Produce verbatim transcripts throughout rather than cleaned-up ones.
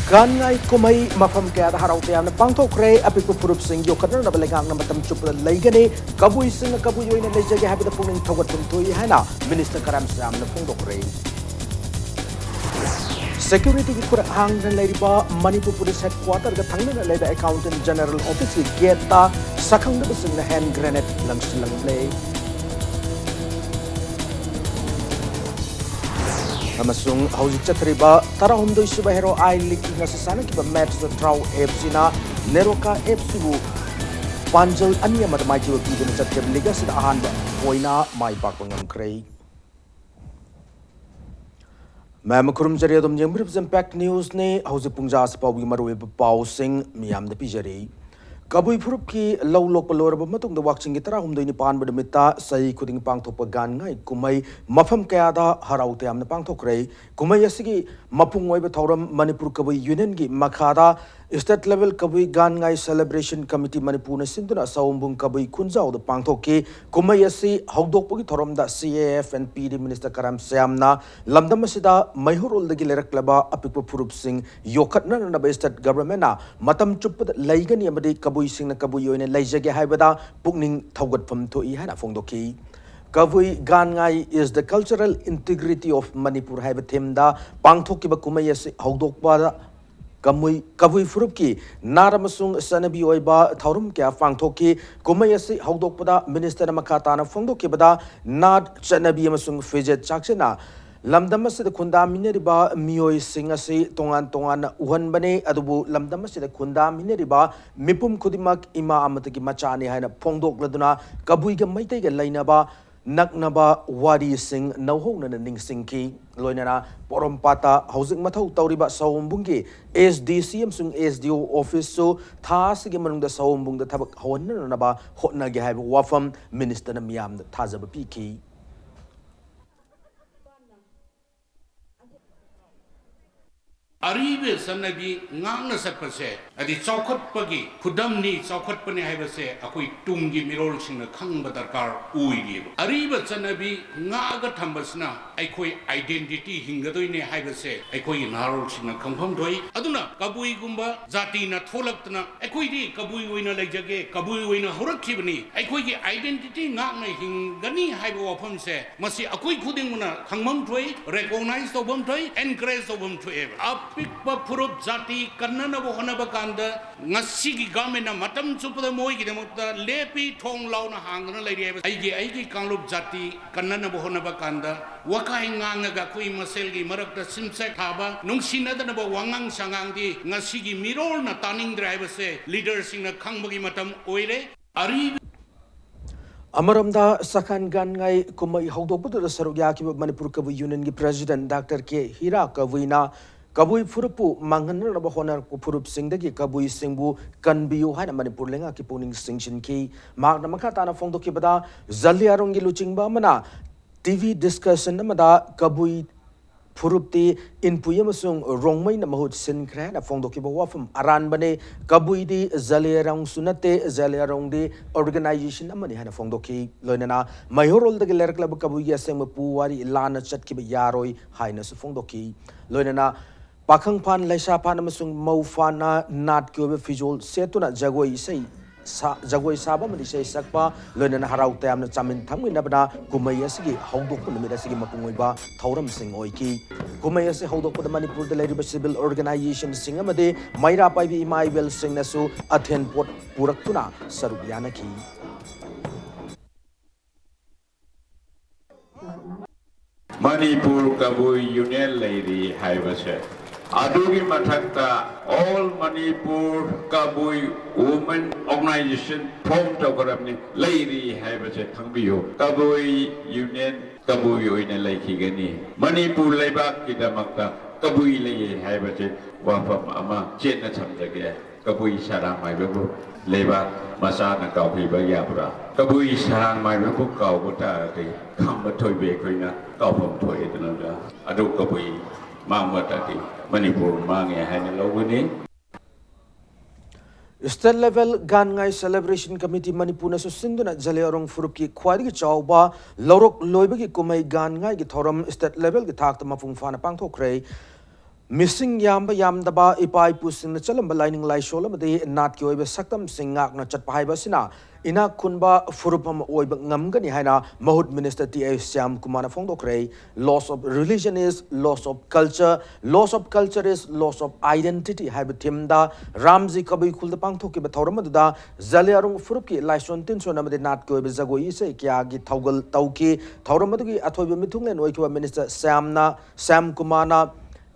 ꯒꯥꯟꯉꯥꯏ ꯀꯨꯝꯍꯩ ꯃꯐꯝ ꯀꯌꯥꯗ ꯍꯔꯥꯎ ꯇꯌꯥꯝꯅ ꯄꯥꯡꯊꯣꯛꯈ꯭ꯔꯦ꯫ ꯑꯄꯤꯛꯄ ꯐꯨꯔꯨꯞꯁꯤꯡ ꯌꯣꯛꯈꯠꯅꯅꯕ ꯂꯩꯉꯥꯛꯅ ꯃꯇꯝ ꯆꯨꯞꯄꯗ ꯂꯩꯒꯅꯤ꯫ ꯀꯕꯨꯏꯁꯤꯡꯅ ꯀꯕꯨꯏ ꯑꯣꯏꯅ ꯂꯩꯖꯒꯦ ꯍꯥꯏꯕꯗ ꯄꯨꯛꯅꯤꯡ ꯊꯧꯒꯠꯐꯝ ꯊꯣꯛꯏ ꯍꯥꯏꯅ ꯃꯤꯅꯤꯁꯇꯔ ꯀꯔꯥꯝ ꯁ꯭ꯌꯥꯝꯅ ꯐꯣꯡꯗꯣꯛꯈ꯭ꯔꯦ꯫ ꯁꯦꯀ꯭ꯌꯨꯔꯤꯇꯤꯒꯤ ꯈꯨꯔꯥꯛ ꯍꯥꯡꯗꯨꯅ ꯂꯩꯔꯤꯕ ꯃꯅꯤꯄꯨꯔ ꯄꯨꯂꯤꯁ ꯍꯦꯗꯀ꯭ꯋꯥꯇꯔꯒ ꯊꯪꯅꯅ ꯂꯩꯕ ꯑꯦꯀꯥꯎꯟꯇꯦꯟ ꯖꯦꯅꯔꯦꯜ ꯑꯣꯐꯤꯁꯀꯤ ꯒꯦꯠꯇ ꯁꯛꯈꯪꯗꯕꯁꯤꯡꯅ ꯍꯦꯟ ꯒ꯭ꯔꯦꯅꯦꯗ ꯂꯪꯁꯤꯜꯂꯝꯂꯦ꯫ ꯑꯃꯁꯨꯡ ꯍꯧꯖꯤꯛ ꯆꯠꯊꯔꯤꯕ ꯇꯔꯥꯍꯨꯝꯗꯣꯏ ꯁꯨꯕ ꯍꯦꯔꯣ ꯑꯥꯏ ꯂꯤꯒꯀꯤ ꯉꯁꯤ ꯁꯥꯟꯅꯈꯤꯕ ꯃꯦꯠꯁꯇ ꯇ꯭ꯔꯥꯎ ꯑꯦꯐ ꯁꯤꯅ ꯅꯦꯔꯣꯀꯥ ꯑꯦꯐ ꯁꯤꯕꯨ ꯄꯥꯟꯖꯜ ꯑꯅꯤ ꯑꯃꯗ ꯃꯥꯏꯊꯤꯕ ꯄꯤꯗꯨꯅ ꯆꯠꯈꯤꯕ ꯂꯤꯒ ꯑꯁꯤꯗ ꯑꯍꯥꯟꯕ ꯑꯣꯏꯅ ꯃꯥꯏ ꯄꯥꯛꯄ ꯉꯝꯈ꯭ꯔꯦ꯫ ꯃꯌꯥꯝ ꯈꯨꯔꯨꯝꯖꯔꯤ, ꯑꯗꯨꯝ ꯌꯦꯡꯕꯤꯔꯤꯕꯁꯤ ꯏꯝꯄꯦꯛ ꯅ꯭ꯌꯨꯁꯅꯤ꯫ ꯍꯧꯖꯤꯛ ꯄꯨꯡ ꯖꯥ ꯑꯁꯤ ꯐꯥꯎꯕꯒꯤ ꯃꯔꯨꯑꯣꯏꯕ ꯄꯥꯎꯁꯤꯡ ꯃꯤꯌꯥꯝꯗ ꯄꯤꯖꯔꯤ꯫ ꯀꯕꯨꯏ ꯐꯨꯔꯨꯞꯀꯤ ꯂꯧ ꯂꯣꯛꯄ ꯂꯣꯏꯔꯕ ꯃꯇꯨꯡꯗ ꯋꯥꯛꯆꯤꯡꯒꯤ ꯇꯔꯥꯍꯨꯝꯗꯣꯏꯅꯤ ꯄꯥꯟꯕ ꯅꯨꯃꯤꯠꯇ ꯆꯍꯤ ꯈꯨꯗꯤꯡꯒꯤ ꯄꯥꯡꯊꯣꯛꯄ ꯒꯥꯟꯉꯥꯏ ꯀꯨꯝꯍꯩ ꯃꯐꯝ ꯀꯌꯥꯗ ꯍꯔꯥꯎ ꯇꯌꯥꯝꯅ ꯄꯥꯡꯊꯣꯛꯈ꯭ꯔꯦ꯫ ꯀꯨꯝꯍꯩ ꯑꯁꯤꯒꯤ ꯃꯄꯨꯡ ꯑꯣꯏꯕ ꯊꯧꯔꯝ ꯃꯅꯤꯄꯨꯔ ꯀꯕꯨꯏ ꯌꯨꯅꯤꯌꯟꯒꯤ ꯃꯈꯥꯗ ꯁ꯭ꯇꯦꯠ ꯂꯦꯚꯦꯜ ꯀꯕꯨꯏ ꯒꯥꯟꯉꯥꯏ ꯁꯦꯂꯦꯕ꯭ꯔꯦꯁꯟ ꯀꯃꯤꯇꯤ ꯃꯅꯤꯄꯨꯔꯅ ꯁꯤꯟꯗꯨꯅ ꯁꯑꯣꯝꯕꯨꯡ ꯀꯕꯨꯏ ꯈꯨꯟꯖꯥꯎꯗ ꯄꯥꯡꯊꯣꯛꯈꯤ꯫ ꯀꯨꯝꯍꯩ ꯑꯁꯤ ꯍꯧꯗꯣꯛꯄꯒꯤ ꯊꯧꯔꯝꯗ ꯁꯤ A F N P D minister ꯀꯔꯥꯝ ꯁ꯭ꯌꯥꯝꯅ ꯂꯝꯗꯝ ꯑꯁꯤꯗ ꯃꯩꯍꯧꯔꯣꯜꯗꯒꯤ ꯂꯩꯔꯛꯂꯕ ꯑꯄꯤꯛꯄ ꯐꯨꯔꯨꯞꯁꯤꯡ ꯌꯣꯛꯈꯠꯅꯅꯕ ꯁ꯭ꯇꯦꯠ ꯒꯚꯔꯟꯃꯦꯟꯠꯅ ꯃꯇꯝ ꯆꯨꯞꯄꯗ ꯂꯩꯒꯅꯤ ꯑꯃꯗꯤ ꯀꯕꯨꯏꯁꯤꯡꯅ ꯀꯕꯨꯏ ꯑꯣꯏꯅ ꯂꯩꯖꯒꯦ ꯍꯥꯏꯕꯗ ꯄꯨꯛꯅꯤꯡ ꯊꯧꯒꯠꯐꯝ ꯊꯣꯛꯏ ꯍꯥꯏꯅ ꯐꯣꯡꯗꯣꯛꯈꯤ꯫ ꯀꯕꯨꯏ ꯒꯥꯟꯉꯥꯏ is the cultural integrity of Manipur ꯍꯥꯏꯕ ꯊꯤꯝꯗ ꯄꯥꯡꯊꯣꯛꯈꯤꯕ ꯀꯨꯝꯍꯩ ꯑꯁꯤ ꯍꯧꯗꯣꯛꯄꯗ ꯀꯃꯨꯏ-, ꯀꯕꯨꯏ ꯐꯨꯔꯨꯞꯀꯤ ꯅꯥꯠ ꯑꯃꯁꯨꯡ ꯆꯠꯅꯕꯤ ꯑꯣꯏꯕ ꯊꯧꯔꯝ ꯀꯌꯥ ꯄꯥꯡꯊꯣꯛꯈꯤ꯫ ꯀꯨꯝꯍꯩ ꯑꯁꯤ ꯍꯧꯗꯣꯛꯄꯗ ꯃꯤꯅꯤꯁꯇꯔꯅ ꯃꯈꯥ ꯇꯥꯅ ꯐꯣꯡꯗꯣꯛꯈꯤꯕꯗ, ꯅꯥꯠ, ꯆꯠꯅꯕꯤ ꯑꯃꯁꯨꯡ ꯐꯤꯖꯦꯠ ꯆꯥꯛꯆꯥꯅ ꯂꯝꯗꯝ ꯑꯁꯤꯗ ꯈꯨꯟꯗꯥꯃꯤꯟꯅꯔꯤꯕ ꯃꯤꯑꯣꯏꯁꯤꯡ ꯑꯁꯤ ꯇꯣꯉꯥꯟ ꯇꯣꯉꯥꯟꯅ ꯎꯍꯟꯕꯅꯤ, ꯑꯗꯨꯕꯨ ꯂꯝꯗꯝ ꯑꯁꯤꯗ ꯈꯨꯟꯗꯥꯃꯤꯟꯅꯔꯤꯕ ꯃꯤꯄꯨꯝ ꯈꯨꯗꯤꯡꯃꯛ ꯏꯃꯥ ꯑꯃꯠꯇꯒꯤ ꯃꯆꯥꯅꯤ ꯍꯥꯏꯅ ꯐꯣꯡꯗꯣꯛꯂꯗꯨꯅ ꯀꯕꯨꯏꯒ ꯃꯩꯇꯩꯒ ꯂꯩꯅꯕ ꯅꯛꯅꯕ ꯋꯥꯔꯤꯁꯤꯡ ꯅꯧꯍꯧꯅꯅ ꯅꯤꯡꯁꯤꯡꯈꯤ꯫ ꯂꯣꯏꯅꯅ ꯄꯣꯔꯣꯝꯄꯥꯠꯇ ꯍꯧꯖꯤꯛ ꯃꯊꯧ ꯇꯧꯔꯤꯕ ꯁꯑꯣꯝꯕꯨꯡꯒꯤ ꯑꯦꯁ ꯗꯤ ꯁꯤ ꯑꯃꯁꯨꯡ ꯑꯦꯁ ꯗꯤ ꯑꯣ ꯑꯣꯐꯤꯁꯁꯨ ꯊꯥ ꯑꯁꯤꯒꯤ ꯃꯅꯨꯡꯗ ꯁꯑꯣꯝꯕꯨꯡꯗ ꯊꯕꯛ ꯍꯧꯍꯟꯅꯅꯕ ꯍꯣꯠꯅꯒꯦ ꯍꯥꯏꯕ ꯋꯥꯐꯝ ꯃꯤꯅꯤꯁꯇꯔꯅ ꯃꯤꯌꯥꯝꯗ ꯊꯥꯖꯕ ꯄꯤꯈꯤ꯫ ꯑꯔꯤꯕ ꯆꯠꯅꯕꯤ ꯉꯥꯛꯅ ꯆꯠꯄꯁꯦ, ꯍꯥꯏꯗꯤ ꯆꯥꯎꯈꯠꯄꯒꯤ ꯈꯨꯗꯝꯅꯤ, ꯆꯥꯎꯈꯠꯄꯅꯤ ꯍꯥꯏꯕꯁꯦ ꯑꯩꯈꯣꯏ ꯇꯨꯡꯒꯤ ꯃꯤꯔꯣꯜꯁꯤꯡꯅ ꯈꯪꯕ ꯗꯔꯀꯥꯔ ꯑꯣꯏꯔꯤꯕ꯫ ꯑꯔꯤꯕ ꯆꯠꯅꯕꯤ ꯉꯥꯛꯑꯒ ꯊꯝꯕꯁꯤꯅ ꯑꯩꯈꯣꯏ identity ꯍꯤꯡꯒꯗꯣꯏꯅꯦ ꯍꯥꯏꯕꯁꯦ ꯑꯩꯈꯣꯏꯒꯤ ꯅꯍꯥꯔꯣꯜꯁꯤꯡꯅ ꯈꯪꯐꯝ ꯊꯣꯛꯏ꯫ ꯑꯗꯨꯅ ꯀꯕꯨꯏꯒꯨꯝꯕ ꯖꯥꯇꯤꯅ ꯊꯣꯛꯂꯛꯇꯅ ꯑꯩꯈꯣꯏꯗꯤ ꯀꯕꯨꯏ ꯑꯣꯏꯅ ꯂꯩꯖꯒꯦ, ꯀꯕꯨꯏ ꯑꯣꯏꯅ ꯍꯧꯔꯛꯈꯤꯕꯅꯤ, ꯑꯩꯈꯣꯏꯒꯤ identity ꯉꯥꯛꯅ ꯍꯤꯡꯒꯅꯤ ꯍꯥꯏꯕ ꯋꯥꯐꯝꯁꯦ ꯃꯁꯤ ꯑꯩꯈꯣꯏ ꯈꯨꯗꯤꯡꯃꯛꯅ ꯈꯪꯐꯝ ꯊꯣꯛꯏ, recognize ꯇꯧꯐꯝ ꯊꯣꯛꯏ, encourage ꯇꯧꯐꯝ ꯊꯣꯛꯑꯦꯕ꯫ ꯑꯄꯤꯛꯄ ꯐꯨꯔꯨꯞ ꯖꯥꯇꯤ ꯀꯟꯅꯅꯕ ꯍꯣꯠꯅꯕ ꯀꯥꯟꯗ ꯉꯁꯤꯒꯤ government ꯅ ꯃꯇꯝ ꯆꯨꯞꯄꯗ ꯃꯣꯏꯒꯤꯗꯃꯛꯇ ꯂꯦꯞꯄꯤ ꯊꯣꯡ ꯂꯥꯎꯅ ꯍꯥꯡꯗꯨꯅ ꯂꯩꯔꯤ ꯍꯥꯏꯕ꯫ ꯑꯩꯒꯤ, ꯑꯩꯒꯤ ꯀꯥꯡꯂꯨꯞ ꯖꯥꯇꯤ ꯀꯟꯅꯅꯕ ꯍꯣꯠꯅꯕ ꯀꯥꯟꯗ ꯋꯥꯀꯥꯏ ꯉꯥꯡꯉꯒ ꯑꯩꯈꯣꯏ ꯃꯁꯦꯜꯒꯤ ꯃꯔꯛꯇ ꯁꯤꯝꯆꯦꯛ ꯊꯥꯕ, ꯅꯨꯡꯁꯤꯅꯗꯅꯕ ꯋꯥꯉꯥꯡ ꯁꯉꯥꯡꯗꯤ ꯉꯁꯤꯒꯤ ꯃꯤꯔꯣꯜꯅ ꯇꯥꯅꯤꯡꯗ꯭ꯔꯦ ꯍꯥꯏꯕꯁꯦ leader ꯁꯤꯡꯅ ꯈꯪꯕꯒꯤ ꯃꯇꯝ ꯑꯣꯏꯔꯦ꯫ ꯑꯔꯤꯕ ꯑꯃꯔꯣꯝꯗ ꯁꯈꯥꯟ ꯒꯥꯟꯉꯥꯏ ꯀꯨꯝꯍꯩ ꯍꯧꯗꯣꯛꯄꯗꯨꯗ ꯁꯔꯨꯛ ꯌꯥꯈꯤꯕ ꯃꯅꯤꯄꯨꯔ ꯀꯕꯨꯏ ꯌꯨꯅꯤꯌꯟꯒꯤ ꯄ꯭ꯔꯦꯁꯤꯗꯦꯟꯠ ꯗꯥꯛꯇꯔ ꯀꯦ ꯍꯤꯔꯥ ꯀꯕꯨꯏꯅ ꯀꯕꯨꯏ ꯐꯨꯔꯨꯞꯄꯨ ꯃꯥꯡꯍꯟꯅꯅꯕ ꯍꯣꯠꯅꯔꯛꯄ ꯐꯨꯔꯨꯞꯁꯤꯡꯗꯒꯤ ꯀꯕꯨꯏꯁꯤꯡꯕꯨ ꯀꯟꯕꯤꯌꯨ ꯍꯥꯏꯅ ꯃꯅꯤꯄꯨꯔ ꯂꯩꯉꯥꯛꯀꯤ ꯄꯨꯛꯅꯤꯡ ꯆꯤꯡꯁꯤꯟꯈꯤ꯫ ꯃꯍꯥꯛꯅ ꯃꯈꯥ ꯇꯥꯅ ꯐꯣꯡꯗꯣꯛꯈꯤꯕꯗ, ꯖꯂꯤꯌꯥꯔꯣꯡꯒꯤ ꯂꯨꯆꯤꯡꯕ ꯑꯃꯅ ꯇꯤ ꯚꯤ discussion ꯑꯃꯗ ꯀꯕꯨꯏ ꯐꯨꯔꯨꯞꯇꯤ ꯏꯟꯄꯨꯏ ꯑꯃꯁꯨꯡ ꯔꯣꯡꯃꯩꯅ ꯃꯍꯨꯠ ꯁꯤꯟꯈ꯭ꯔꯦ ꯍꯥꯏꯅ ꯐꯣꯡꯗꯣꯛꯈꯤꯕ ꯋꯥꯐꯝ ꯑꯔꯥꯟꯕꯅꯤ꯫ ꯀꯕꯨꯏꯗꯤ ꯖꯂꯤꯌꯥꯔꯣꯡꯁꯨ ꯅꯠꯇꯦ, ꯖꯂꯤꯌꯥꯔꯣꯡꯗꯤ organization ꯑꯃꯅꯤ ꯍꯥꯏꯅ ꯐꯣꯡꯗꯣꯛꯈꯤ꯫ ꯂꯣꯏꯅꯅ ꯃꯩꯍꯧꯔꯣꯜꯗꯒꯤ ꯂꯩꯔꯛꯂꯕ ꯀꯕꯨꯏꯒꯤ ꯑꯁꯦꯡꯕ ꯄꯨꯋꯥꯔꯤ ꯂꯥꯟꯅ ꯆꯠꯈꯤꯕ ꯌꯥꯔꯣꯏ ꯍꯥꯏꯅꯁꯨ ꯐꯣꯡꯗꯣꯛꯈꯤ꯫ ꯂꯣꯏꯅꯅ ꯄꯥꯈꯪ ꯐꯥꯟ, ꯂꯩꯁꯥ ꯐꯥꯟ ꯑꯃꯁꯨꯡ ꯃꯧ ꯐꯥꯟꯅ ꯅꯥꯠꯀꯤ ꯑꯣꯏꯕ ꯐꯤꯖꯣꯜ ꯁꯦꯠꯇꯨꯅ ꯖꯒꯣꯏ ꯏꯁꯩ ꯁꯥ-, ꯖꯒꯣꯏ ꯁꯥꯕ ꯑꯃꯗꯤ ꯏꯁꯩ ꯁꯛꯄ, ꯂꯣꯏꯅꯅ ꯍꯔꯥꯎ ꯇꯌꯥꯝꯅ ꯆꯥꯃꯤꯟ ꯊꯛꯃꯤꯟꯅꯕꯅ ꯀꯨꯝꯍꯩ ꯑꯁꯤꯒꯤ ꯍꯧꯗꯣꯛꯄ ꯅꯨꯃꯤꯠ ꯑꯁꯤꯒꯤ ꯃꯄꯨꯡ ꯑꯣꯏꯕ ꯊꯧꯔꯝꯁꯤꯡ ꯑꯣꯏꯈꯤ꯫ ꯀꯨꯝꯍꯩ ꯑꯁꯤ ꯍꯧꯗꯣꯛꯄꯗ ꯃꯅꯤꯄꯨꯔꯗ ꯂꯩꯔꯤꯕ civil organization ꯁꯤꯡ ꯑꯃꯗꯤ ꯃꯩꯔꯥ ꯄꯥꯏꯕꯤ ꯏꯃꯥ ꯏꯕꯦꯜꯁꯤꯡꯅꯁꯨ ꯑꯊꯦꯟ ꯄꯣꯠ ꯄꯨꯔꯛꯇꯨꯅ ꯁꯔꯨꯛ ꯌꯥꯅꯈꯤ꯫ ꯃꯅꯤꯄꯨꯔ ꯀꯕꯨꯏ ꯌꯨꯅꯤꯌꯟ ꯂꯩꯔꯤ ꯍꯥꯏꯕꯁꯦ, ꯑꯗꯨꯒꯤ ꯃꯊꯛꯇ All Manipur Kabui Women Organization form ꯇꯧꯈ꯭ꯔꯕꯅꯤ, ꯂꯩꯔꯤ ꯍꯥꯏꯕꯁꯦ ꯈꯪꯕꯤꯌꯨ꯫ ꯀꯕꯨꯏ ꯌꯨꯅꯤꯌꯟ ꯀꯕꯨꯏ ꯑꯣꯏꯅ ꯂꯩꯈꯤꯒꯅꯤ꯫ ꯃꯅꯤꯄꯨꯔ ꯂꯩꯕꯥꯛꯀꯤꯗꯃꯛꯇ ꯀꯕꯨꯏ ꯂꯩꯌꯦ ꯍꯥꯏꯕꯁꯦ ꯋꯥꯐꯝ ꯑꯃ ꯆꯦꯠꯅ ꯊꯝꯖꯒꯦ꯫ ꯀꯕꯨꯏ ꯁꯔꯥꯝ ꯍꯥꯏꯕꯕꯨ ꯂꯩꯕꯥꯛ ꯃꯆꯥꯅ ꯀꯥꯎꯕꯤꯕ ꯌꯥꯕ꯭ꯔꯥ? ꯀꯕꯨꯏ ꯁꯔꯥꯝ ꯍꯥꯏꯕꯕꯨ ꯀꯥꯎꯕ ꯇꯥꯔꯗꯤ ꯈꯝꯕ ꯊꯣꯏꯕꯤ ꯑꯩꯈꯣꯏꯅ ꯀꯥꯎꯐꯝ ꯊꯣꯛꯑꯦꯗꯅ꯫ ꯑꯗꯨ ꯀꯕꯨꯏ ꯃꯥꯡꯕ ꯇꯥꯔꯗꯤ ꯃꯅꯤꯄꯨꯔ ꯃꯥꯡꯉꯦ ꯍꯥꯏꯅ ꯂꯧꯒꯅꯤ꯫ State Level ꯒꯥꯟꯉꯥꯏ Celebration Committee ꯃꯅꯤꯄꯨꯔꯅꯁꯨ ꯁꯤꯟꯗꯨꯅ ꯖꯂꯤꯌꯥꯡꯔꯣꯡ ꯐꯨꯔꯨꯞꯀꯤ ꯈ꯭ꯋꯥꯏꯗꯒꯤ ꯆꯥꯎꯕ ꯂꯧꯔꯣꯛ ꯂꯣꯏꯕꯒꯤ ꯀꯨꯝꯍꯩ ꯒꯥꯟꯉꯥꯏꯒꯤ ꯊꯧꯔꯝ state level ꯒꯤ ꯊꯥꯛꯇ ꯃꯄꯨꯡ ꯐꯥꯅ ꯄꯥꯡꯊꯣꯛꯈ꯭ꯔꯦ꯫ ꯃꯤꯁꯤꯡ ꯌꯥꯝꯕ ꯌꯥꯝꯗꯕ, ꯏꯄꯥ ꯏꯄꯨꯁꯤꯡꯅ ꯆꯠꯂꯝꯕ ꯂꯥꯏꯅꯤꯡ ꯂꯥꯏꯁꯣꯜ ꯑꯃꯗꯤ ꯅꯥꯠꯀꯤ ꯑꯣꯏꯕ ꯁꯛꯇꯝꯁꯤꯡ ꯉꯥꯛꯅ ꯆꯠꯄ ꯍꯥꯏꯕ ꯑꯁꯤꯅ ꯏꯅꯥꯛ ꯈꯨꯟꯕ ꯐꯨꯔꯨꯞ ꯑꯃ ꯑꯣꯏꯕ ꯉꯝꯒꯅꯤ ꯍꯥꯏꯅ ꯃꯍꯨꯠ ꯃꯤꯅꯤꯁꯇꯔ ꯇꯤ ꯑꯥꯏ ꯁ꯭ꯌꯥꯝ ꯀꯨꯃꯥꯔꯅ ꯐꯣꯡꯗꯣꯛꯈ꯭ꯔꯦ꯫ Loss of religion is loss of culture, loss of culture is loss of identity ꯍꯥꯏꯕ ꯊꯤꯝꯗ ꯔꯥꯝꯖꯤ ꯀꯕꯨꯏ ꯈꯨꯜꯗ ꯄꯥꯡꯊꯣꯛꯈꯤꯕ ꯊꯧꯔꯝ ꯑꯗꯨꯗ ꯖꯂꯤꯌꯥꯡꯔꯣꯡ ꯐꯨꯔꯨꯞꯀꯤ ꯂꯥꯏꯁꯣꯟ ꯇꯤꯟꯁꯣꯟ ꯑꯃꯗꯤ ꯅꯥꯠꯀꯤ ꯑꯣꯏꯕ ꯖꯒꯣꯏ ꯏꯁꯩ ꯀꯌꯥꯒꯤ ꯊꯧꯒꯜ ꯇꯧꯈꯤ꯫ ꯊꯧꯔꯝ ꯑꯗꯨꯒꯤ ꯑꯊꯣꯏꯕ ꯃꯤꯊꯨꯡꯂꯦꯟ ꯑꯣꯏꯈꯤꯕ ꯃꯤꯅꯤꯁꯇꯔ ꯁ꯭ꯌꯥꯝꯅ, ꯁ꯭ꯌꯥꯝ ꯀꯨꯃꯥꯔꯅ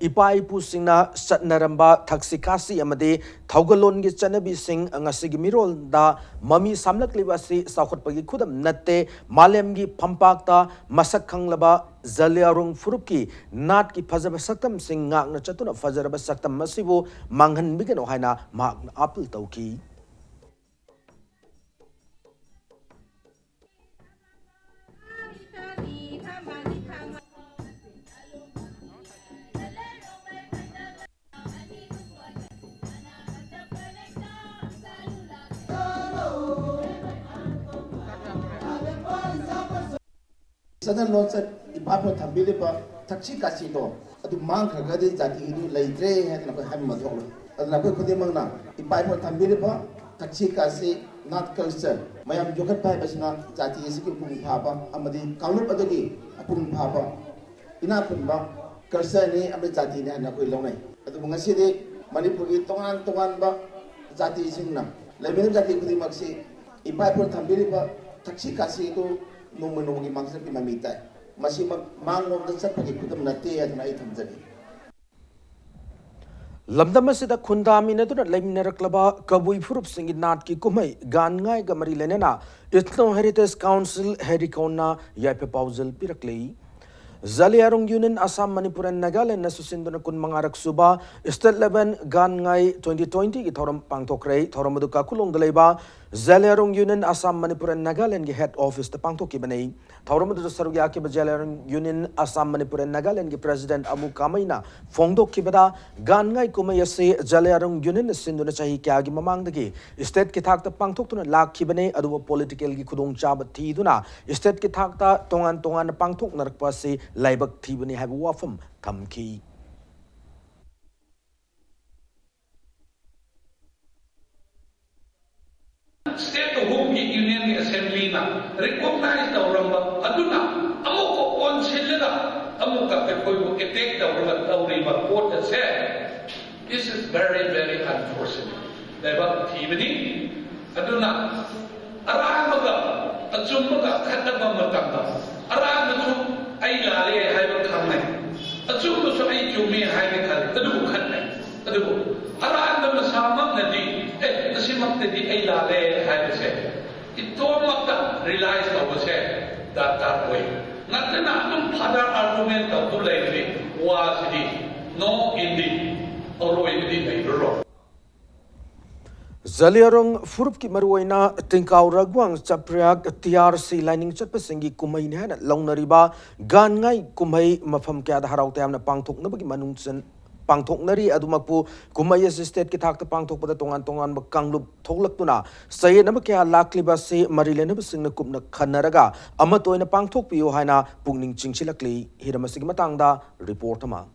ꯏꯄꯥ ꯏꯄꯨꯁꯤꯡꯅ ꯆꯠꯅꯔꯝꯕ ꯊꯛꯁꯤ ꯈꯥꯁꯤ ꯑꯃꯗꯤ ꯊꯧꯒꯜꯂꯣꯟꯒꯤ ꯆꯠꯅꯕꯤꯁꯤꯡ ꯉꯁꯤꯒꯤ ꯃꯤꯔꯣꯜꯗ ꯃꯃꯤ ꯁꯥꯝꯂꯛꯂꯤꯕ ꯑꯁꯤ ꯆꯥꯎꯈꯠꯄꯒꯤ ꯈꯨꯗꯝ ꯅꯠꯇꯦ, ꯃꯥꯂꯦꯝꯒꯤ ꯐꯝꯄꯥꯛꯇ ꯃꯁꯛ ꯈꯪꯂꯕ ꯖꯂꯤꯌꯥꯡꯔꯣꯡ ꯐꯨꯔꯨꯞꯀꯤ ꯅꯥꯠꯀꯤ ꯐꯖꯕ ꯁꯛꯇꯝꯁꯤꯡ ꯉꯥꯛꯅ ꯆꯠꯇꯨꯅ ꯐꯖꯔꯕ ꯁꯛꯇꯝ ꯑꯁꯤꯕꯨ ꯃꯥꯡꯍꯟꯕꯤꯒꯅꯨ ꯍꯥꯏꯅ ꯃꯍꯥꯛꯅ ꯑꯥꯄꯤꯜ ꯇꯧꯈꯤ꯫ ꯆꯠꯅ ꯂꯣꯟꯆꯠ ꯏꯄꯥ ꯏꯄꯨꯅ ꯊꯝꯕꯤꯔꯤꯕ ꯊꯛꯁꯤ ꯈꯥꯁꯤꯗꯣ ꯑꯗꯨ ꯃꯥꯡꯈ꯭ꯔꯒꯗꯤ ꯖꯥꯇꯤꯗꯨ ꯂꯩꯇ꯭ꯔꯦ ꯍꯥꯏꯗꯅ ꯑꯩꯈꯣꯏ ꯍꯥꯏꯃꯟꯕ ꯊꯣꯛꯂꯣꯏ꯫ ꯑꯗꯨꯅ ꯑꯩꯈꯣꯏ ꯈꯨꯗꯤꯡꯃꯛꯅ ꯏꯄꯥ ꯏꯄꯨꯅ ꯊꯝꯕꯤꯔꯤꯕ ꯊꯛꯁꯤ ꯈꯥꯁꯤ, ꯅꯥꯠ, ꯀꯜꯆꯔ ꯃꯌꯥꯝ ꯌꯣꯛꯈꯠꯄ ꯍꯥꯏꯕꯁꯤꯅ ꯖꯥꯇꯤ ꯑꯁꯤꯒꯤ ꯃꯄꯨꯡ ꯐꯥꯕ ꯑꯃꯗꯤ ꯀꯥꯡꯂꯨꯞ ꯑꯗꯨꯒꯤ ꯃꯄꯨꯡ ꯐꯥꯕ ꯏꯅꯥꯛ ꯈꯨꯟꯕ ꯀꯜꯆꯔꯅꯤ ꯑꯃꯗꯤ ꯖꯥꯇꯤꯅꯤ ꯍꯥꯏꯅ ꯑꯩꯈꯣꯏ ꯂꯧꯅꯩ꯫ ꯑꯗꯨꯕꯨ ꯉꯁꯤꯗꯤ ꯃꯅꯤꯄꯨꯔꯒꯤ ꯇꯣꯉꯥꯟ ꯇꯣꯉꯥꯟꯕ ꯖꯥꯇꯤꯁꯤꯡꯅ ꯂꯩꯃꯤꯟꯅꯕ ꯖꯥꯇꯤ ꯈꯨꯗꯤꯡꯃꯛꯁꯤ ꯏꯄꯥ ꯏꯄꯨꯅ ꯊꯝꯕꯤꯔꯤꯕ ꯊꯛꯁꯤ ꯈꯥꯁꯤ ꯑꯗꯨ ꯅꯣꯡꯃ ꯅꯣꯡꯃꯒꯤ ꯃꯥꯡꯖꯕꯒꯤ ꯃꯃꯤ ꯇꯥꯏ꯫ ꯃꯁꯤꯃꯛ ꯃꯥꯡꯂꯣꯝꯗ ꯆꯠꯄꯒꯤ ꯈꯨꯗꯝ ꯅꯠꯇꯦ ꯍꯥꯏꯗꯨꯅ ꯑꯩ ꯊꯝꯖꯒꯦ꯫ ꯂꯝꯗꯝ ꯑꯁꯤꯗ ꯈꯨꯟꯗꯥꯃꯤꯟꯅꯗꯨꯅ ꯂꯩꯃꯤꯟꯅꯔꯛꯂꯕ ꯀꯕꯨꯏ ꯐꯨꯔꯨꯞꯁꯤꯡꯒꯤ ꯅꯥꯠꯀꯤ ꯀꯨꯝꯍꯩ ꯒꯥꯟꯉꯥꯏꯒ ꯃꯔꯤ ꯂꯩꯅꯅ Ethno Heritage Council ꯍꯦꯔꯤꯀꯣꯟꯅ ꯌꯥꯏꯐ ꯄꯥꯎꯖꯦꯜ ꯄꯤꯔꯛꯂꯤ꯫ Zaliangrong Union Assam, Manipur and Nagaland ꯅ ꯁꯨꯁꯤꯟꯗꯨꯅ ꯀꯨꯟꯃꯉꯥꯔꯛ ꯁꯨꯕ State Level ꯒꯥꯟ ꯉꯥꯏ twenty twenty ꯒꯤ ꯊꯧꯔꯝ ꯄꯥꯡꯊꯣꯛꯈ꯭ꯔꯦ꯫ ꯊꯧꯔꯝ ꯑꯗꯨ ꯀꯥꯈꯨꯂꯣꯡꯗ ꯂꯩꯕ Zaliangrong Union Assam, Manipur and Nagaland ꯒꯤ head office ꯇ ꯄꯥꯡꯊꯣꯛꯈꯤꯕꯅꯤ꯫ ꯊꯧꯔꯝ ꯑꯗꯨꯗ ꯁꯔꯨꯛ ꯌꯥꯈꯤꯕ Zaliangrong Union Assam, Manipur and Nagaland ꯒꯤ president ꯑꯃꯨ ꯀꯥꯃꯩꯅ ꯐꯣꯡꯗꯣꯛꯈꯤꯕꯗ, ꯒꯥꯟ ꯉꯥꯏ ꯀꯨꯝꯍꯩ ꯑꯁꯤ Zaliangrong Union ꯅ ꯁꯤꯟꯗꯨꯅ ꯆꯍꯤ ꯀꯌꯥꯒꯤ ꯃꯃꯥꯡꯗꯒꯤ state ꯀꯤ ꯊꯥꯛꯇ ꯄꯥꯡꯊꯣꯛꯇꯨꯅ ꯂꯥꯛꯈꯤꯕꯅꯤ꯫ ꯑꯗꯨꯕꯨ political ꯒꯤ ꯈꯨꯗꯣꯡꯆꯥꯕ ꯊꯤꯗꯨꯅ state ꯀꯤ ꯊꯥꯛꯇ ꯇꯣꯉꯥꯟ ꯇꯣꯉꯥꯟꯅ ꯄꯥꯡꯊꯣꯛꯅꯔꯛꯄ ꯑꯁꯤ ꯂꯥꯏꯕꯛ ꯊꯤꯕꯅꯤ ꯍꯥꯏꯕ ꯋꯥꯐꯝ ꯊꯝꯈꯤ꯫ State ꯑꯍꯨꯝꯒꯤ Union ꯒꯤ Assembly ꯅ recognize ꯇꯧꯔꯝꯕ ꯑꯗꯨꯅ ꯑꯃꯨꯛꯀ ꯑꯣꯟꯁꯤꯜꯂꯒ ꯑꯃꯨꯛꯀ ꯑꯩꯈꯣꯏꯕꯨ attack ꯇꯧꯔꯒ ꯇꯧꯔꯤꯕ ꯄꯣꯠ ꯑꯁꯦ, this is very, very unfortunate. ꯂꯥꯏꯕꯛ ꯊꯤꯕꯅꯤ꯫ ꯑꯗꯨꯅ ꯑꯔꯥꯟꯕꯒ ꯑꯆꯨꯝꯕꯒ ꯈꯠꯅꯕ ꯃꯇꯝꯗ, ꯑꯔꯥꯟꯕꯁꯨ ꯑꯩ ꯂꯥꯜꯂꯦ ꯍꯥꯏꯕ ꯈꯪꯅꯩ, ꯑꯆꯨꯝꯕꯁꯨ ꯑꯩ ꯆꯨꯝꯃꯦ ꯍꯥꯏꯅ ꯈꯜꯂꯤ, ꯑꯗꯨꯕꯨ ꯈꯠꯅꯩ꯫ ꯑꯗꯨꯕꯨ ꯑꯔꯥꯟꯕ ꯃꯁꯥꯃꯛꯅꯗꯤ, "ꯑꯦ, ꯑꯁꯤꯃꯛꯇꯗꯤ ꯑꯩ ꯂꯥꯜꯂꯦ" ꯍꯥꯏꯕꯁꯦ ꯏꯇꯣꯝꯃꯛꯇ realize ꯇꯧꯕꯁꯦ ꯗꯔꯀꯥꯔ ꯑꯣꯏ꯫ ꯅꯠꯇꯅ ꯑꯗꯨꯝ further argument ꯇꯧꯗꯨ ꯂꯩꯔꯗꯤ ꯋꯥꯁꯤꯗꯤ no ending, ꯑꯔꯣꯏꯕꯗꯤ ꯂꯩꯔꯔꯣꯏ꯫ ꯖꯂꯤꯌꯥꯔꯣꯡ ꯐꯨꯔꯨꯞꯀꯤ ꯃꯔꯨꯑꯣꯏꯅ ꯇꯤꯡꯀꯥꯎ ꯔꯒꯋꯥꯡ ꯆꯄ꯭ꯔꯤꯌꯥꯛ ꯇꯤ ꯑꯥꯔ ꯁꯤ ꯂꯥꯏꯅꯤꯡ ꯆꯠꯄꯁꯤꯡꯒꯤ ꯀꯨꯝꯍꯩꯅꯤ ꯍꯥꯏꯅ ꯂꯧꯅꯔꯤꯕ ꯒꯥꯟꯉꯥꯏ ꯀꯨꯝꯍꯩ ꯃꯐꯝ ꯀꯌꯥꯗ ꯍꯔꯥꯎ ꯇꯌꯥꯝꯅ ꯄꯥꯡꯊꯣꯛꯅꯕꯒꯤ ꯃꯅꯨꯡ ꯆꯟ-, ꯄꯥꯡꯊꯣꯛꯅꯔꯤ꯫ ꯑꯗꯨꯃꯛꯄꯨ ꯀꯨꯝꯍꯩ ꯑꯁꯤ state ꯀꯤ ꯊꯥꯛꯇ ꯄꯥꯡꯊꯣꯛꯄꯗ ꯇꯣꯉꯥꯟ ꯇꯣꯉꯥꯟꯕ ꯀꯥꯡꯂꯨꯞ ꯊꯣꯛꯂꯛꯇꯨꯅ ꯆꯌꯦꯠꯅꯕ ꯀꯌꯥ ꯂꯥꯛꯂꯤꯕ ꯑꯁꯤ ꯃꯔꯤ ꯂꯩꯅꯕꯁꯤꯡꯅ ꯀꯨꯞꯅ ꯈꯟꯅꯔꯒ ꯑꯃꯠꯇ ꯑꯣꯏꯅ ꯄꯥꯡꯊꯣꯛꯄꯤꯌꯨ ꯍꯥꯏꯅ ꯄꯨꯛꯅꯤꯡ ꯆꯤꯡꯁꯤꯜꯂꯛꯂꯤ꯫ ꯍꯤꯔꯝ ꯑꯁꯤꯒꯤ ꯃꯇꯥꯡꯗ report ꯑꯃ꯫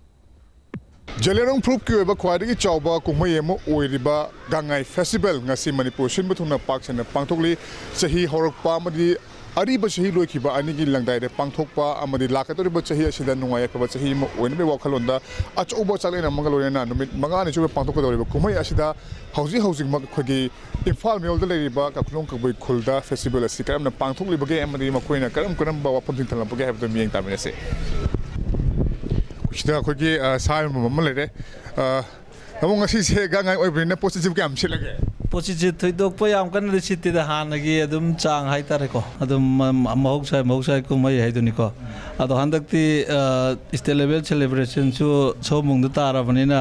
ꯖꯂꯤꯌꯥꯡꯔꯣꯡ ꯐꯨꯔꯨꯞꯀꯤ ꯑꯣꯏꯕ ꯈ꯭ꯋꯥꯏꯗꯒꯤ ꯆꯥꯎꯕ ꯀꯨꯝꯍꯩ ꯑꯃ ꯑꯣꯏꯔꯤꯕ ꯒꯥꯡꯉꯥꯏ festival ꯉꯁꯤ ꯃꯅꯤꯄꯨꯔ ꯁꯤꯟꯕ ꯊꯨꯡꯅ ꯄꯥꯛ ꯁꯟꯅ ꯄꯥꯡꯊꯣꯛꯂꯤ꯫ ꯆꯍꯤ ꯍꯧꯔꯛꯄ ꯑꯃꯗꯤ ꯑꯔꯤꯕ ꯆꯍꯤ ꯂꯣꯏꯈꯤꯕ ꯑꯅꯤꯒꯤ ꯂꯪꯗꯥꯏꯗ ꯄꯥꯡꯊꯣꯛꯄ ꯑꯃꯗꯤ ꯂꯥꯛꯀꯗꯧꯔꯤꯕ ꯆꯍꯤ ꯑꯁꯤꯗ ꯅꯨꯡꯉꯥꯏ ꯌꯥꯏꯐꯕ ꯆꯍꯤ ꯑꯃ ꯑꯣꯏꯅꯕꯒꯤ ꯋꯥꯈꯜꯂꯣꯟꯗ ꯑꯆꯧꯕ ꯆꯥꯛꯂꯦꯟ ꯑꯃꯒ ꯂꯣꯏꯅꯅ ꯅꯨꯃꯤꯠ ꯃꯉꯥꯅꯤ ꯆꯨꯞꯅ ꯄꯥꯡꯊꯣꯛꯀꯗꯧꯔꯤꯕ ꯀꯨꯝꯍꯩ ꯑꯁꯤꯗ ꯍꯧꯖꯤꯛ ꯍꯧꯖꯤꯛꯃꯛ ꯑꯩꯈꯣꯏꯒꯤ ꯏꯝꯐꯥꯜ ꯃꯌꯣꯜꯗ ꯂꯩꯔꯤꯕ ꯀꯥꯈꯨꯂꯣꯡ ꯀꯕꯨꯏ ꯈꯨꯜꯗ festival ꯑꯁꯤ ꯀꯔꯝꯅ ꯄꯥꯡꯊꯣꯛꯂꯤꯕꯒꯦ ꯑꯃꯗꯤ ꯃꯈꯣꯏꯅ ꯀꯔꯝ ꯀꯔꯝꯕ ꯋꯥꯐꯝꯁꯤꯡ ꯊꯝꯂꯛꯄꯒꯦ ꯍꯥꯏꯕꯗꯨ ꯃꯤꯠꯌꯦꯡ ꯇꯥꯃꯤꯟꯅꯁꯤ꯫ ꯁꯤꯗ ꯑꯩꯈꯣꯏꯒꯤ, ꯑ, ꯁꯥ ꯌꯣꯟꯐꯝ ꯑꯃ ꯂꯩꯔꯦ꯫ ꯑ, ꯇꯥꯃꯣ, ꯉꯁꯤꯁꯦ ꯒꯥꯡꯉꯥꯏ ꯑꯣꯏꯕꯅꯤꯅ ꯄꯣꯠꯁꯤꯕꯨ ꯀꯌꯥꯝ ꯁꯤꯠꯂꯒꯦ? ꯄꯣꯠꯁꯤꯠꯁꯦ ꯊꯣꯏꯗꯣꯛꯄ ꯌꯥꯝ ꯀꯟꯅꯗꯤ ꯁꯤꯠꯇꯦꯗ, ꯍꯥꯟꯅꯒꯤ ꯑꯗꯨꯝ ꯆꯥꯡ ꯍꯥꯏꯇꯥꯔꯦꯀꯣ, ꯑꯗꯨꯝ ꯃ-, ꯃꯍꯧꯁꯥ, ꯃꯍꯧꯁꯥꯒꯤ ꯀꯨꯝꯍꯩ ꯍꯥꯏꯗꯨꯅꯤꯀꯣ꯫ ꯑꯗꯣ ꯍꯟꯗꯛꯇꯤ, ꯑ, state level celebrationꯁꯨ ꯁꯑꯣꯝꯕꯨꯡꯗ ꯇꯥꯔꯕꯅꯤꯅ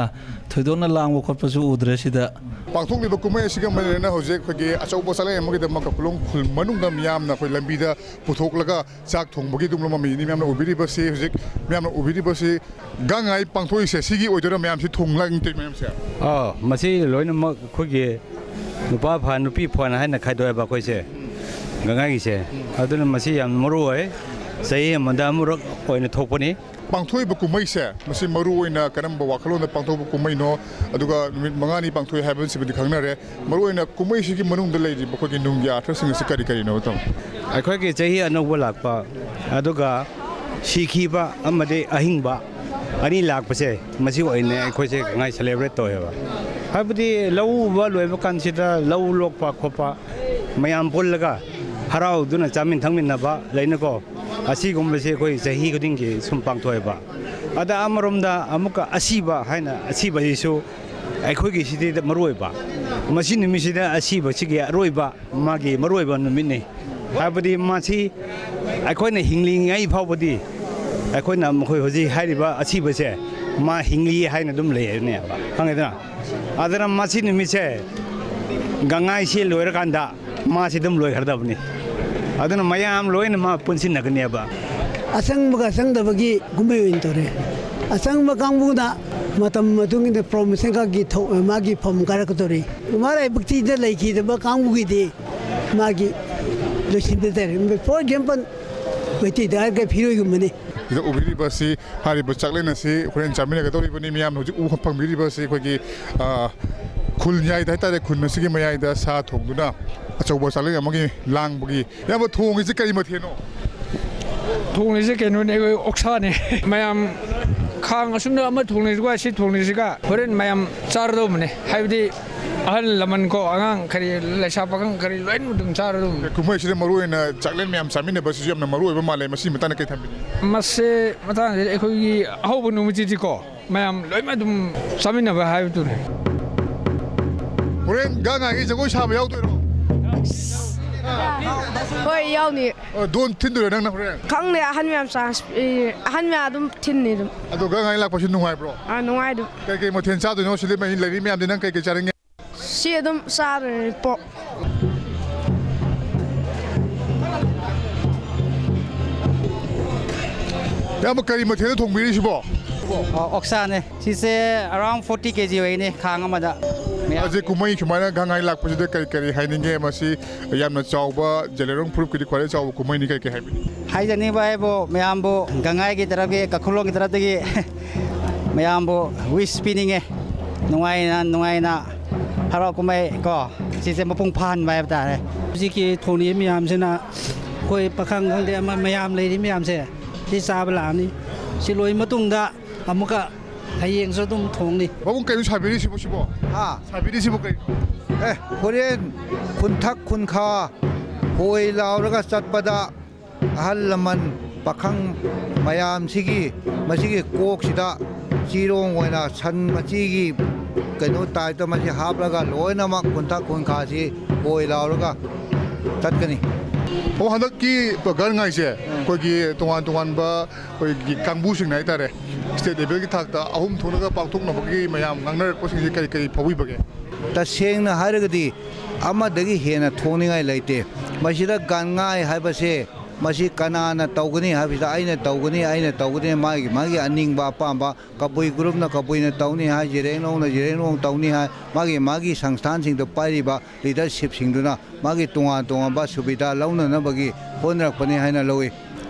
ꯊꯣꯏꯗꯣꯛꯅ ꯂꯥꯡꯕ ꯈꯣꯠꯄꯁꯨ ꯎꯗ꯭ꯔꯦ ꯁꯤꯗ꯫ ꯄꯥꯡꯊꯣꯛꯂꯤꯕ ꯀꯨꯝꯍꯩ ꯑꯁꯤꯒ ꯃꯔꯤ ꯂꯩꯅꯅ ꯍꯧꯖꯤꯛ ꯑꯩꯈꯣꯏꯒꯤ ꯑꯆꯧꯕ ꯆꯥꯛꯂꯦꯟ ꯑꯃꯒꯤꯗꯃꯛ ꯀꯥꯈꯨꯂꯣꯡ ꯈꯨꯜ ꯃꯅꯨꯡꯗ ꯃꯤꯌꯥꯝꯅ ꯑꯩꯈꯣꯏ ꯂꯝꯕꯤꯗ ꯄꯨꯊꯣꯛꯂꯒ ꯆꯥꯛ ꯊꯣꯡꯕꯒꯤ ꯑꯗꯨꯒꯨꯝꯂꯕ ꯃꯃꯤꯅꯤ꯫ ꯃꯌꯥꯝꯅ ꯎꯕꯤꯔꯤꯕꯁꯤ, ꯍꯧꯖꯤꯛ ꯃꯌꯥꯝꯅ ꯎꯕꯤꯔꯤꯕꯁꯤ ꯒꯥꯡꯉꯥꯏ ꯄꯥꯡꯊꯣꯛꯏꯁꯦ ꯁꯤꯒꯤ ꯑꯣꯏꯗꯣꯏꯔꯥ? ꯃꯌꯥꯝꯁꯤ ꯊꯣꯡ ꯂꯥꯡꯇꯣꯏ ꯃꯌꯥꯝꯁꯦ? ꯑꯥ, ꯃꯁꯤ ꯂꯣꯏꯅꯃꯛ ꯑꯩꯈꯣꯏꯒꯤ ꯅꯨꯄꯥ ꯐꯥꯟ, ꯅꯨꯄꯤ ꯐꯥꯟ ꯍꯥꯏꯅ ꯈꯥꯏꯗꯣꯛꯑꯦꯕ ꯑꯩꯈꯣꯏꯁꯦ, ꯒꯥꯡꯉꯥꯏꯒꯤꯁꯦ꯫ ꯑꯗꯨꯅ ꯃꯁꯤ ꯌꯥꯝ ꯃꯔꯨ ꯑꯣꯏ, ꯆꯍꯤ ꯑꯃꯗ ꯑꯃꯨꯔꯛ ꯑꯣꯏꯅ ꯊꯣꯛꯄꯅꯤ꯫ ꯄꯥꯡꯊꯣꯛꯏꯕ ꯀꯨꯝꯍꯩꯁꯦ, ꯃꯁꯤ ꯃꯔꯨ ꯑꯣꯏꯅ ꯀꯔꯝꯕ ꯋꯥꯈꯜꯂꯣꯟꯗ ꯄꯥꯡꯊꯣꯛꯄ ꯀꯨꯝꯍꯩꯅꯣ? ꯑꯗꯨꯒ ꯅꯨꯃꯤꯠ ꯃꯉꯥꯅꯤ ꯄꯥꯡꯊꯣꯛꯏ ꯍꯥꯏꯕꯁꯤꯃꯗꯤ ꯈꯪꯅꯔꯦ꯫ ꯃꯔꯨ ꯑꯣꯏꯅ ꯀꯨꯝꯍꯩꯁꯤꯒꯤ ꯃꯅꯨꯡꯗ ꯂꯩꯔꯤꯕ ꯑꯩꯈꯣꯏꯒꯤ ꯅꯨꯡꯒꯤ ꯑꯥꯔꯊꯁꯤꯡ ꯑꯁꯤ ꯀꯔꯤ ꯀꯔꯤꯅꯣ, ꯇꯥꯃꯣ? ꯑꯩꯈꯣꯏꯒꯤ ꯆꯍꯤ ꯑꯅꯧꯕ ꯂꯥꯛꯄ, ꯑꯗꯨꯒ ꯁꯤꯈꯤꯕ ꯑꯃꯗꯤ ꯑꯍꯤꯡꯕ ꯑꯅꯤ ꯂꯥꯛꯄꯁꯦ, ꯃꯁꯤ ꯑꯣꯏꯅ ꯑꯩꯈꯣꯏꯁꯦ ꯒꯥꯡꯉꯥꯏ celebrate ꯇꯧꯋꯦꯕ꯫ ꯍꯥꯏꯕꯗꯤ ꯂꯧ ꯎꯕ ꯂꯣꯏꯕ ꯀꯥꯟꯁꯤꯗ ꯂꯧ ꯂꯣꯛꯄ ꯈꯣꯠꯄ ꯃꯌꯥꯝ ꯄꯨꯜꯂꯒ ꯍꯔꯥꯎꯗꯨꯅ ꯆꯥꯃꯤꯟ ꯊꯛꯃꯤꯟꯅꯕ ꯂꯩꯅꯀꯣ, ꯑꯁꯤꯒꯨꯝꯕꯁꯦ ꯑꯩꯈꯣꯏ ꯆꯍꯤ ꯈꯨꯗꯤꯡꯒꯤ ꯁꯨꯝ ꯄꯥꯡꯊꯣꯛꯑꯦꯕ꯫ ꯑꯗ ꯑꯃꯔꯣꯝꯗ ꯑꯃꯨꯛꯀ ꯑꯁꯤꯕ ꯍꯥꯏꯅ, ꯑꯁꯤꯕꯁꯤꯁꯨ ꯑꯩꯈꯣꯏꯒꯤ ꯁꯤꯗꯩꯗ ꯃꯔꯨ ꯑꯣꯏꯕ, ꯃꯁꯤ ꯅꯨꯃꯤꯠꯁꯤꯗ ꯑꯁꯤꯕꯁꯤꯒꯤ ꯑꯔꯣꯏꯕ, ꯃꯥꯒꯤ ꯃꯔꯨ ꯑꯣꯏꯕ ꯅꯨꯃꯤꯠꯅꯤ꯫ ꯍꯥꯏꯕꯗꯤ ꯃꯁꯤ ꯑꯩꯈꯣꯏꯅ ꯍꯤꯡꯂꯤꯉꯩ ꯐꯥꯎꯕꯗꯤ ꯑꯩꯈꯣꯏꯅ ꯃꯈꯣꯏ ꯍꯧꯖꯤꯛ ꯍꯥꯏꯔꯤꯕ ꯑꯁꯤꯕꯁꯦ ꯃꯥ ꯍꯤꯡꯂꯤ ꯍꯥꯏꯅ ꯑꯗꯨꯝ ꯂꯩꯔꯅꯦꯕ, ꯈꯪꯉꯦꯗꯅ? ꯑꯗꯨꯅ ꯃꯁꯤ ꯅꯨꯃꯤꯠꯁꯦ ꯒꯥꯡꯉꯥꯏꯁꯦ ꯂꯣꯏꯔꯀꯥꯟꯗ ꯃꯥꯁꯤ ꯑꯗꯨꯝ ꯂꯣꯏꯈ꯭ꯔꯗꯕꯅꯤ꯫ ꯑꯗꯨꯅ ꯃꯌꯥꯝ ꯂꯣꯏꯅ ꯃꯥ ꯄꯨꯟꯁꯤꯟꯅꯒꯅꯦꯕ꯫ ꯑꯆꯪꯕꯒ ꯑꯆꯪꯗꯕꯒꯤ ꯀꯨꯝꯍꯩ ꯑꯣꯏꯅ ꯇꯧꯔꯦ꯫ ꯑꯆꯪꯕ ꯀꯥꯡꯕꯨꯅ ꯃꯇꯝ ꯃꯇꯨꯡ ꯏꯟꯅ promotion ꯈꯛꯀꯤ ꯊꯧ-, ꯃꯥꯒꯤ ꯐꯝ ꯀꯥꯔꯛꯀꯗꯧꯔꯤ꯫ ꯃꯔꯥꯏꯕꯛ ꯊꯤꯗ ꯂꯩꯈꯤꯗꯕ ꯀꯥꯡꯕꯨꯒꯤꯗꯤ ꯃꯥꯒꯤ ꯂꯣꯏꯁꯤꯟꯕ ꯇꯥꯔꯦ꯫ For example, ꯃꯩꯇꯩꯗ ꯍꯥꯏꯔꯒ ꯐꯤꯔꯣꯏꯒꯨꯝꯕꯅꯤ꯫ ꯁꯤꯗ ꯎꯕꯤꯔꯤꯕ ꯑꯁꯤ, ꯍꯥꯏꯔꯤꯕ ꯆꯥꯛꯂꯦꯟ ꯑꯁꯤ ꯍꯣꯔꯦꯟ ꯆꯥꯃꯤꯟꯅꯒꯗꯧꯔꯤꯕꯅꯤ꯫ ꯃꯤꯌꯥꯝꯅ ꯍꯧꯖꯤꯛ ꯎꯕ ꯐꯪꯕꯤꯔꯤꯕ ꯑꯁꯤ ꯑꯩꯈꯣꯏꯒꯤ, ꯑ, ꯈꯨꯜ ꯃꯌꯥꯏꯗ ꯍꯥꯏꯇꯥꯔꯦ, ꯈꯨꯜ ꯑꯁꯤꯒꯤ ꯃꯌꯥꯏꯗ ꯁꯥ ꯊꯣꯡꯗꯨꯅ ꯑꯆꯧꯕ ꯆꯥꯛꯂꯦꯟ ꯑꯃꯒꯤ ꯂꯥꯡꯕꯒꯤ꯫ ꯏꯌꯥꯝꯕ, ꯊꯣꯡꯉꯤꯁꯤ ꯀꯔꯤ ꯃꯊꯦꯜꯅꯣ? ꯊꯣꯡꯉꯤꯁꯦ ꯀꯩꯅꯣꯅꯦ, ꯑꯩꯈꯣꯏ ꯑꯣꯛꯁꯥꯅꯦ꯫ ꯃꯌꯥꯝ ꯈꯥꯡ ꯑꯁꯨꯝꯅ ꯑꯃ ꯊꯣꯡꯂꯤꯁꯤꯒ ꯁꯤ ꯊꯣꯡꯂꯤꯁꯤꯒ ꯍꯣꯔꯦꯟ ꯃꯌꯥꯝ ꯆꯥꯔꯗꯧꯕꯅꯦ꯫ ꯍꯥꯏꯕꯗꯤ ꯑꯍꯜ ꯂꯃꯟ ꯀꯣ, ꯑꯉꯥꯡ ꯀꯔꯤ, ꯂꯩꯁꯥ ꯄꯥꯈꯪ ꯀꯔꯤ ꯂꯣꯏꯅ ꯑꯗꯨꯝ ꯆꯥꯔꯗꯧꯕꯅꯦ꯫ ꯀꯨꯝꯍꯩꯁꯤꯗ ꯃꯔꯨ ꯑꯣꯏꯅ ꯆꯥꯛꯂꯦꯟ ꯃꯌꯥꯝ ꯆꯥꯃꯤꯟꯅꯕꯁꯤꯁꯨ ꯌꯥꯝꯅ ꯃꯔꯨ ꯑꯣꯏꯕ ꯃꯥꯜꯂꯦ꯫ ꯃꯁꯤꯒꯤ ꯃꯇꯥꯡꯗ ꯀꯩ ꯊꯝꯕꯤꯅꯤꯡꯉꯤ? ꯃꯁꯤ ꯃꯇꯥꯡꯁꯤꯗ ꯑꯩꯈꯣꯏꯒꯤ ꯑꯍꯧꯕ ꯅꯨꯃꯤꯠꯁꯤꯗꯤꯀꯣ, ꯃꯌꯥꯝ ꯂꯣꯏꯅ ꯑꯗꯨꯝ ꯆꯥꯃꯤꯟꯅꯕ ꯍꯥꯏꯕꯗꯨꯅꯤ꯫ ꯍꯣꯔꯦꯟ ꯒꯥꯡ ꯉꯥꯏꯒꯤ ꯖꯒꯣꯏ ꯁꯥꯕ ꯌꯥꯎꯗꯣꯏꯔꯣ? ꯍꯣꯏ, ꯌꯥꯎꯅꯤ꯫ ꯑ, ꯗꯣꯟ ꯊꯤꯟꯗꯣꯏꯔꯣ ꯅꯪꯅ ꯍꯣꯔꯦꯟ? ꯈꯪꯗꯦ, ꯑꯍꯟ ꯃꯌꯥꯝ ꯆꯥꯟꯁ ꯄꯤ-, ꯑꯍꯟ ꯃꯌꯥꯝ ꯑꯗꯨꯝ ꯊꯤꯟꯅꯤ ꯑꯗꯨꯝ꯫ ꯑꯗꯣ ꯒꯥꯡ ꯉꯥꯏ ꯂꯥꯛꯄꯁꯤ ꯅꯨꯡꯉꯥꯏꯕ꯭ꯔꯣ? ꯑꯥ, ꯅꯨꯡꯉꯥꯏ ꯑꯗꯨꯝ꯫ ꯀꯩꯀꯩ ꯃꯊꯦꯜ ꯆꯥꯗꯣꯏꯅꯣ? ꯁꯤꯗ ꯃꯤ ꯂꯩꯔꯤ ꯃꯌꯥꯝꯗꯤ ꯅꯪ ꯀꯩꯀꯩ ꯆꯥꯅꯤꯡꯉꯦ? ꯁꯤ ꯑꯗꯨꯝ ꯆꯥꯗꯣꯏꯅꯤ, ꯄꯣꯛ꯫ ꯏꯌꯥꯝꯕ, ꯀꯔꯤ ꯃꯊꯦꯜꯅ ꯊꯣꯡꯕꯤꯔꯤꯁꯤꯕꯣ? ꯑꯣ, ꯑꯣꯛꯁꯥꯅꯦ꯫ ꯁꯤꯁꯦ around forty K G ꯑꯣꯏꯒꯅꯤ, ꯈꯥꯡ ꯑꯃꯗ꯫ ꯃꯌꯥꯝ ꯍꯧꯖꯤꯛ ꯀꯨꯝꯍꯩ ꯁꯨꯃꯥꯏꯅ ꯒꯥꯡ ꯉꯥꯏ ꯂꯥꯛꯄꯁꯤꯗ ꯀꯔꯤ ꯀꯔꯤ ꯍꯥꯏꯅꯤꯡꯉꯦ? ꯃꯁꯤ ꯌꯥꯝꯅ ꯆꯥꯎꯕ ꯖꯦꯂꯦꯔꯣꯡ ꯐꯨꯔꯨꯞꯀꯤꯗꯤ ꯈ꯭ꯋꯥꯏꯗꯒꯤ ꯆꯥꯎꯕ ꯀꯨꯝꯍꯩꯅꯤ, ꯀꯔꯤ ꯀꯔꯤ ꯍꯥꯏꯕꯤꯅꯤꯡꯉꯤ? ꯍꯥꯏꯖꯅꯤꯡꯕ ꯍꯥꯏꯕꯨ, ꯃꯌꯥꯝꯕꯨ ꯒꯥꯡ ꯉꯥꯏꯒꯤ ꯇꯔꯞꯀꯤ, ꯀꯈꯨꯂꯣꯡꯒꯤ ꯇꯔꯞꯇꯒꯤ ꯃꯌꯥꯝꯕꯨ ꯋꯤꯁ ꯄꯤꯅꯤꯡꯉꯦ꯫ ꯅꯨꯡꯉꯥꯏꯅ, ꯅꯨꯡꯉꯥꯏꯅ ꯍꯔꯥꯎ ꯀꯨꯝꯍꯩ ꯀꯣ, ꯁꯤꯁꯦ ꯃꯄꯨꯡ ꯐꯥꯍꯟꯕ ꯍꯥꯏꯕ ꯇꯥꯔꯦ꯫ ꯍꯧꯖꯤꯛꯀꯤ ꯊꯣꯡꯂꯤꯕ ꯃꯌꯥꯝꯁꯤꯅ ꯑꯩꯈꯣꯏ ꯄꯥꯈꯪ ꯈꯪꯗꯦ ꯑꯃ ꯃꯌꯥꯝ ꯂꯩꯔꯤ ꯃꯌꯥꯝꯁꯦ ꯁꯤ ꯆꯥꯕ ꯂꯥꯛꯑꯅꯤ꯫ ꯁꯤ ꯂꯣꯏ ꯃꯇꯨꯡꯗ ꯑꯃꯨꯛꯀ ꯍꯌꯦꯡꯁꯨ ꯑꯗꯨꯝ ꯊꯣꯡꯅꯤ꯫ ꯄꯥꯕꯨꯡ, ꯀꯩꯅꯣ ꯁꯥꯕꯤꯔꯤꯁꯤꯕꯣ ꯁꯤꯕꯣ? ꯍꯥ? ꯁꯥꯕꯤꯔꯤꯁꯤꯕꯨ ꯀꯩꯅꯣ? ꯑꯦ, ꯍꯣꯔꯦꯟ ꯈꯨꯟꯊꯛ ꯈꯨꯟꯈꯥ ꯍꯣꯏ ꯂꯥꯎꯔꯒ ꯆꯠꯄꯗ ꯑꯍꯜ ꯂꯃꯟ ꯄꯥꯈꯪ ꯃꯌꯥꯝꯁꯤꯒꯤ ꯃꯁꯤꯒꯤ ꯀꯣꯛꯁꯤꯗ ꯆꯤꯔꯣꯡ ꯑꯣꯏꯅ ꯁꯟ ꯃꯆꯤꯒꯤ ꯀꯩꯅꯣ ꯇꯥꯏꯞꯇ ꯃꯁꯤ ꯍꯥꯞꯂꯒ ꯂꯣꯏꯅꯃꯛ ꯈꯨꯟꯊꯛ ꯈꯨꯟꯈꯥꯁꯤ ꯍꯣꯏ ꯂꯥꯎꯔꯒ ꯆꯠꯀꯅꯤ꯫ ꯑꯣ, ꯍꯟꯗꯛꯀꯤ ꯒꯥꯡ ꯉꯥꯏꯁꯦ ꯑꯩꯈꯣꯏꯒꯤ ꯇꯣꯉꯥꯟ ꯇꯣꯉꯥꯟꯕ ꯑꯩꯈꯣꯏꯒꯤ ꯀꯥꯡꯕꯨꯁꯤꯡꯅ ꯍꯥꯏꯇꯥꯔꯦ, ꯁ꯭ꯇꯦꯠ ꯂꯦꯚꯦꯜꯒꯤ ꯊꯥꯛꯇ ꯑꯍꯨꯝ ꯊꯣꯛꯅꯒ ꯄꯥꯡꯊꯣꯛꯅꯕꯒꯤ ꯃꯌꯥꯝ ꯉꯥꯡꯅꯔꯛꯄꯁꯤꯡꯁꯦ ꯀꯔꯤ ꯀꯔꯤ ꯐꯥꯎꯕꯤꯕꯒꯦ? ꯇꯁꯦꯡꯅ ꯍꯥꯏꯔꯒꯗꯤ ꯑꯃꯗꯒꯤ ꯍꯦꯟꯅ ꯊꯣꯛꯅꯤꯡꯉꯥꯏ ꯂꯩꯇꯦ꯫ ꯃꯁꯤꯗ ꯒꯥꯡ ꯉꯥꯏ ꯍꯥꯏꯕꯁꯦ ꯃꯁꯤ ꯀꯅꯥꯅ ꯇꯧꯒꯅꯤ ꯍꯥꯏꯕꯁꯤꯗ ꯑꯩꯅ ꯇꯧꯒꯅꯤ, ꯑꯩꯅ ꯇꯧꯒꯅꯤ, ꯃꯥꯒꯤ ꯃꯥꯒꯤ ꯑꯅꯤꯡꯕ ꯑꯄꯥꯝꯕ, ꯀꯕꯨꯏ ꯒ꯭ꯔꯨꯞꯅ ꯀꯕꯨꯏꯅ ꯇꯧꯅꯤ ꯍꯥꯏ, ꯖꯤꯔꯦꯡꯂꯣꯡꯅ ꯖꯤꯔꯦꯡꯂꯣꯡ ꯇꯧꯅꯤ ꯍꯥꯏ, ꯃꯥꯒꯤ ꯃꯥꯒꯤ ꯁꯪꯁꯊꯥꯟꯁꯤꯡꯗ ꯄꯥꯏꯔꯤꯕ ꯂꯤꯗꯔꯁꯤꯞꯁꯤꯡꯗꯨꯅ ꯃꯥꯒꯤ ꯇꯣꯉꯥꯟ ꯇꯣꯉꯥꯟꯕ ꯁꯨꯕꯤꯗꯥ ꯂꯧꯅꯅꯕꯒꯤ ꯍꯣꯠꯅꯔꯛꯄꯅꯤ ꯍꯥꯏꯅ ꯂꯧꯏ꯫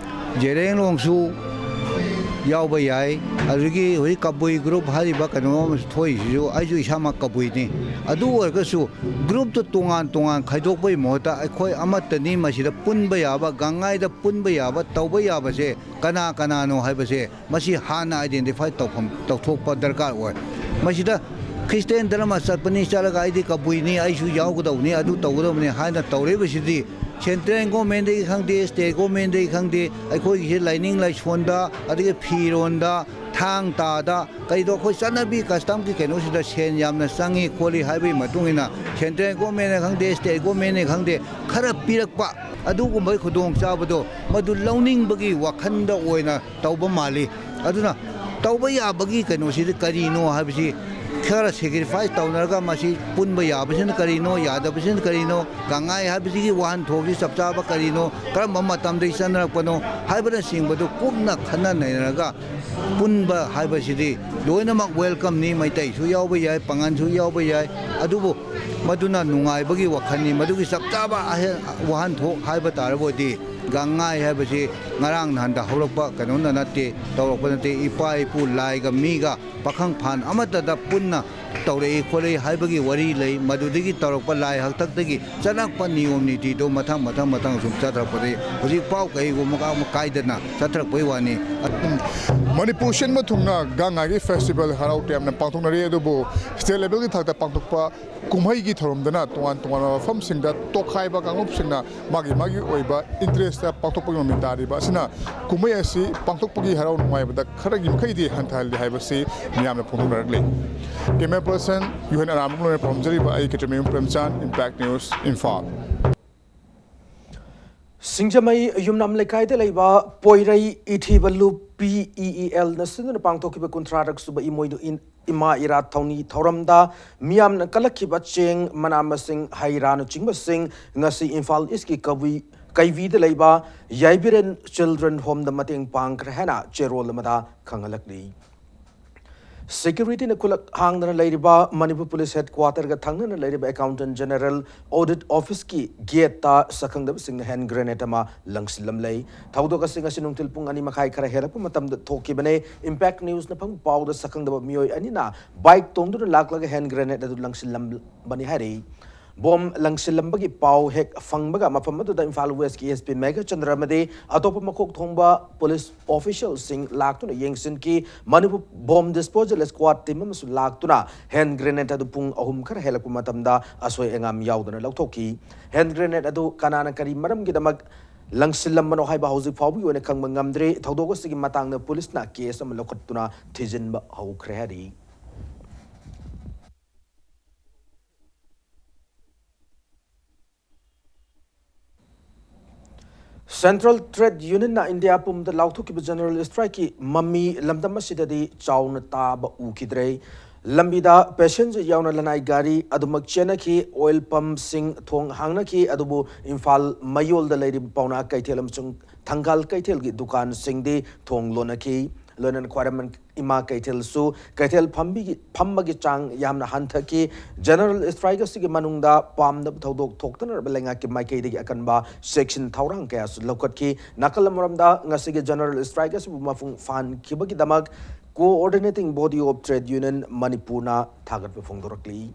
ꯖꯦꯔꯦꯡꯂꯣꯡꯁꯨ ꯌꯥꯎꯕ ꯌꯥꯏ꯫ ꯑꯗꯨꯗꯒꯤ ꯍꯧꯖꯤꯛ ꯀꯕꯨꯏ ꯒ꯭ꯔꯨꯞ ꯍꯥꯏꯔꯤꯕ ꯀꯩꯅꯣ ꯑꯃꯁꯨ ꯊꯣꯛꯏꯁꯤꯁꯨ ꯑꯩꯁꯨ ꯏꯁꯥꯃꯛ ꯀꯕꯨꯏꯅꯤ꯫ ꯑꯗꯨ ꯑꯣꯏꯔꯒꯁꯨ ꯒ꯭ꯔꯨꯞꯇꯨ ꯇꯣꯉꯥꯟ ꯇꯣꯉꯥꯟ ꯈꯥꯏꯗꯣꯛꯄꯒꯤ ꯃꯍꯨꯠꯇ ꯑꯩꯈꯣꯏ ꯑꯃꯠꯇꯅꯤ, ꯃꯁꯤꯗ ꯄꯨꯟꯕ ꯌꯥꯕ, ꯒꯥꯡꯉꯥꯏꯗ ꯄꯨꯟꯕ ꯌꯥꯕ, ꯇꯧꯕ ꯌꯥꯕꯁꯦ ꯀꯅꯥ ꯀꯅꯥꯅꯣ ꯍꯥꯏꯕꯁꯦ ꯃꯁꯤ ꯍꯥꯟꯅ ꯑꯥꯏꯗꯦꯟꯇꯤꯐꯥꯏ ꯇꯧꯐꯝ, ꯇꯧꯊꯣꯛꯄ ꯗꯔꯀꯥꯔ ꯑꯣꯏ꯫ ꯃꯁꯤꯗ ꯈ꯭ꯔꯤꯁꯇꯦꯟ ꯙꯔꯃ ꯆꯠꯄꯅꯤ, ꯆꯠꯂꯒ ꯑꯩꯗꯤ ꯀꯕꯨꯏꯅꯤ, ꯑꯩꯁꯨ ꯌꯥꯎꯒꯗꯧꯕꯅꯤ, ꯑꯗꯨ ꯇꯧꯒꯗꯧꯕꯅꯤ ꯍꯥꯏꯅ ꯇꯧꯔꯤꯕꯁꯤꯗꯤ ꯁꯦꯟꯇ꯭ꯔꯦꯜ ꯒꯣꯔꯃꯦꯟꯗꯒꯤ ꯈꯪꯗꯦ, ꯁ꯭ꯇꯦꯠ ꯒꯣꯔꯃꯦꯟꯗꯒꯤ ꯈꯪꯗꯦ, ꯑꯩꯈꯣꯏꯒꯤꯁꯤ ꯂꯥꯏꯅꯤꯡ ꯂꯥꯏꯁꯣꯟꯗ, ꯑꯗꯒꯤ ꯐꯤꯔꯣꯟꯗ, ꯊꯥꯡ ꯇꯥꯗ, ꯀꯩꯗꯣ ꯑꯩꯈꯣꯏ ꯆꯠꯅꯕꯤ ꯀꯁꯇꯝꯒꯤ ꯀꯩꯅꯣꯁꯤꯗ ꯁꯦꯟ ꯌꯥꯝꯅ ꯆꯪꯉꯤ ꯈꯣꯠꯂꯤ ꯍꯥꯏꯕꯒꯤ ꯃꯇꯨꯡ ꯏꯟꯅ ꯁꯦꯟꯇ꯭ꯔꯦꯜ ꯒꯣꯔꯃꯦꯟꯅ ꯈꯪꯗꯦ, ꯁ꯭ꯇꯦꯠ ꯒꯣꯔꯃꯦꯟꯅ ꯈꯪꯗꯦ, ꯈꯔ ꯄꯤꯔꯛꯄ, ꯑꯗꯨꯒꯨꯝꯕꯒꯤ ꯈꯨꯗꯣꯡꯆꯥꯕꯗꯣ ꯃꯗꯨ ꯂꯧꯅꯤꯡꯕꯒꯤ ꯋꯥꯈꯜꯗ ꯑꯣꯏꯅ ꯇꯧꯕ ꯃꯥꯜꯂꯤ꯫ ꯑꯗꯨꯅ ꯇꯧꯕ ꯌꯥꯕꯒꯤ ꯀꯩꯅꯣꯁꯤꯗꯤ ꯀꯔꯤꯅꯣ ꯍꯥꯏꯕꯁꯤ ꯈꯔ ꯁꯦꯀ꯭ꯔꯤꯐꯥꯏꯁ ꯇꯧꯅꯔꯒ, ꯃꯁꯤ ꯄꯨꯟꯕ ꯌꯥꯕꯁꯤꯅ ꯀꯔꯤꯅꯣ, ꯌꯥꯗꯕꯁꯤꯅ ꯀꯔꯤꯅꯣ, ꯒꯪꯉꯥꯏ ꯍꯥꯏꯕꯁꯤꯒꯤ ꯋꯥꯍꯟꯊꯣꯛꯁꯤ ꯆꯞ ꯆꯥꯕ ꯀꯔꯤꯅꯣ, ꯀꯔꯝꯕ ꯃꯇꯝꯗꯒꯤ ꯆꯠꯅꯔꯛꯄꯅꯣ ꯍꯥꯏꯕꯅꯆꯤꯡꯕꯗꯨ ꯀꯨꯞꯅ ꯈꯟꯅ ꯅꯩꯅꯔꯒ ꯄꯨꯟꯕ ꯍꯥꯏꯕꯁꯤꯗꯤ ꯂꯣꯏꯅꯃꯛ ꯋꯦꯜꯀꯝꯅꯤ꯫ ꯃꯩꯇꯩꯁꯨ ꯌꯥꯎꯕ ꯌꯥꯏ, ꯄꯥꯉꯜꯁꯨ ꯌꯥꯎꯕ ꯌꯥꯏ, ꯑꯗꯨꯕꯨ ꯃꯗꯨꯅ ꯅꯨꯡꯉꯥꯏꯕꯒꯤ ꯋꯥꯈꯜꯅꯤ꯫ ꯃꯗꯨꯒꯤ ꯆꯞ ꯆꯥꯕ ꯑꯍꯦ-, ꯋꯥꯍꯟꯊꯣꯛ ꯍꯥꯏꯕ ꯇꯥꯔꯕꯗꯤ, ꯒꯪꯉꯥꯏ ꯍꯥꯏꯕꯁꯤ ꯉꯔꯥꯡ ꯅꯍꯥꯟꯗ ꯍꯧꯔꯛꯄ ꯀꯩꯅꯣꯅ ꯅꯠꯇꯦ, ꯇꯧꯔꯛꯄ ꯅꯠꯇꯦ꯫ ꯏꯄꯥ ꯏꯄꯨ ꯂꯥꯏꯒ ꯃꯤꯒ ꯄꯥꯈꯪ ꯐꯥꯟ ꯑꯃꯠꯇꯗ ꯄꯨꯟꯅ ꯇꯧꯔꯛꯏ ꯈꯣꯠꯂꯛꯏ ꯍꯥꯏꯕꯒꯤ ꯋꯥꯔꯤ ꯂꯩ꯫ ꯃꯗꯨꯗꯒꯤ ꯇꯧꯔꯛꯄ ꯂꯥꯏ ꯍꯥꯛꯇꯛꯇꯒꯤ ꯆꯠꯂꯛꯄ ꯅꯤꯌꯣꯝ ꯅꯤꯇꯤꯗꯨ ꯃꯊꯪ ꯃꯊꯪ ꯃꯊꯪ ꯁꯨꯝ ꯆꯠꯊꯔꯛꯄꯗꯒꯤ ꯍꯧꯖꯤꯛꯐꯥꯎ ꯀꯩꯒꯨꯝꯕ ꯀꯥꯏꯗꯅ ꯆꯠꯊꯔꯛꯄꯒꯤ ꯋꯥꯅꯤ꯫ ꯃꯅꯤꯄꯨꯔ ꯁꯤꯟꯕ ꯊꯨꯡꯅ ꯒꯪꯉꯥꯏꯒꯤ ꯐꯦꯁꯇꯤꯚꯦꯜ ꯍꯔꯥꯎ ꯇꯌꯥꯝꯅ ꯄꯥꯡꯊꯣꯛꯅꯔꯤ, ꯑꯗꯨꯕꯨ ꯁ꯭ꯇꯦꯠ ꯂꯦꯚꯦꯜꯒꯤ ꯊꯥꯛꯇ ꯄꯥꯡꯊꯣꯛꯄ ꯀꯨꯝꯍꯩꯒꯤ ꯊꯧꯔꯝꯗꯅ ꯇꯣꯉꯥꯟ ꯇꯣꯉꯥꯟꯕ ꯃꯐꯝꯁꯤꯡꯗ ꯇꯣꯈꯥꯏꯕ ꯀꯥꯡꯂꯨꯞꯁꯤꯡꯅ ꯃꯥꯒꯤ ꯃꯥꯒꯤ ꯑꯣꯏꯕ ꯏꯟꯇꯔꯦꯁꯇ ꯄꯥꯡꯊꯣꯛꯄꯒꯤ ꯃꯃꯤ ꯇꯥꯔꯤꯕ ꯑꯁꯤꯅ ꯀꯨꯝꯍꯩ ꯑꯁꯤ ꯄꯥꯡꯊꯣꯛꯄꯒꯤ ꯍꯔꯥꯎ ꯅꯨꯡꯉꯥꯏꯕꯗ ꯈꯔꯒꯤ ꯃꯈꯩꯗꯤ ꯍꯟꯊꯍꯜꯂꯤ ꯍꯥꯏꯕꯁꯤ ꯃꯤꯌꯥꯝꯅ ꯐꯣꯡꯗꯣꯛꯅꯔꯛꯂꯤ꯫ Camera person U N Arambam ꯂꯣꯏꯅ ꯄꯥꯝꯖꯔꯤꯕ ꯑꯩ ꯀꯦꯇ꯭ꯔꯃꯌꯨꯝ ꯄ꯭ꯔꯦꯝꯆꯥꯟ, ꯏꯝꯄꯦꯛ ꯅ꯭ꯌꯨꯁ, ꯏꯝꯐꯥꯜ꯫ ꯁꯤꯡꯖꯃꯩ ꯌꯨꯝꯅꯥꯝ ꯂꯩꯀꯥꯏꯗ ꯂꯩꯕ ꯄꯣꯏꯔꯩ ꯏꯊꯤꯕ ꯂꯨꯞ ꯄꯤ ꯏ ꯏ ꯑꯦꯜꯅ ꯁꯤꯟꯗꯨꯅ ꯄꯥꯡꯊꯣꯛꯈꯤꯕ ꯀꯨꯟꯊ꯭ꯔꯥꯔꯛ ꯁꯨꯕ ꯏꯃꯣꯏꯅꯨ ꯏꯟ-, ꯏꯃꯥ ꯏꯔꯥꯠ ꯊꯧꯅꯤ ꯊꯧꯔꯝꯗ ꯃꯤꯌꯥꯝꯅ ꯀꯜꯂꯛꯈꯤꯕ ꯆꯦꯡ, ꯃꯅꯥ ꯃꯁꯤꯡ, ꯍꯩ ꯔꯥꯅꯆꯤꯡꯕꯁꯤꯡ ꯉꯁꯤ ꯏꯝꯐꯥꯜ ꯏꯁꯀꯤ ꯀꯕꯨꯏ-, ꯀꯩꯕꯤꯗ ꯂꯩꯕ ꯌꯥꯏꯕꯤꯔꯦꯟ ꯆꯤꯜꯗ꯭ꯔꯦꯟ ꯍꯣꯝꯗ ꯃꯇꯦꯡ ꯄꯥꯡꯈ꯭ꯔꯦ ꯍꯥꯏꯅ ꯆꯦꯔꯣꯜ ꯑꯃꯗ ꯈꯪꯍꯜꯂꯛꯂꯤ꯫ ꯁꯦꯀ꯭ꯌꯨꯔꯤꯇꯤꯅ ꯈꯨꯂꯛ ꯍꯥꯡꯗꯅ ꯂꯩꯔꯤꯕ ꯃꯅꯤꯄꯨꯔ ꯄꯨꯂꯤꯁ ꯍꯦꯗꯀ꯭ꯋꯥꯇꯔꯒ ꯊꯪꯅꯅ ꯂꯩꯔꯤꯕ ꯑꯦꯀꯥꯎꯟꯇꯦꯟ ꯖꯦꯅꯔꯦꯜ ꯑꯣꯗꯤꯠ ꯑꯣꯐꯤꯁꯀꯤ ꯒꯦꯠꯇ ꯁꯛꯈꯪꯗꯕꯁꯤꯡꯅ ꯍꯦꯟ ꯒ꯭ꯔꯦꯅꯦꯗ ꯑꯃ ꯂꯪꯁꯤꯜꯂꯝꯂꯦ꯫ ꯊꯧꯗꯣꯛ ꯑꯁꯤ ꯉꯁꯤ ꯅꯨꯡꯊꯤꯜ ꯄꯨꯡ ꯑꯅꯤ ꯃꯈꯥꯏ ꯈꯔ ꯍꯦꯜꯂꯛꯄ ꯃꯇꯝꯗ ꯊꯣꯛꯈꯤꯕꯅꯦ꯫ ꯏꯝꯄꯦꯛ ꯅ꯭ꯌꯨꯁꯅ ꯐꯪꯕ ꯄꯥꯎꯗ ꯁꯛꯈꯪꯗꯕ ꯃꯤꯑꯣꯏ ꯑꯅꯤꯅ ꯕꯥꯏꯛ ꯇꯣꯡꯗꯨꯅ ꯂꯥꯛꯂꯒ ꯍꯦꯟ ꯒ꯭ꯔꯦꯅꯦꯗ ꯑꯗꯨ ꯂꯪꯁꯤꯜꯂꯝꯕꯅꯤ ꯍꯥꯏꯔꯤ꯫ ꯕꯣꯝ ꯂꯪꯁꯤꯜꯂꯝꯕꯒꯤ ꯄꯥꯎ ꯍꯦꯛ ꯐꯪꯕꯒ ꯃꯐꯝ ꯑꯗꯨꯗ ꯏꯝꯐꯥꯜ ꯋꯦꯁꯀꯤ ꯑꯦꯁ ꯄꯤ ꯃꯦꯘꯆꯟꯗ꯭ꯔ ꯑꯃꯗꯤ ꯑꯇꯣꯞꯄ ꯃꯀꯣꯛ ꯊꯣꯡꯕ ꯄꯨꯂꯤꯁ ꯑꯣꯐꯤꯁꯤꯌꯦꯜꯁꯤꯡ ꯂꯥꯛꯇꯨꯅ ꯌꯦꯡꯁꯤꯟꯈꯤ꯫ ꯃꯅꯤꯄꯨꯔ ꯕꯣꯝ ꯗꯤꯁꯄꯣꯖꯦꯜ ꯁ꯭ꯀ꯭ꯋꯥꯗ ꯇꯤꯝ ꯑꯃꯁꯨ ꯂꯥꯛꯇꯨꯅ ꯍꯦꯟ ꯒ꯭ꯔꯦꯅꯦꯗ ꯑꯗꯨ ꯄꯨꯡ ꯑꯍꯨꯝ ꯈꯔ ꯍꯦꯜꯂꯛꯄ ꯃꯇꯝꯗ ꯑꯁꯣꯏ ꯑꯉꯥꯝ ꯌꯥꯎꯗꯅ ꯂꯧꯊꯣꯛꯈꯤ꯫ ꯍꯦꯟ ꯒ꯭ꯔꯦꯅꯦꯗ ꯑꯗꯨ ꯀꯅꯥꯅ ꯀꯔꯤ ꯃꯔꯝꯒꯤꯗꯃꯛ ꯂꯪꯁꯤꯜꯂꯝꯕꯅꯣ ꯍꯥꯏꯕ ꯍꯧꯖꯤꯛ ꯐꯥꯎꯕꯒꯤ ꯑꯣꯏꯅ ꯈꯪꯕ ꯉꯝꯗ꯭ꯔꯤ꯫ ꯊꯧꯗꯣꯛ ꯑꯁꯤꯒꯤ ꯃꯇꯥꯡꯗ ꯄꯨꯂꯤꯁꯅ ꯀꯦꯁ ꯑꯃ ꯂꯧꯈꯠꯇꯨꯅ ꯊꯤꯖꯤꯟꯕ ꯍꯧꯈ꯭ꯔꯦ ꯍꯥꯏꯔꯤ꯫ ꯁꯦꯟꯇ꯭ꯔꯦꯜ ꯇ꯭ꯔꯦꯗ ꯌꯨꯅꯤꯌꯟꯅ ꯏꯟꯗꯤꯌꯥ ꯄꯨꯝꯕꯗ ꯂꯥꯎꯊꯣꯛꯈꯤꯕ ꯖꯦꯅꯔꯦꯜ ꯁ꯭ꯇ꯭ꯔꯥꯏꯛꯀꯤ ꯃꯃꯤ ꯂꯝꯗꯝ ꯑꯁꯤꯗꯗꯤ ꯆꯥꯎꯅ ꯇꯥꯕ ꯎꯈꯤꯗ꯭ꯔꯦ꯫ ꯂꯝꯕꯤꯗ ꯄꯦꯁꯦꯟꯖꯔ ꯌꯥꯎꯅ ꯂꯅꯥꯏ ꯒꯥꯔꯤ ꯑꯗꯨꯃꯛ ꯆꯦꯟꯅꯈꯤ, ꯑꯣꯏꯜ ꯄꯝꯁꯤꯡ ꯊꯣꯡ ꯍꯥꯡꯅꯈꯤ, ꯑꯗꯨꯕꯨ ꯏꯝꯐꯥꯜ ꯃꯌꯣꯜꯗ ꯂꯩꯔꯤꯕ ꯄꯥꯎꯅꯥ ꯀꯩꯊꯦꯜ ꯑꯃꯁꯨꯡ ꯊꯪꯒꯥꯜ ꯀꯩꯊꯦꯜꯒꯤ ꯗꯨꯀꯥꯟꯁꯤꯡꯗꯤ ꯊꯣꯡ ꯂꯣꯟꯅꯈꯤ꯫ ꯂꯣꯏꯅꯅ ꯈ꯭ꯋꯥꯏꯔꯝꯕꯟ ꯏꯃꯥ ꯀꯩꯊꯦꯜꯁꯨ ꯀꯩꯊꯦꯜ ꯐꯝꯕꯤꯒꯤ, ꯐꯝꯕꯒꯤ ꯆꯥꯡ ꯌꯥꯝꯅ ꯍꯟꯊꯈꯤ꯫ ꯖꯦꯅꯔꯦꯜ ꯁ꯭ꯇ꯭ꯔꯥꯏꯛ ꯑꯁꯤꯒꯤ ꯃꯅꯨꯡꯗ ꯄꯥꯝꯗꯕ ꯊꯧꯗꯣꯛ ꯊꯣꯛꯇꯅꯅꯕ ꯂꯩꯉꯥꯛꯀꯤ ꯃꯥꯏꯀꯩꯗꯒꯤ ꯑꯀꯟꯕ ꯆꯦꯛꯁꯤꯟ ꯊꯧꯔꯥꯡ ꯀꯌꯥꯁꯨ ꯂꯧꯈꯠꯈꯤ꯫ ꯅꯥꯀꯜ ꯑꯃꯔꯣꯝꯗ ꯉꯁꯤꯒꯤ ꯖꯦꯅꯔꯦꯜ ꯁ꯭ꯇ꯭ꯔꯥꯏꯛ ꯑꯁꯤꯕꯨ ꯃꯄꯨꯡ ꯐꯥꯍꯟꯈꯤꯕꯒꯤꯗꯃꯛ Coordinating Body of Trade Union ꯃꯅꯤꯄꯨꯔꯅ ꯊꯥꯒꯠꯄ ꯐꯣꯡꯗꯣꯔꯛꯂꯤ꯫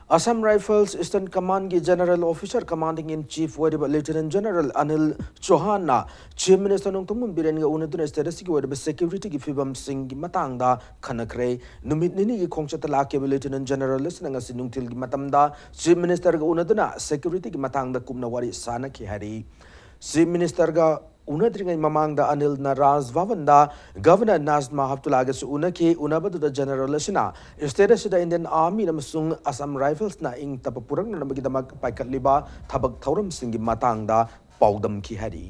Assam Rifles Eastern Commandꯒꯤ General Officer Commanding in Chief ꯑꯣꯏꯔꯤꯕ Lieutenant General Anil ꯆꯧꯍꯥꯟꯅ Chief Minister Nongthombam ꯕꯤꯔꯦꯟꯒ ꯎꯅꯗꯨꯅ state ꯑꯁꯤꯒꯤ ꯑꯣꯏꯔꯤꯕ securityꯒꯤ ꯐꯤꯕꯝꯁꯤꯡꯒꯤ ꯃꯇꯥꯡꯗ ꯈꯟꯅꯈ꯭ꯔꯦ꯫ ꯅꯨꯃꯤꯠ ꯅꯤꯅꯤꯒꯤ ꯈꯣꯡꯆꯠꯇ ꯂꯥꯛꯈꯤꯕ Lieutenant General ꯑꯁꯤꯅ ꯉꯁꯤ ꯅꯨꯡꯊꯤꯜꯒꯤ ꯃꯇꯝꯗ Chief Ministerꯒ ꯎꯅꯗꯨꯅ securityꯒꯤ ꯃꯇꯥꯡꯗ ꯀꯨꯞꯅ ꯋꯥꯔꯤ ꯁꯥꯟꯅꯈꯤ ꯍꯥꯏꯔꯤ꯫ Chief Ministerꯒ ꯎꯅꯗ꯭ꯔꯤꯉꯩ ꯃꯃꯥꯡꯗ ꯑꯅꯤꯜꯅ ꯔꯥꯖ ꯚꯕꯟꯗ Governor ꯅꯥꯖꯃꯥ ꯍꯞꯇꯨꯂꯥꯒꯁꯨ ꯎꯅꯈꯤ꯫ ꯎꯅꯕꯗꯨꯗ General ꯑꯁꯤꯅ state ꯑꯁꯤꯗ Indian Army ꯑꯃꯁꯨꯡ Assam Riflesꯅ ꯏꯪ ꯇꯞꯄ ꯄꯨꯔꯛꯅꯅꯕꯒꯤꯗꯃꯛ ꯄꯥꯏꯈꯠꯂꯤꯕ ꯊꯕꯛ ꯊꯧꯔꯝꯁꯤꯡꯒꯤ ꯃꯇꯥꯡꯗ ꯄꯥꯎꯗꯝꯈꯤ ꯍꯥꯏꯔꯤ꯫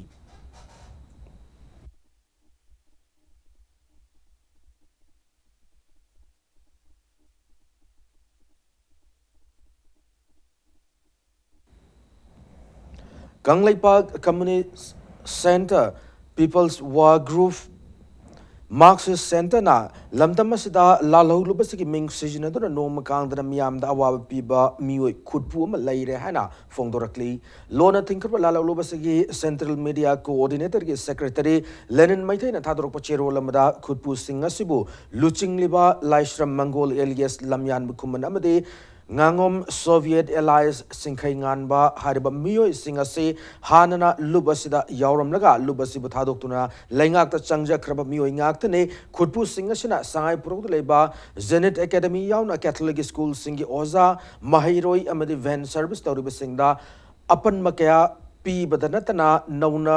Kangleipak Communist Centre, People's War Group, Marxist Centreꯅ ꯂꯝꯗꯝ ꯑꯁꯤꯗ ꯂꯥꯜꯍꯧꯂꯨꯕꯁꯤꯒꯤ ꯃꯤꯡ ꯁꯤꯖꯤꯟꯅꯗꯨꯅ ꯅꯣꯡꯃ ꯀꯥꯡꯗꯅ ꯃꯤꯌꯥꯝꯗ ꯑꯋꯥꯕ ꯄꯤꯕ ꯃꯤꯑꯣꯏ ꯈꯨꯠꯄꯨ ꯑꯃ ꯂꯩꯔꯦ ꯍꯥꯏꯅ ꯐꯣꯡꯗꯣꯔꯛꯂꯤ꯫ ꯂꯣꯟꯅ ꯊꯤꯡꯈ꯭ꯔꯕ ꯂꯥꯜꯍꯧꯂꯨꯕꯁꯤꯒꯤ Central Media Coordinatorꯒꯤ Secretary ꯂꯦꯅꯤꯟ ꯃꯩꯇꯩꯅ ꯊꯥꯗꯣꯔꯛꯄ ꯆꯦꯔꯣꯜ ꯑꯃꯗ ꯈꯨꯠꯄꯨꯁꯤꯡ ꯑꯁꯤꯕꯨ ꯂꯨꯆꯤꯡꯂꯤꯕ ꯂꯥꯏꯁ꯭ꯔꯝ ꯃꯪꯒꯣꯜ alias ꯂꯝꯌꯥꯟꯕ ꯈꯨꯃꯟ ꯑꯃꯗꯤ ꯉꯥꯉꯣꯝ Soviet alias ꯁꯤꯡꯈꯩ ꯉꯥꯟꯕ ꯍꯥꯏꯔꯤꯕ ꯃꯤꯑꯣꯏꯁꯤꯡ ꯑꯁꯤ ꯍꯥꯟꯅꯅ ꯂꯨꯞ ꯑꯁꯤꯗ ꯌꯥꯎꯔꯝꯂꯒ ꯂꯨꯞ ꯑꯁꯤꯕꯨ ꯊꯥꯗꯣꯛꯇꯨꯅ ꯂꯩꯉꯥꯛꯇ ꯆꯪꯖꯈ꯭ꯔꯕ ꯃꯤꯑꯣꯏ ꯉꯥꯛꯇꯅꯤ꯫ ꯈꯨꯠꯄꯨꯁꯤꯡ ꯑꯁꯤꯅ ꯁꯉꯥꯏ ꯄꯨꯔꯧꯗ ꯂꯩꯕ Zenit Academy ꯌꯥꯎꯅ Catholic schoolꯁꯤꯡꯒꯤ ꯑꯣꯖꯥ, ꯃꯍꯩꯔꯣꯏ ꯑꯃꯗꯤ van service ꯇꯧꯔꯤꯕꯁꯤꯡꯗ ꯑꯄꯟꯕ ꯀꯌꯥ ꯄꯤꯕꯗ ꯅꯠꯇꯅ ꯅꯧꯅ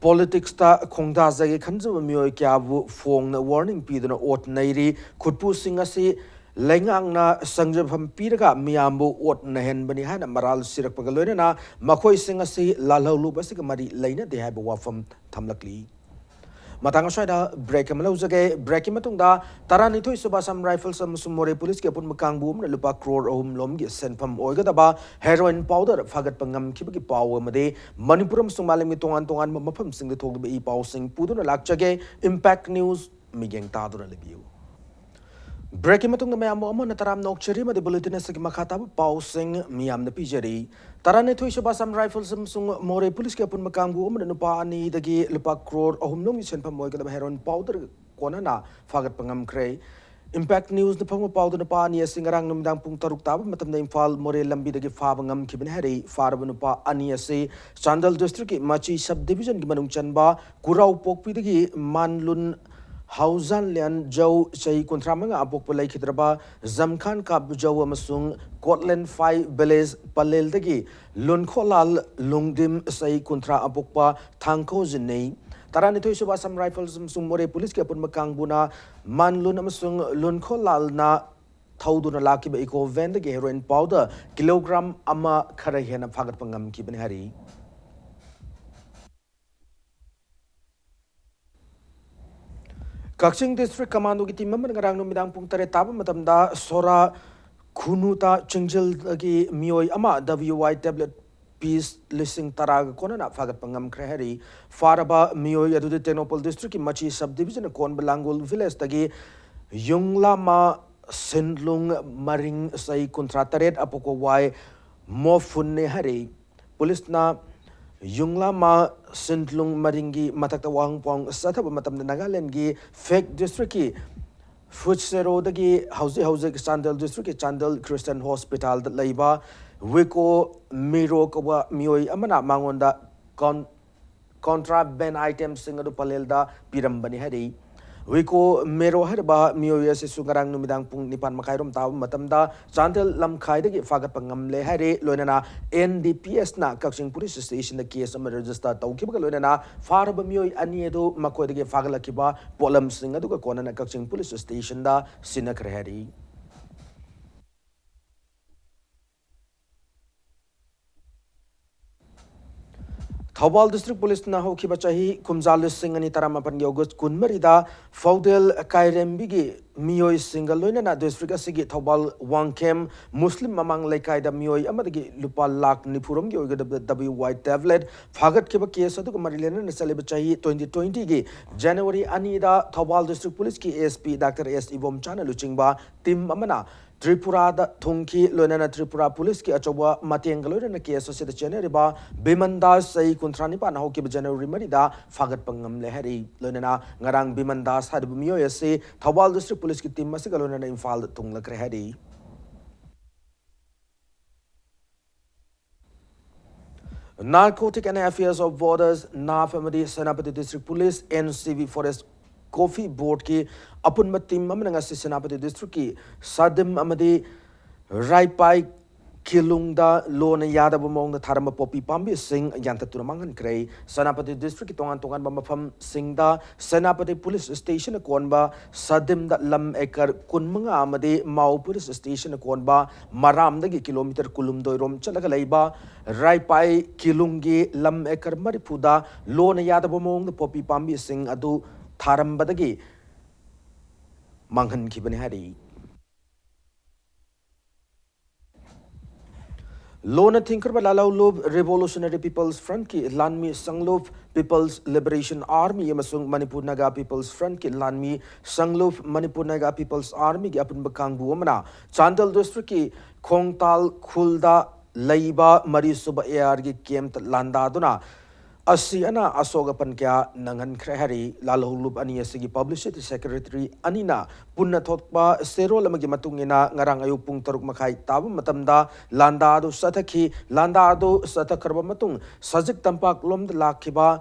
politicsꯇ ꯈꯣꯡꯗꯥꯖꯒꯦ ꯈꯟꯖꯕ ꯃꯤꯑꯣꯏ ꯀꯌꯥꯕꯨ ꯐꯣꯡꯅ warning ꯄꯤꯗꯨꯅ ꯑꯣꯠ ꯅꯩꯔꯤ꯫ ꯈꯨꯠꯄꯨꯁꯤꯡ ꯑꯁꯤ ꯂꯩꯉꯥꯛꯅ ꯆꯪꯖꯐꯝ ꯄꯤꯔꯒ ꯃꯤꯌꯥꯝꯕꯨ ꯑꯣꯠ ꯅꯩꯍꯟꯕꯅꯤ ꯍꯥꯏꯅ ꯃꯔꯥꯜ ꯁꯤꯔꯛꯄꯒ ꯂꯣꯏꯅꯅ ꯃꯈꯣꯏꯁꯤꯡ ꯑꯁꯤ ꯂꯥꯜꯍꯧꯂꯨꯕ ꯑꯁꯤꯒ ꯃꯔꯤ ꯂꯩꯅꯗꯦ ꯍꯥꯏꯕ ꯋꯥꯐꯝ ꯊꯝꯂꯛꯂꯤ꯫ ꯃꯇꯥꯡ ꯑꯁ꯭ꯋꯥꯏꯗ break ꯑꯃ ꯂꯧꯖꯒꯦ꯫ Breakꯀꯤ ꯃꯇꯨꯡꯗ ꯇꯔꯥꯅꯤꯊꯣꯏ ꯁꯨꯕ Assam Rifles ꯑꯃꯁꯨꯡ ꯃꯣꯔꯦ ꯄꯨꯂꯤꯁꯀꯤ ꯑꯄꯨꯟꯕ ꯀꯥꯡꯕꯨ ꯑꯃꯅ ꯂꯨꯄꯥ ꯀ꯭ꯔꯣꯔ ꯑꯍꯨꯝ ꯂꯣꯝꯒꯤ ꯁꯦꯟꯐꯝ ꯑꯣꯏꯒꯗꯕ heroin powder ꯐꯥꯒꯠꯄ ꯉꯝꯈꯤꯕꯒꯤ ꯄꯥꯎ ꯑꯃꯗꯤ ꯃꯅꯤꯄꯨꯔ ꯑꯃꯁꯨꯡ ꯃꯥꯂꯦꯝꯒꯤ ꯇꯣꯉꯥꯟ ꯇꯣꯉꯥꯟꯕ ꯃꯐꯝꯁꯤꯡꯗ ꯊꯣꯛꯂꯤꯕ ꯏ ꯄꯥꯎꯁꯤꯡ ꯄꯨꯗꯨꯅ ꯂꯥꯛꯆꯒꯦ꯫ Impact News ꯃꯤꯠꯌꯦꯡ ꯇꯥꯗꯨꯅ ꯂꯩꯕꯤꯌꯨ꯫ Breakꯀꯤ ꯃꯇꯨꯡꯗ ꯃꯌꯥꯝꯕꯨ ꯑꯃꯨꯛ ꯍꯟꯅ ꯇꯔꯥꯝꯅ ꯑꯣꯛꯆꯔꯤ ꯑꯃꯗꯤ bulletin ꯑꯁꯤꯒꯤ ꯃꯈꯥ ꯇꯥꯕ ꯄꯥꯎꯁꯤꯡ ꯃꯤꯌꯥꯝꯗ ꯄꯤꯖꯔꯤ꯫ ꯇꯔꯥꯅꯤꯊꯣꯏ ꯁꯨꯕ Assam Rifles ꯑꯃꯁꯨꯡ ꯃꯣꯔꯦ ꯄꯨꯂꯤꯁꯀꯤ ꯑꯄꯨꯟꯕ ꯀꯥꯡꯕꯨ ꯑꯃꯅ ꯅꯨꯄꯥ ꯑꯅꯤꯗꯒꯤ ꯂꯨꯄꯥ ꯀ꯭ꯔꯣꯔ ꯑꯍꯨꯝ ꯂꯣꯝꯒꯤ ꯁꯦꯟꯐꯝ ꯑꯣꯏꯒꯗꯕ heroin powder ꯀꯣꯟꯅꯅ ꯐꯥꯒꯠꯄ ꯉꯝꯈ꯭ꯔꯦ꯫ Impact Newsꯅ ꯐꯪꯕ ꯄꯥꯎꯗ ꯅꯨꯄꯥ ꯑꯅꯤ ꯑꯁꯤ ꯉꯔꯥꯡ ꯅꯨꯃꯤꯗꯥꯡ ꯄꯨꯡ ꯇꯔꯨꯛ ꯇꯥꯕ ꯃꯇꯝꯗ ꯏꯝꯐꯥꯜ ꯃꯣꯔꯦ ꯂꯝꯕꯤꯗꯒꯤ ꯐꯥꯕ ꯉꯝꯈꯤꯕꯅꯤ ꯍꯥꯏꯔꯤ꯫ ꯐꯥꯔꯕ ꯅꯨꯄꯥ ꯑꯅꯤ ꯑꯁꯤ ꯆꯥꯟꯗꯦꯜ districtꯀꯤ ꯃꯆꯤ sub divisionꯒꯤ ꯃꯅꯨꯡ ꯆꯟꯕ ꯀꯨꯔꯥꯎꯄꯣꯛꯄꯤꯗꯒꯤ ꯃꯥꯟꯂꯨꯟ ꯍꯥꯎꯖꯥꯟꯂꯤꯌꯥꯟ ꯖꯧ, ꯆꯍꯤ ꯀꯨꯟꯊ꯭ꯔꯥ ꯃꯉꯥ ꯑꯄꯣꯛꯄ, ꯂꯩꯈꯤꯗ꯭ꯔꯕ ꯖꯝꯈꯥꯟ ꯀꯥꯞ ꯖꯧ ꯑꯃꯁꯨꯡ ꯀꯣꯠꯂꯦꯟꯐꯥꯏ village ꯄꯂꯦꯜꯗꯒꯤ ꯂꯨꯟꯈꯣꯂꯥꯜ ꯂꯨꯡꯗꯤꯝ, ꯆꯍꯤ ꯀꯨꯟꯊ꯭ꯔꯥ ꯑꯄꯣꯛꯄ, ꯊꯥꯡꯈꯣꯖꯤꯟꯅꯩ꯫ ꯇꯔꯥꯅꯤꯊꯣꯏ ꯁꯨꯕ Assam Rifles ꯑꯃꯁꯨꯡ ꯃꯣꯔꯦ ꯄꯨꯂꯤꯁꯀꯤ ꯑꯄꯨꯟꯕ ꯀꯥꯡꯕꯨꯅ ꯃꯥꯟꯂꯨꯟ ꯑꯃꯁꯨꯡ ꯂꯨꯟꯈꯣꯂꯥꯜꯅ ꯊꯧꯗꯨꯅ ꯂꯥꯛꯈꯤꯕ eco vanꯗꯒꯤ heroin powder kilogram ꯑꯃ ꯈꯔ ꯍꯦꯟꯅ ꯐꯥꯒꯠꯄ ꯉꯝꯈꯤꯕꯅꯤ ꯍꯥꯏꯔꯤ꯫ ꯀꯛꯆꯤꯡ district commandoꯒꯤ team ꯑꯃꯅ ꯉꯔꯥꯡ ꯅꯨꯃꯤꯗꯥꯡ ꯄꯨꯡ ꯇꯔꯦꯠ ꯇꯥꯕ ꯃꯇꯝꯗ ꯁꯣꯔꯥ ꯈꯨꯅꯨꯇꯥ ꯆꯤꯡꯖꯤꯜꯗꯒꯤ ꯃꯤꯑꯣꯏ ꯑꯃ W I tablet ꯄꯤꯁ ꯂꯤꯁꯤꯡ ꯇꯔꯥꯒ ꯀꯣꯟꯅꯅ ꯐꯥꯒꯠꯄ ꯉꯝꯈ꯭ꯔꯦ ꯍꯥꯏꯔꯤ꯫ ꯐꯥꯔꯕ ꯃꯤꯑꯣꯏ ꯑꯗꯨꯗꯤ ꯇꯦꯡꯅꯧꯄꯜ district ꯀꯤ ꯃꯆꯤ sub division ꯀꯣꯟꯕ ꯂꯥꯡꯒꯣꯜ village ꯇꯒꯤ ꯌꯨꯡꯂꯥꯃꯥ ꯁꯤꯟꯂꯨꯡ ꯃꯔꯤꯡ, ꯆꯍꯤ ꯀꯨꯟꯊ꯭ꯔꯥ ꯇꯔꯦꯠ, ꯑꯄꯣꯛꯄ ꯋꯥꯏ ꯃꯣꯐꯨꯟꯅꯦ ꯍꯥꯏꯔꯤ꯫ ꯄꯨꯂꯤꯁꯅ ꯌꯨꯡꯂꯥꯃꯥ ꯁꯤꯟꯂꯨꯡ ꯃꯔꯤꯡꯒꯤ ꯃꯊꯛꯇ ꯋꯥꯍꯪ ꯄꯥꯎꯍꯪ ꯆꯠꯊꯕ ꯃꯇꯝꯗ ꯅꯥꯒꯥꯂꯦꯟꯒꯤ ꯐꯦꯛ district ꯀꯤ ꯐꯨꯠꯁꯦꯔꯣꯗꯒꯤ ꯍꯧꯖꯤꯛ ꯍꯧꯖꯤꯛ ꯆꯥꯟꯗꯦꯜ district ꯀꯤ ꯆꯥꯟꯗꯦꯜ Christian Hospital ꯗ ꯂꯩꯕ ꯋꯤꯀꯣ ꯃꯤꯔꯣ ꯀꯧꯕ ꯃꯤꯑꯣꯏ ꯑꯃꯅ ꯃꯉꯣꯟꯗ ꯀꯣꯟ-, contraband item ꯁꯤꯡ ꯑꯗꯨ ꯄꯂꯦꯜꯗ ꯄꯤꯔꯝꯕꯅꯤ ꯍꯥꯏꯔꯤ꯫ ꯋꯤꯀꯣ ꯃꯦꯔꯣ ꯍꯥꯏꯔꯤꯕ ꯃꯤꯑꯣꯏ ꯑꯁꯤꯁꯨ ꯉꯔꯥꯡ ꯅꯨꯃꯤꯗꯥꯡ ꯄꯨꯡ ꯅꯤꯄꯥꯟ ꯃꯈꯥꯏꯔꯣꯝ ꯇꯥꯕ ꯃꯇꯝꯗ ꯆꯥꯟꯗꯦꯜ ꯂꯝꯈꯥꯏꯗꯒꯤ ꯐꯥꯒꯠꯄ ꯉꯝꯂꯦ ꯍꯥꯏꯔꯤ꯫ ꯂꯣꯏꯅꯅ N D P S ꯅ ꯀꯛꯆꯤꯡ police station ꯗ case ꯑꯃ register ꯇꯧꯈꯤꯕꯒ ꯂꯣꯏꯅꯅ ꯐꯥꯔꯕ ꯃꯤꯑꯣꯏ ꯑꯅꯤ ꯑꯗꯨ ꯃꯈꯣꯏꯗꯒꯤ ꯐꯥꯒꯠꯂꯛꯈꯤꯕ ꯄꯣꯠꯂꯝꯁꯤꯡ ꯑꯗꯨꯒ ꯀꯣꯟꯅꯅ ꯀꯛꯆꯤꯡ police station ꯗ ꯁꯤꯟꯅꯈ꯭ꯔꯦ ꯍꯥꯏꯔꯤ꯫ ꯊꯧꯕꯥꯜ district police ꯅ ꯍꯧꯈꯤꯕ ꯆꯍꯤ ꯀꯨꯝꯖꯥ ꯂꯤꯁꯤꯡ ꯑꯅꯤ ꯇꯔꯥꯃꯥꯄꯟꯒꯤ August ꯀꯨꯟꯃꯔꯤꯗ ꯐꯥꯎꯗꯦꯜ ꯀꯥꯏꯔꯦꯝꯕꯤꯒꯤ ꯃꯤꯑꯣꯏꯁꯤꯡꯒ ꯂꯣꯏꯅꯅ district ꯑꯁꯤꯒꯤ ꯊꯧꯕꯥꯜ ꯋꯥꯡꯈꯦꯝ ꯃꯨꯁꯂꯤꯝ ꯃꯃꯥꯡ ꯂꯩꯀꯥꯏꯗ ꯃꯤꯑꯣꯏ ꯑꯃꯗꯒꯤ ꯂꯨꯄꯥ ꯂꯥꯈ ꯅꯤꯐꯨ ꯔꯣꯝꯒꯤ ꯑꯣꯏꯒꯗꯕ W Y tablet ꯐꯥꯒꯠꯈꯤꯕ case ꯑꯗꯨꯒ ꯃꯔꯤ ꯂꯩꯅꯅ ꯆꯠꯂꯤꯕ ꯆꯍꯤ twenty twenty ꯒꯤ January ꯑꯅꯤꯗ ꯊꯧꯕꯥꯜ district police ꯀꯤ S P Doctor S ꯏꯕꯣꯝꯆꯥꯅ ꯂꯨꯆꯤꯡꯕ team ꯑꯃꯅ ꯇ꯭ꯔꯤꯄꯨꯔꯥꯗ ꯊꯨꯡꯈꯤ꯫ ꯂꯣꯏꯅꯅ ꯇ꯭ꯔꯤꯄꯨꯔꯥ police ꯀꯤ ꯑꯆꯧꯕ ꯃꯇꯦꯡꯒ ꯂꯣꯏꯅꯅ case ꯑꯁꯤꯗ ꯆꯦꯟꯅꯔꯤꯕ ꯕꯤꯃꯟ ꯗꯥꯁ, ꯆꯍꯤ ꯀꯨꯟꯊ꯭ꯔꯥ ꯅꯤꯄꯥꯟ, ꯍꯧꯈꯤꯕ January ꯃꯔꯤꯗ ꯐꯥꯒꯠꯄ ꯉꯝꯂꯦ ꯍꯥꯏꯔꯤ꯫ ꯂꯣꯏꯅꯅ ꯉꯔꯥꯡ ꯕꯤꯃꯟ ꯗꯥꯁ ꯍꯥꯏꯔꯤꯕ ꯃꯤꯑꯣꯏ ꯑꯁꯤ ꯊꯧꯕꯥꯜ district police ꯀꯤ team ꯑꯁꯤꯒ ꯂꯣꯏꯅꯅ ꯏꯝꯐꯥꯜꯗ ꯊꯨꯡꯂꯈ꯭ꯔꯦ ꯍꯥꯏꯔꯤ꯫ Narcotic and Affairs of Borders, NAF, ꯑꯃꯗꯤ Senapati district police, N C B Forest Coffee Board ꯀꯤ ꯑꯄꯨꯟꯕ team ꯑꯃꯅ ꯉꯁꯤ ꯁꯦꯅꯥꯄꯇꯤ district ꯀꯤ ꯁꯥꯗꯤꯝ ꯑꯃꯗꯤ ꯔꯥꯏꯄꯥꯏ ꯀꯤꯂꯨꯡꯗ ꯂꯣꯅ ꯌꯥꯗꯕ ꯃꯑꯣꯡꯗ ꯊꯥꯔꯝꯕ ꯄꯣꯄꯤ ꯄꯥꯝꯕꯤꯁꯤꯡ ꯌꯥꯟꯊꯠꯇꯨꯅ ꯃꯥꯡꯍꯟꯈ꯭ꯔꯦ꯫ ꯁꯦꯅꯥꯄꯇꯤ district ꯀꯤ ꯇꯣꯉꯥꯟ ꯇꯣꯉꯥꯟꯕ ꯃꯐꯝꯁꯤꯡꯗ ꯁꯦꯅꯥꯄꯇꯤ police station ꯅ ꯀꯣꯟꯕ ꯁꯥꯗꯤꯝꯗ ꯂꯝ acre ꯀꯨꯟꯃꯉꯥ ꯑꯃꯗꯤ ꯃꯥꯎ police station ꯅ ꯀꯣꯟꯕ ꯃꯔꯥꯝꯗꯒꯤ kilometre ꯀꯨꯟꯍꯨꯝꯗꯣꯏ ꯔꯣꯝ ꯆꯠꯂꯒ ꯂꯩꯕ ꯔꯥꯏꯄꯥꯏ ꯀꯤꯂꯨꯡꯒꯤ ꯂꯝ acre ꯃꯔꯤꯐꯨꯗ ꯂꯣꯅ ꯌꯥꯗꯕ ꯃꯑꯣꯡꯗ ꯄꯣꯄꯤ ꯄꯥꯝꯕꯤꯁꯤꯡ ꯑꯗꯨ ꯊꯥꯔꯝꯕꯗꯒꯤ ꯃꯥꯡꯍꯟꯈꯤꯕꯅꯤ ꯍꯥꯏꯔꯤ꯫ ꯂꯣꯟꯅ ꯊꯤꯡꯈ꯭ꯔꯕ ꯂꯥꯜꯍꯧꯂꯨꯞ Revolutionary People's Frontꯀꯤ ꯂꯥꯟꯃꯤ ꯁꯪꯂꯨꯞ People's Liberation Army ꯑꯃꯁꯨꯡ ꯃꯅꯤꯄꯨꯔ ꯅꯥꯒꯥ People's Frontꯀꯤ ꯂꯥꯟꯃꯤ ꯁꯪꯂꯨꯞ ꯃꯅꯤꯄꯨꯔ ꯅꯥꯒꯥ People's Armyꯒꯤ ꯑꯄꯨꯟꯕ ꯀꯥꯡꯕꯨ ꯑꯃꯅ ꯆꯥꯟꯗꯦꯜ districtꯀꯤ ꯈꯣꯡꯇꯥꯜ ꯈꯨꯜꯗ ꯂꯩꯕ ꯃꯔꯤꯁꯨꯕ ARꯒꯤ campꯇ ꯂꯥꯟꯗꯥꯗꯨꯅ ꯑꯁꯤ ꯑꯅꯥ ꯑꯁꯣꯛ ꯑꯄꯟ ꯀꯌꯥ ꯅꯪꯍꯟꯈ꯭ꯔꯦ ꯍꯥꯏꯔꯤ꯫ ꯂꯥꯜꯍꯧꯂꯨꯞ ꯑꯅꯤ ꯑꯁꯤꯒꯤ publicity secretary ꯑꯅꯤꯅ ꯄꯨꯟꯅ ꯊꯣꯛꯄ ꯆꯦꯔꯣꯜ ꯑꯃꯒꯤ ꯃꯇꯨꯡ ꯏꯟꯅ, ꯉꯔꯥꯡ ꯑꯌꯨꯛ ꯄꯨꯡ ꯇꯔꯨꯛ ꯃꯈꯥꯏ ꯇꯥꯕ ꯃꯇꯝꯗ ꯂꯥꯟꯗꯥ ꯑꯗꯨ ꯆꯠꯊꯈꯤ꯫ ꯂꯥꯟꯗꯥ ꯑꯗꯨ ꯆꯠꯊꯈ꯭ꯔꯕ ꯃꯇꯨꯡ ꯁꯖꯤꯛ ꯇꯝꯄꯥꯛꯂꯣꯝꯗ ꯂꯥꯛꯈꯤꯕ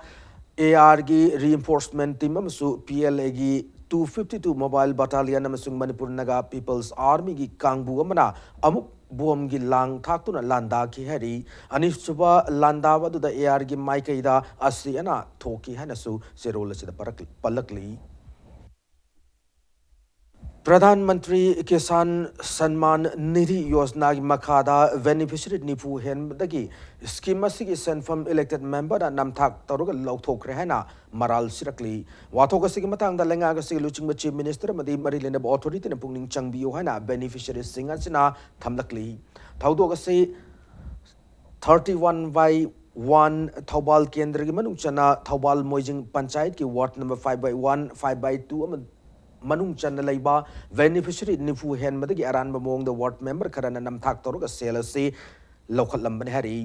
ARꯒꯤ reinforcement team ꯑꯃꯁꯨ PLAꯒꯤ two fifty two mobile battalion ꯑꯃꯁꯨꯡ ꯃꯅꯤꯄꯨꯔ ꯅꯥꯒꯥ People's Armyꯒꯤ ꯀꯥꯡꯕꯨ ꯑꯃꯅ ꯑꯃꯨꯛ ꯕꯣꯝꯒꯤ ꯂꯥꯡ ꯊꯥꯛꯇꯨꯅ ꯂꯥꯟꯗꯥꯈꯤ ꯍꯥꯏꯔꯤ꯫ ꯑꯅꯤꯁꯨꯕ ꯂꯥꯟꯗꯥꯕ ꯑꯗꯨꯗ ARꯒꯤ ꯃꯥꯏꯀꯩꯗ ꯑꯁꯤ ꯑꯅꯥ ꯊꯣꯛꯈꯤ ꯍꯥꯏꯅꯁꯨ ꯆꯦꯔꯣꯜ ꯑꯁꯤꯗ ꯄꯔꯛ-, ꯄꯜꯂꯛꯂꯤ꯫ ꯄ꯭ꯔꯙꯥꯟ ꯃꯟꯇ꯭ꯔꯤ ꯀꯤꯁꯥꯟ ꯁꯟꯃꯥꯟ ꯅꯤꯙꯤ ꯌꯣꯖꯅꯥꯒꯤ ꯃꯈꯥꯗ beneficiary ꯅꯤꯐꯨ ꯍꯦꯟꯕꯗꯒꯤ scheme ꯑꯁꯤꯒꯤ ꯁꯦꯟꯐꯝ elected memberꯅ ꯅꯝꯊꯥꯛ ꯇꯧꯔꯒ ꯂꯧꯊꯣꯛꯈ꯭ꯔꯦ ꯍꯥꯏꯅ ꯃꯔꯥꯜ ꯁꯤꯔꯛꯂꯤ꯫ ꯋꯥꯊꯣꯛ ꯑꯁꯤꯒꯤ ꯃꯇꯥꯡꯗ ꯂꯩꯉꯥꯛ ꯑꯁꯤꯒꯤ ꯂꯨꯆꯤꯡꯕ Chief Minister ꯑꯃꯗꯤ ꯃꯔꯤ ꯂꯩꯅꯕ authorityꯅ ꯄꯨꯛꯅꯤꯡ ꯆꯪꯕꯤꯌꯨ ꯍꯥꯏꯅ beneficiaryꯁꯤꯡ ꯑꯁꯤꯅ ꯊꯝꯂꯛꯂꯤ꯫ ꯊꯧꯗꯣꯛ ꯑꯁꯤ thirty one by one Thoubal ꯀꯦꯟꯗ꯭ꯔꯒꯤ ꯃꯅꯨꯡ ꯆꯟꯅ ꯊꯧꯕꯥꯜ ꯃꯣꯏꯖꯤꯡ ꯄꯟꯆꯥꯌꯠꯀꯤ ward number five by one, five by two ꯑꯃ ꯃꯅꯨꯡ ꯆꯟꯅ ꯂꯩꯕ beneficiary ꯅꯤꯐꯨ ꯍꯦꯟꯕꯗꯒꯤ ꯑꯔꯥꯟꯕ ꯃꯑꯣꯡꯗ ward member ꯈꯔꯅ ꯅꯝꯊꯥꯛ ꯇꯧꯔꯒ ꯁꯦꯜ ꯑꯁꯤ ꯂꯧꯈꯠꯂꯝꯕꯅꯤ ꯍꯥꯏꯔꯤ꯫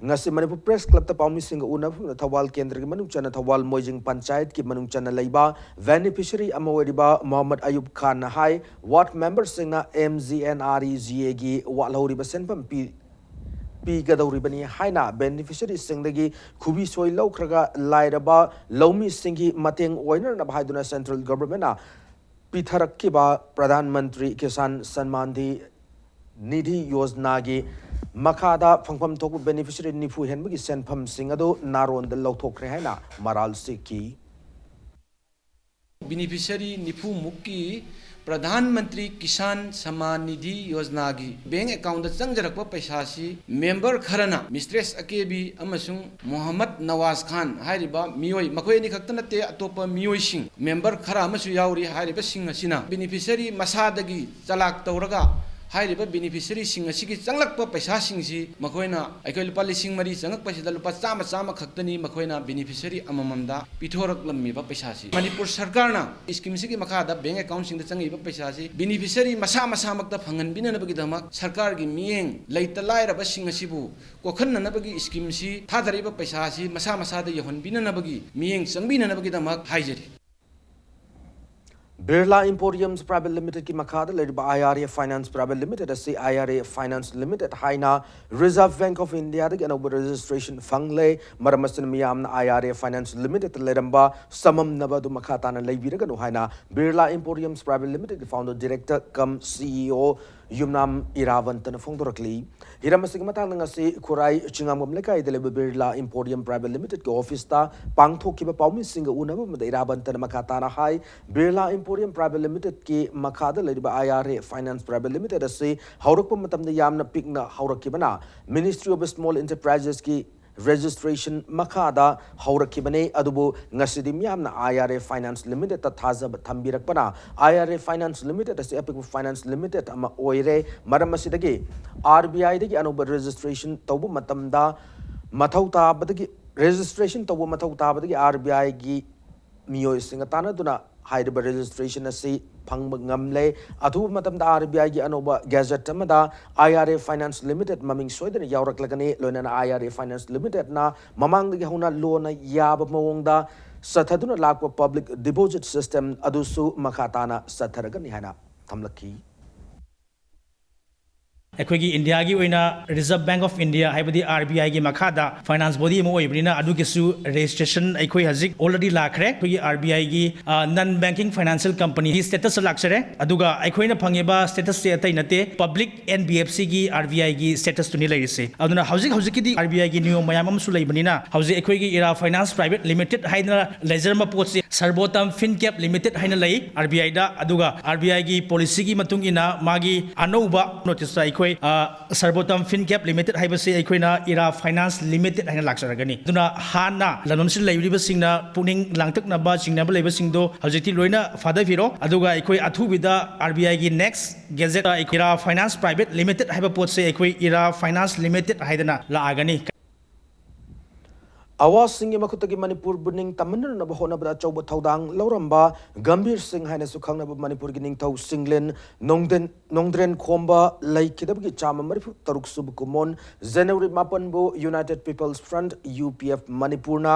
ꯉꯁꯤ ꯃꯅꯤꯄꯨꯔ Press Clubꯇ ꯄꯥꯎꯃꯤꯁꯤꯡꯒ ꯎꯅꯕ ꯐꯝꯗ ꯊꯧꯕꯥꯜ ꯀꯦꯟꯗ꯭ꯔꯒꯤ ꯃꯅꯨꯡ ꯆꯟꯅ ꯊꯧꯕꯥꯜ ꯃꯣꯏꯖꯤꯡ ꯄꯟꯆꯥꯌꯠꯀꯤ ꯃꯅꯨꯡ ꯆꯟꯅ ꯂꯩꯕ beneficiary ꯑꯃ ꯑꯣꯏꯔꯤꯕ ꯃꯣꯍꯝꯃꯗ ꯑꯌꯨꯕ ꯈꯥꯟꯅ ꯍꯥꯏ, ward memberꯁꯤꯡꯅ MGNREGAꯒꯤ ꯋꯥꯠꯍꯧꯔꯤꯕ ꯁꯦꯟꯐꯝ ꯄꯤ-, ꯄꯤꯒꯗꯧꯔꯤꯕꯅꯤ ꯍꯥꯏꯅ beneficiaryꯁꯤꯡꯗꯒꯤ ꯈꯨꯕꯤ ꯁꯣꯏ ꯂꯧꯈ꯭ꯔꯒ ꯂꯥꯏꯔꯕ ꯂꯧꯃꯤꯁꯤꯡꯒꯤ ꯃꯇꯦꯡ ꯑꯣꯏꯅꯅꯕ ꯍꯥꯏꯗꯨꯅ central governmentꯅ ꯄꯤꯊꯔꯛꯈꯤꯕ ꯄ꯭ꯔꯙꯥꯟ ꯃꯟꯇ꯭ꯔꯤ ꯀꯤꯁꯥꯟ ꯁꯟꯃꯥꯟ ꯅꯤꯙꯤ ꯌꯣꯖꯅꯥꯒꯤ ꯃꯈꯥꯗ ꯐꯪꯐꯝ ꯊꯣꯛꯄ beneficiary ꯅꯤꯐꯨ ꯍꯦꯟꯕꯒꯤ ꯁꯦꯟꯐꯝꯁꯤꯡ ꯑꯗꯨ ꯅꯥꯔꯣꯟꯗ ꯂꯧꯊꯣꯛꯈ꯭ꯔꯦ ꯍꯥꯏꯅ ꯃꯔꯥꯜ ꯁꯤꯈꯤ꯫ Beneficiary ꯅꯤꯐꯨ ꯃꯨꯛꯀꯤ ꯄ꯭ꯔꯙꯥꯟ ꯃꯟꯇ꯭ꯔꯤ ꯀꯤꯁꯥꯟ ꯁꯃꯥꯟ ꯅꯤꯙꯤ ꯌꯣꯖꯅꯥꯒꯤ bank accountꯇ ꯆꯪꯖꯔꯛꯄ ꯄꯩꯁꯥꯁꯤ member ꯈꯔꯅ ꯃꯤꯁꯇ꯭ꯔꯦꯁ ꯑꯀꯦꯕꯤ ꯑꯃꯁꯨꯡ ꯃꯣꯍꯝꯃꯗ ꯅꯋꯥꯖ ꯈꯥꯟ ꯍꯥꯏꯔꯤꯕ ꯃꯤꯑꯣꯏ, ꯃꯈꯣꯏ ꯑꯅꯤ ꯈꯛꯇ ꯅꯠꯇꯦ, ꯑꯇꯣꯞꯄ ꯃꯤꯑꯣꯏꯁꯤꯡ member ꯈꯔ ꯑꯃꯁꯨ ꯌꯥꯎꯔꯤ꯫ ꯍꯥꯏꯔꯤꯕꯁꯤꯡ ꯑꯁꯤꯅ beneficiary ꯃꯁꯥꯗꯒꯤ ꯆꯂꯥꯛ ꯇꯧꯔꯒ ꯍꯥꯏꯔꯤꯕ ꯕꯦꯅꯤꯐꯤꯁꯔꯤꯁꯤꯡ ꯑꯁꯤꯒꯤ ꯆꯪꯂꯛꯄ ꯄꯩꯁꯥꯁꯤꯡꯁꯤ ꯃꯈꯣꯏꯅ ꯑꯩꯈꯣꯏ ꯂꯨꯄꯥ ꯂꯤꯁꯤꯡ ꯃꯔꯤ ꯆꯪꯉꯛꯄꯁꯤꯗ ꯂꯨꯄꯥ ꯆꯥꯝꯃ, ꯆꯥꯝꯃ ꯈꯛꯇꯅꯤ ꯃꯈꯣꯏꯅ ꯕꯦꯅꯤꯐꯤꯁꯔꯤ ꯑꯃꯃꯝꯗ ꯄꯤꯊꯣꯔꯛꯂꯝꯃꯤꯕ ꯄꯩꯁꯥꯁꯤ꯫ ꯃꯅꯤꯄꯨꯔ ꯁꯔꯀꯥꯔꯅ ꯁ꯭ꯀꯤꯝꯁꯤꯒꯤ ꯃꯈꯥꯗ ꯕꯦꯡ ꯑꯦꯀꯥꯎꯟꯁꯤꯡꯗ ꯆꯪꯉꯤꯕ ꯄꯩꯁꯥꯁꯤ ꯕꯦꯅꯤꯐꯤꯁꯔꯤ ꯃꯁꯥ ꯃꯁꯥꯃꯛꯇ ꯐꯪꯍꯟꯕꯤꯅꯅꯕꯒꯤꯗꯃꯛ ꯁꯔꯀꯥꯔꯒꯤ ꯃꯤꯠꯌꯦꯡ ꯂꯩꯇ ꯂꯥꯏꯔꯕꯁꯤꯡ ꯑꯁꯤꯕꯨ ꯀꯣꯛꯍꯟꯅꯅꯕꯒꯤ ꯁ꯭ꯀꯤꯝꯁꯤ ꯊꯥꯗꯔꯛꯏꯕ ꯄꯩꯁꯥꯁꯤ ꯃꯁꯥ ꯃꯁꯥꯗ ꯌꯧꯍꯟꯕꯤꯅꯅꯕꯒꯤ ꯃꯤꯠꯌꯦꯡ ꯆꯪꯕꯤꯅꯅꯕꯒꯤꯗꯃꯛ ꯍꯥꯏꯖꯔꯤ꯫ Birla Emporiums Private Limitedꯀꯤ ꯃꯈꯥꯗ ꯂꯩꯔꯤꯕ I R A Finance Private Limited ꯑꯁꯤ I R A Finance Limited ꯍꯥꯏꯅ Reserve Bank of Indiaꯗꯒꯤ ꯑꯅꯧꯕ registration ꯐꯪꯂꯦ꯫ ꯃꯔꯝ ꯑꯁꯤꯅ ꯃꯤꯌꯥꯝꯅ I R A Finance Limitedꯇ ꯂꯩꯔꯝꯕ ꯆꯃꯝꯅꯕ ꯑꯗꯨ ꯃꯈꯥ ꯇꯥꯅ ꯂꯩꯕꯤꯔꯒꯅꯨ ꯍꯥꯏꯅ Birla Emporiums Private Limitedꯀꯤ founder director cum C E O ꯌꯨꯝꯅꯥꯝ ꯏꯔꯥꯕꯟꯇꯅ ꯐꯣꯡꯗꯣꯔꯛꯂꯤ꯫ ꯍꯤꯔꯝ ꯑꯁꯤꯒꯤ ꯃꯇꯥꯡꯗ ꯉꯁꯤ ꯈꯨꯔꯥꯏ ꯆꯤꯡꯉꯥꯝꯕꯝ ꯂꯩꯀꯥꯏꯗ ꯂꯩꯕ Birla Emporium Private Limitedꯀꯤ officeꯇ ꯄꯥꯡꯊꯣꯛꯈꯤꯕ ꯄꯥꯎꯃꯤꯁꯤꯡꯒ ꯎꯅꯕ ꯑꯃꯗ ꯏꯔꯥꯕꯟꯇꯅ ꯃꯈꯥ ꯇꯥꯅ ꯍꯥꯏ, Birla Emporium Private Limitedꯀꯤ ꯃꯈꯥꯗ ꯂꯩꯔꯤꯕ I R A Finance Private Limited ꯑꯁꯤ ꯍꯧꯔꯛꯄ ꯃꯇꯝꯗ ꯌꯥꯝꯅ ꯄꯤꯛꯅ ꯍꯧꯔꯛꯈꯤꯕꯅ Ministry of Small Enterprisesꯀꯤ registration ꯃꯈꯥꯗ ꯍꯧꯔꯛꯈꯤꯕꯅꯤ꯫ ꯑꯗꯨꯕꯨ ꯉꯁꯤꯗꯤ ꯃꯤꯌꯥꯝꯅ I R A Finance Limitedꯇ ꯊꯥꯖꯕ ꯊꯝꯕꯤꯔꯛꯄꯅ I R A Finance Limited ꯑꯁꯤ ꯑꯄꯤꯛꯄ finance limited ꯑꯃ ꯑꯣꯏꯔꯦ꯫ ꯃꯔꯝ ꯑꯁꯤꯗꯒꯤ R B Iꯗꯒꯤ ꯑꯅꯧꯕ registration ꯇꯧꯕ ꯃꯇꯝꯗ ꯃꯊꯧ ꯇꯥꯕꯗꯒꯤ, registration ꯇꯧꯕ ꯃꯊꯧ ꯇꯥꯕꯗꯒꯤ R B Iꯒꯤ ꯃꯤꯑꯣꯏꯁꯤꯡꯒ ꯇꯥꯟꯅꯗꯨꯅ ꯍꯥꯏꯔꯤꯕ registration ꯑꯁꯤ ꯐꯪꯕ ꯉꯝꯂꯦ꯫ ꯑꯊꯨꯕ ꯃꯇꯝꯗ R B Iꯒꯤ ꯑꯅꯧꯕ gazette ꯑꯃꯗ I R A Finance Limited ꯃꯃꯤꯡ ꯁꯣꯏꯗꯅ ꯌꯥꯎꯔꯛꯂꯒꯅꯤ꯫ ꯂꯣꯏꯅꯅ I R A Finance Limitedꯅ ꯃꯃꯥꯡꯗꯒꯤ ꯍꯧꯅ ꯂꯣꯟꯅ ꯌꯥꯕ ꯃꯑꯣꯡꯗ ꯆꯠꯊꯗꯨꯅ ꯂꯥꯛꯄ public deposit system ꯑꯗꯨꯁꯨ ꯃꯈꯥ ꯇꯥꯅ ꯆꯠꯊꯔꯒꯅꯤ ꯍꯥꯏꯅ ꯊꯝꯂꯛꯈꯤ꯫ ꯑꯩꯈꯣꯏꯒꯤ ꯏꯟꯗꯤꯌꯥꯒꯤ ꯑꯣꯏꯅ Reserve Bank of India ꯍꯥꯏꯕꯗꯤ R B Iꯒꯤ ꯃꯈꯥꯗ finance body ꯑꯃ ꯑꯣꯏꯕꯅꯤꯅ ꯑꯗꯨꯒꯤꯁꯨ registration ꯑꯩꯈꯣꯏ ꯍꯧꯖꯤꯛ already ꯂꯥꯛꯈ꯭ꯔꯦ꯫ ꯑꯩꯈꯣꯏꯒꯤ R B Iꯒꯤ non banking financial companyꯒꯤ statusꯇ ꯂꯥꯛꯆꯔꯦ꯫ ꯑꯗꯨꯒ ꯑꯩꯈꯣꯏꯅ ꯐꯪꯉꯤꯕ statusꯁꯦ ꯑꯇꯩ ꯅꯠꯇꯦ, public N B F Cꯒꯤ R B Iꯒꯤ statusꯇꯨꯅꯤ ꯂꯩꯔꯤꯁꯦ꯫ ꯑꯗꯨꯅ ꯍꯧꯖꯤꯛ ꯍꯧꯖꯤꯛꯀꯤꯗꯤ R B Iꯒꯤ ꯅꯤꯌꯣꯝ ꯃꯌꯥꯝ ꯑꯃꯁꯨ ꯂꯩꯕꯅꯤꯅ ꯍꯧꯖꯤꯛ ꯑꯩꯈꯣꯏꯒꯤ Ira Finance Private Limited ꯍꯥꯏꯗꯅ ꯂꯩꯖꯔꯝꯕ ꯄꯣꯠꯁꯤ Sarbotam FinCap Limited ꯍꯥꯏꯅ ꯂꯩ R B Iꯗ꯫ ꯑꯗꯨꯒ R B Iꯒꯤ policyꯒꯤ ꯃꯇꯨꯡ ꯏꯟꯅ ꯃꯥꯒꯤ ꯑꯅꯧꯕ noticeꯇ ꯑꯩꯈꯣꯏ ꯑꯩꯈꯣꯏ ꯁꯔꯕꯣꯇꯝ ꯐꯤꯟ ꯀꯦꯞ ꯂꯤꯃꯤꯇꯦꯠ ꯍꯥꯏꯕꯁꯤ ꯑꯩꯈꯣꯏꯅ ꯏꯔꯥ ꯐꯥꯏꯅꯥꯟꯁ ꯂꯤꯃꯤꯇꯦꯠ ꯍꯥꯏꯅ ꯂꯥꯛꯆꯔꯒꯅꯤ꯫ ꯑꯗꯨꯅ ꯍꯥꯟꯅ ꯂꯂꯣꯟꯁꯤꯜ ꯂꯩꯕꯤꯔꯤꯕꯁꯤꯡꯅ ꯄꯨꯛꯅꯤꯡ ꯂꯥꯡꯇꯛꯅꯕ, ꯆꯤꯡꯅꯕ ꯂꯩꯕꯁꯤꯡꯗꯣ ꯍꯧꯖꯤꯛꯇꯤ ꯂꯣꯏꯅ ꯐꯥꯗꯕꯤꯔꯣ꯫ ꯑꯗꯨꯒ ꯑꯩꯈꯣꯏ ꯑꯊꯨꯕꯤꯗ ꯑꯥꯔ ꯕꯤ ꯑꯥꯏꯒꯤ next gadget era finance private limited ꯍꯥꯏꯕ ꯄꯣꯠꯁꯦ ꯑꯩꯈꯣꯏ ꯏꯔꯥ ꯐꯥꯏꯅꯥꯟꯁ ꯂꯤꯃꯤꯇꯦꯠ ꯍꯥꯏꯗꯅ ꯂꯥꯛꯑꯒꯅꯤ꯫ ꯑꯋꯥꯁꯤꯡꯒꯤ ꯃꯈꯨꯠꯇꯒꯤ ꯃꯅꯤꯄꯨꯔꯕꯨ ꯅꯤꯡꯇꯝꯍꯟꯅꯅꯕ ꯍꯣꯠꯅꯕꯗ ꯑꯆꯧꯕ ꯊꯧꯗꯥꯡ ꯂꯧꯔꯝꯕ ꯒꯝꯚꯤꯔ ꯁꯤꯡ ꯍꯥꯏꯅꯁꯨ ꯈꯪꯅꯕ ꯃꯅꯤꯄꯨꯔꯒꯤ ꯅꯤꯡꯊꯧ ꯆꯤꯡꯂꯦꯟ ꯅꯣꯡꯗꯦꯟ ꯅꯣꯡꯗ꯭ꯔꯦꯟ ꯈꯣꯝꯕ ꯂꯩꯈꯤꯗꯕꯒꯤ ꯆꯥꯝꯃ ꯃꯔꯤꯐꯨ ꯇꯔꯨꯛ ꯁꯨꯕ ꯀꯨꯝꯑꯣꯟ January ꯃꯥꯄꯟꯕꯨ United People's Front, U P F, ꯃꯅꯤꯄꯨꯔꯅ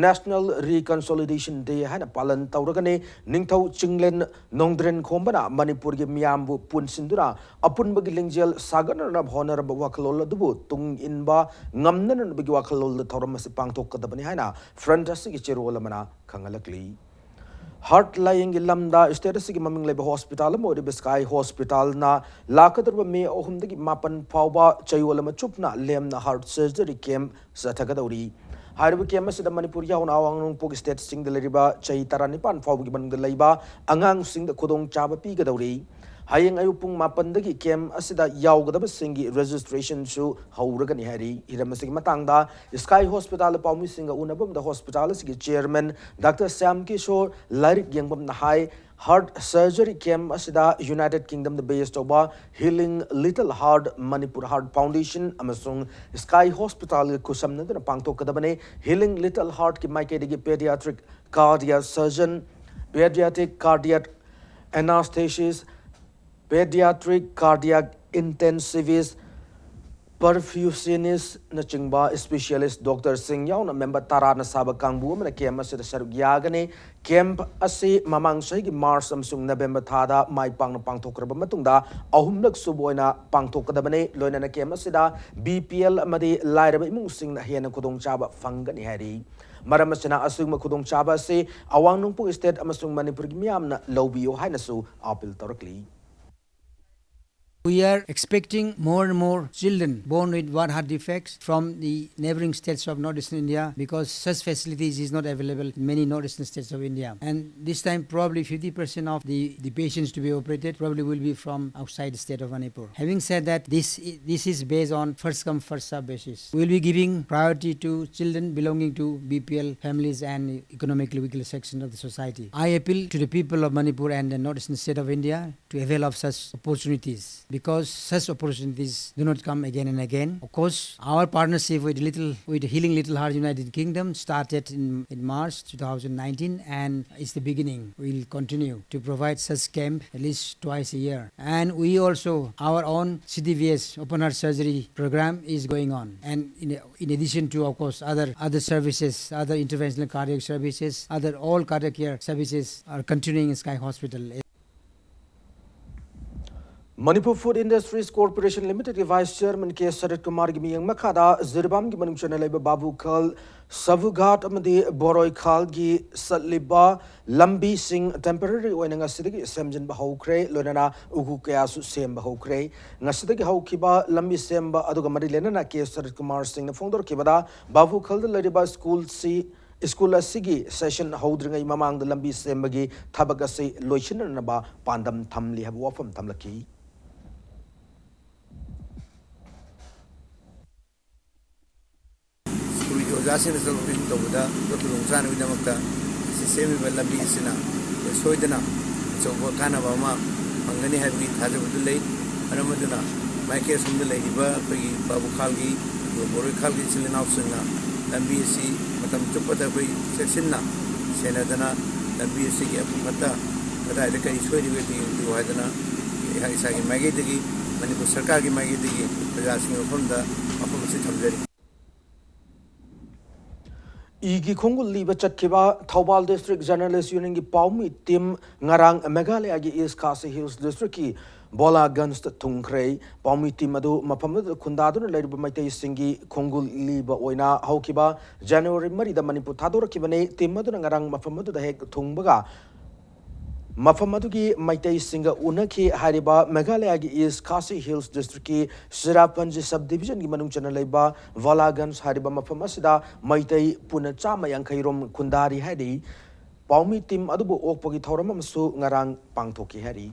National Reconciliation Day ꯍꯥꯏꯅ ꯄꯥꯂꯟ ꯇꯧꯔꯒꯅꯤ꯫ ꯅꯤꯡꯊꯧ ꯆꯤꯡꯂꯦꯟ ꯅꯣꯡꯗ꯭ꯔꯦꯟ ꯈꯣꯝꯕꯅ ꯃꯅꯤꯄꯨꯔꯒꯤ ꯃꯤꯌꯥꯝꯕꯨ ꯄꯨꯟꯁꯤꯟꯗꯨꯅ ꯑꯄꯨꯟꯕꯒꯤ ꯂꯤꯡꯖꯦꯜ ꯁꯥꯒꯠꯅꯅꯕ ꯍꯣꯠꯅꯔꯝꯕ ꯋꯥꯈꯜꯂꯣꯟ ꯑꯗꯨꯕꯨ ꯇꯨꯡ ꯏꯟꯕ ꯉꯝꯅꯅꯕꯒꯤ ꯋꯥꯈꯜꯂꯣꯟꯗ ꯊꯧꯔꯝ ꯑꯁꯤ ꯄꯥꯡꯊꯣꯛꯀꯗꯕꯅꯤ ꯍꯥꯏꯅ Front ꯑꯁꯤꯒꯤ ꯆꯦꯔꯣꯜ ꯑꯃꯅ ꯈꯪꯍꯜꯂꯛꯂꯤ꯫ ꯍꯥꯔꯠ ꯂꯥꯌꯦꯡꯒꯤ ꯂꯝꯗ ꯁ꯭ꯇꯦꯠ ꯑꯁꯤꯒꯤ ꯃꯃꯤꯡ ꯂꯩꯕ ꯍꯣꯁꯄꯤꯇꯥꯜ ꯑꯃ ꯑꯣꯏꯔꯤꯕ ꯁ꯭ꯀꯥꯏ ꯍꯣꯁꯄꯤꯇꯥꯜꯅ ꯂꯥꯛꯀꯗꯧꯔꯤꯕ ꯃꯦ ꯑꯍꯨꯝꯗꯒꯤ ꯃꯥꯄꯟ ꯐꯥꯎꯕ ꯆꯌꯣꯜ ꯑꯃ ꯆꯨꯞꯅ ꯂꯦꯝꯅ ꯍꯥꯔꯠ ꯁꯔꯖꯔꯤ ꯀꯦꯝꯞ ꯆꯠꯊꯒꯗꯧꯔꯤ꯫ ꯍꯥꯏꯔꯤꯕ ꯀꯦꯝꯞ ꯑꯁꯤꯗ ꯃꯅꯤꯄꯨꯔ ꯌꯥꯎꯅ ꯑꯋꯥꯡ ꯅꯣꯡꯄꯣꯛ ꯁ꯭ꯇꯦꯠꯁꯤꯡꯗ ꯂꯩꯔꯤꯕ ꯆꯍꯤ ꯇꯔꯥꯅꯤꯄꯥꯟ ꯐꯥꯎꯕꯒꯤ ꯃꯅꯨꯡꯗ ꯂꯩꯕ ꯑꯉꯥꯡꯁꯤꯡꯗ ꯈꯨꯗꯣꯡꯆꯥꯕ ꯄꯤꯒꯗꯧꯔꯤ꯫ ꯍꯌꯦꯡ ꯑꯌꯨꯛ ꯄꯨꯡ ꯃꯥꯄꯟꯗꯒꯤ ꯀꯦꯝꯞ ꯑꯁꯤꯗ ꯌꯥꯎꯒꯗꯕꯁꯤꯡꯒꯤ ꯔꯦꯖꯤꯁꯇ꯭ꯔꯦꯁꯟꯁꯨ ꯍꯧꯔꯒꯅꯤ ꯍꯥꯏꯔꯤ꯫ ꯍꯤꯔꯝ ꯑꯁꯤꯒꯤ ꯃꯇꯥꯡꯗ ꯁ꯭ꯀꯥꯏ ꯍꯣꯁꯄꯤꯇꯥꯜꯗ ꯄꯥꯎꯃꯤꯁꯤꯡꯒ ꯎꯅꯕ ꯑꯃꯗ ꯍꯣꯁꯄꯤꯇꯥꯜ ꯑꯁꯤꯒꯤ ꯆꯤꯌꯔꯃꯦꯟ ꯗꯥꯛꯇꯔ ꯁ꯭ꯌꯥꯝ ꯀꯤꯁꯣꯔ ꯂꯥꯏꯔꯤꯛ ꯌꯦꯡꯕꯝꯅ ꯍꯥꯏ, ꯍꯥꯔꯠ ꯁꯔꯖꯔꯤ ꯀꯦꯝꯞ ꯑꯁꯤꯗ ꯌꯨꯅꯥꯏꯇꯦꯗ ꯀꯤꯡꯗꯝꯗ ꯕꯦꯁ ꯇꯧꯕ healing little heart, Manipur heart foundation ꯑꯃꯁꯨꯡ ꯁ꯭ꯀꯥꯏ ꯍꯣꯁꯄꯤꯇꯥꯜꯒ ꯈꯨꯠꯁꯝꯅꯗꯨꯅ ꯄꯥꯡꯊꯣꯛꯀꯗꯕꯅꯤ꯫ ꯍꯤꯂꯤꯡ ꯂꯤꯇꯜ ꯍꯥꯔꯠꯀꯤ ꯃꯥꯏꯀꯩꯗꯒꯤ ꯄꯦꯗꯤꯌꯥꯇ꯭ꯔꯤꯛ ꯀꯥꯔꯗꯤꯌꯥꯛ ꯁꯔꯖꯟ, ꯄꯦꯗꯤꯌꯥꯇ꯭ꯔꯤꯛ ꯀꯥꯔꯗꯤꯌꯥꯛ ꯑꯦꯅꯥꯁꯊꯦꯁꯤꯁ, ꯄꯦꯗꯤꯌꯥꯇ꯭ꯔꯤꯛ ꯀꯥꯔꯗꯤꯌꯥꯛ ꯏꯟꯇꯦꯟꯁꯤꯚꯤꯁ, ꯄꯔꯐ꯭ꯌꯨꯁꯤꯅꯤꯁꯅꯆꯤꯡꯕ ꯁ꯭ꯄꯦꯁꯤꯌꯦꯂꯤꯁ ꯗꯣꯛꯇꯔꯁꯤꯡ ꯌꯥꯎꯅ ꯃꯦꯝꯕꯔ ꯇꯔꯥꯅ ꯁꯥꯕ ꯀꯥꯡꯕꯨ ꯑꯃꯅ ꯀꯦꯝꯞ ꯑꯁꯤꯗ ꯁꯔꯨꯛ ꯌꯥꯒꯅꯤ꯫ ꯀꯦꯝꯞ ꯑꯁꯤ ꯃꯃꯥꯡ ꯆꯍꯤꯒꯤ ꯃꯥꯔꯆ ꯑꯃꯁꯨꯡ ꯅꯕꯦꯝꯕꯔ ꯊꯥꯗ ꯃꯥꯏ ꯄꯥꯛꯅ ꯄꯥꯡꯊꯣꯛꯈ꯭ꯔꯕ ꯃꯇꯨꯡꯗ ꯑꯍꯨꯝꯂꯛ ꯁꯨꯕ ꯑꯣꯏꯅ ꯄꯥꯡꯊꯣꯛꯀꯗꯕꯅꯤ꯫ ꯂꯣꯏꯅꯅ ꯀꯦꯝꯞ ꯑꯁꯤꯗ ꯕꯤ ꯄꯤ ꯑꯦꯜ ꯑꯃꯗꯤ ꯂꯥꯏꯔꯕ ꯏꯃꯨꯡꯁꯤꯡꯅ ꯍꯦꯟꯅ ꯈꯨꯗꯣꯡꯆꯥꯕ ꯐꯪꯒꯅꯤ ꯍꯥꯏꯔꯤ꯫ ꯃꯔꯝ ꯑꯁꯤꯅ ꯑꯁꯤꯒꯨꯝꯕ ꯈꯨꯗꯣꯡꯆꯥꯕ ꯑꯁꯤ ꯑꯋꯥꯡ ꯅꯣꯡꯄꯣꯛ ꯁ꯭ꯇꯦꯠ ꯑꯃꯁꯨꯡ ꯃꯅꯤꯄꯨꯔꯒꯤ ꯃꯤꯌꯥꯝꯅ ꯂꯧꯕꯤꯌꯨ ꯍꯥꯏꯅꯁꯨ appeal ꯇꯧꯔꯛꯂꯤ꯫ We are expecting more and more children born with one heart defects from the neighboring states of northeastern India, because such facilities is not available in many northeastern states of India. And this time, probably fifty percent of the, the patients to be operated probably will be from outside the state of Manipur. Having said that, this, this is based on first come, first serve basis. We will be giving priority to children belonging to B P L families and economically weaker section of the society. I appeal to the people of Manipur and the northeastern state of India to avail of such opportunities, because such opportunities do not come again and again. Of course, our partnership with Little, with Healing Little Heart United Kingdom started in, in March two thousand nineteen, and it's the beginning. We'll continue to provide such camp at least twice a year. And we also, our own C D V S open heart surgery program is going on. And in, in addition to, of course, other, other services, other interventional cardiac services, other all cardiac care services are continuing in Sky Hospital. Manipur Food Industries Corporation Limited ꯒꯤ Vice Chairman ꯀꯦ ꯁꯔꯠ ꯀꯨꯃꯥꯔꯒꯤ ꯃꯤꯠꯌꯦꯡ ꯃꯈꯥꯗ ꯖꯤꯔꯤꯕꯥꯝꯒꯤ ꯃꯅꯨꯡ ꯆꯟꯅ ꯂꯩꯕ ꯕꯥꯕꯨꯈꯥꯜ, ꯁꯥꯕꯨꯒꯥꯠ ꯑꯃꯗꯤ ꯕꯣꯔꯣꯏꯈꯥꯜꯒꯤ ꯆꯠꯂꯤꯕ ꯂꯝꯕꯤꯁꯤꯡ temporary ꯑꯣꯏꯅ ꯉꯁꯤꯗꯒꯤ ꯁꯦꯝꯖꯤꯟꯕ ꯍꯧꯈ꯭ꯔꯦ, ꯂꯣꯏꯅꯅ ꯎꯀꯨ ꯀꯌꯥꯁꯨ ꯁꯦꯝꯕ ꯍꯧꯈ꯭ꯔꯦ꯫ ꯉꯁꯤꯗꯒꯤ ꯍꯧꯈꯤꯕ ꯂꯝꯕꯤ ꯁꯦꯝꯕ ꯑꯗꯨꯒ ꯃꯔꯤ ꯂꯩꯅꯅ ꯀꯦ ꯁꯔꯠ ꯀꯨꯃꯥꯔ ꯁꯤꯡꯅ ꯐꯣꯡꯗꯣꯔꯛꯈꯤꯕꯗ, ꯕꯥꯕꯨꯈꯥꯜꯗ ꯂꯩꯔꯤꯕ ꯁ꯭ꯀꯨꯜꯁꯤ ꯁ꯭ꯀꯨꯜ ꯑꯁꯤꯒꯤ session ꯍꯧꯗ꯭ꯔꯤꯉꯩ ꯃꯃꯥꯡꯗ ꯂꯝꯕꯤ ꯁꯦꯝꯕꯒꯤ ꯊꯕꯛ ꯑꯁꯤ ꯂꯣꯏꯁꯤꯟꯅꯅꯕ ꯄꯥꯟꯗꯝ ꯊꯝꯂꯤ ꯍꯥꯏꯕ ꯋꯥꯐꯝ ꯊꯝꯂꯛꯈꯤ꯫ ꯁ꯭ꯀꯨꯜꯒꯤ ꯑꯣꯖꯥꯁꯤꯡꯅ ꯆꯠꯊꯣꯛ ꯆꯠꯁꯤꯟ ꯇꯧꯕꯗ ꯈꯨꯗꯣꯡꯆꯥꯅꯕꯒꯤꯗꯃꯛꯇ ꯑꯁꯤ ꯁꯦꯝꯃꯤꯕ ꯂꯝꯕꯤ ꯑꯁꯤꯅ ꯑꯩꯈꯣꯏ ꯁꯣꯏꯗꯅ ꯑꯆꯧꯕ ꯀꯥꯟꯅꯕ ꯑꯃ ꯐꯪꯒꯅꯤ ꯍꯥꯏꯕꯒꯤ ꯊꯥꯖꯕꯗꯨ ꯂꯩ꯫ ꯃꯔꯝ ꯑꯗꯨꯅ ꯃꯥꯏꯀꯩ ꯑꯁꯣꯝꯗ ꯂꯩꯔꯤꯕ ꯑꯩꯈꯣꯏꯒꯤ ꯕꯥꯕꯨꯈꯥꯜꯒꯤ, ꯑꯗꯨꯒ ꯕꯣꯔꯣꯏꯈꯥꯜꯒꯤ ꯏꯆꯤꯜ ꯏꯅꯥꯎꯁꯤꯡꯅ ꯂꯝꯕꯤ ꯑꯁꯤ ꯃꯇꯝ ꯆꯨꯞꯄꯗ ꯑꯩꯈꯣꯏ ꯆꯦꯛꯁꯤꯟꯅ ꯁꯦꯟꯅꯗꯅ, ꯂꯝꯕꯤ ꯑꯁꯤꯒꯤ ꯑꯐ ꯐꯠꯇ ꯀꯗꯥꯏꯗ ꯀꯔꯤ ꯁꯣꯏꯔꯤꯕꯒꯦ ꯌꯦꯡꯕꯤꯌꯨ ꯍꯥꯏꯗꯅ ꯑꯩꯍꯥꯛ ꯏꯁꯥꯒꯤ ꯃꯥꯏꯀꯩꯗꯒꯤ, ꯃꯅꯤꯄꯨꯔ ꯁꯔꯀꯥꯔꯒꯤ ꯃꯥꯏꯀꯩꯗꯒꯤ ꯄ꯭ꯔꯖꯥꯁꯤꯡꯒꯤ ꯃꯐꯝꯗ ꯋꯥꯐꯝ ꯑꯁꯤ ꯊꯝꯖꯔꯤ꯫ ꯏꯒꯤ ꯈꯣꯡꯒꯨꯜ ꯂꯤꯕ ꯆꯠꯈꯤꯕ ꯊꯧꯕꯥꯜ District Journalist Union ꯒꯤ ꯄꯥꯎꯃꯤ team ꯉꯔꯥꯡ ꯃꯦꯘꯥꯂꯌꯥꯒꯤ East Khasi Hills District ꯀꯤ ꯕꯣꯂꯥꯒꯟꯖꯇ ꯊꯨꯡꯈ꯭ꯔꯦ꯫ ꯄꯥꯎꯃꯤ team ꯑꯗꯨ ꯃꯐꯝ ꯑꯗꯨꯗ ꯈꯨꯟꯗꯥꯗꯨꯅ ꯂꯩꯔꯤꯕ ꯃꯩꯇꯩꯁꯤꯡꯒꯤ ꯈꯣꯡꯒꯨꯜ ꯂꯤꯕ ꯑꯣꯏꯅ ꯍꯧꯈꯤꯕ January ꯃꯔꯤꯗ ꯃꯅꯤꯄꯨꯔ ꯊꯥꯗꯣꯔꯛꯈꯤꯕꯅꯤ꯫ Team ꯑꯗꯨꯅ ꯉꯔꯥꯡ ꯃꯐꯝ ꯑꯗꯨꯗ ꯍꯦꯛ ꯊꯨꯡꯕꯒ ꯃꯐꯝ ꯑꯗꯨꯒꯤ ꯃꯩꯇꯩꯁꯤꯡꯒ ꯎꯅꯈꯤ꯫ ꯍꯥꯏꯔꯤꯕ ꯃꯦꯘꯥꯂꯌꯥꯒꯤ ꯏꯁ ꯈꯥꯁꯤ ꯍꯤꯜꯁ ꯗꯤꯁꯇ꯭ꯔꯤꯛꯀꯤ ꯁꯤꯔꯥꯄꯟꯖꯤ ꯁꯕ ꯗꯤꯕꯤꯖꯟꯒꯤ ꯃꯅꯨꯡ ꯆꯟꯅ ꯂꯩꯕ ꯚꯣꯂꯥꯒꯟꯖ ꯍꯥꯏꯔꯤꯕ ꯃꯐꯝ ꯑꯁꯤꯗ ꯃꯩꯇꯩ ꯄꯨꯟꯅ ꯆꯥꯝꯃ ꯌꯥꯡꯈꯩ ꯔꯣꯝ ꯈꯨꯟꯗꯥꯔꯤ ꯍꯥꯏꯔꯤ꯫ ꯄꯥꯎꯃꯤ ꯇꯤꯝ ꯑꯗꯨꯕꯨ ꯑꯣꯛꯄꯒꯤ ꯊꯧꯔꯝ ꯑꯃꯁꯨ ꯉꯔꯥꯡ ꯄꯥꯡꯊꯣꯛꯈꯤ ꯍꯥꯏꯔꯤ꯫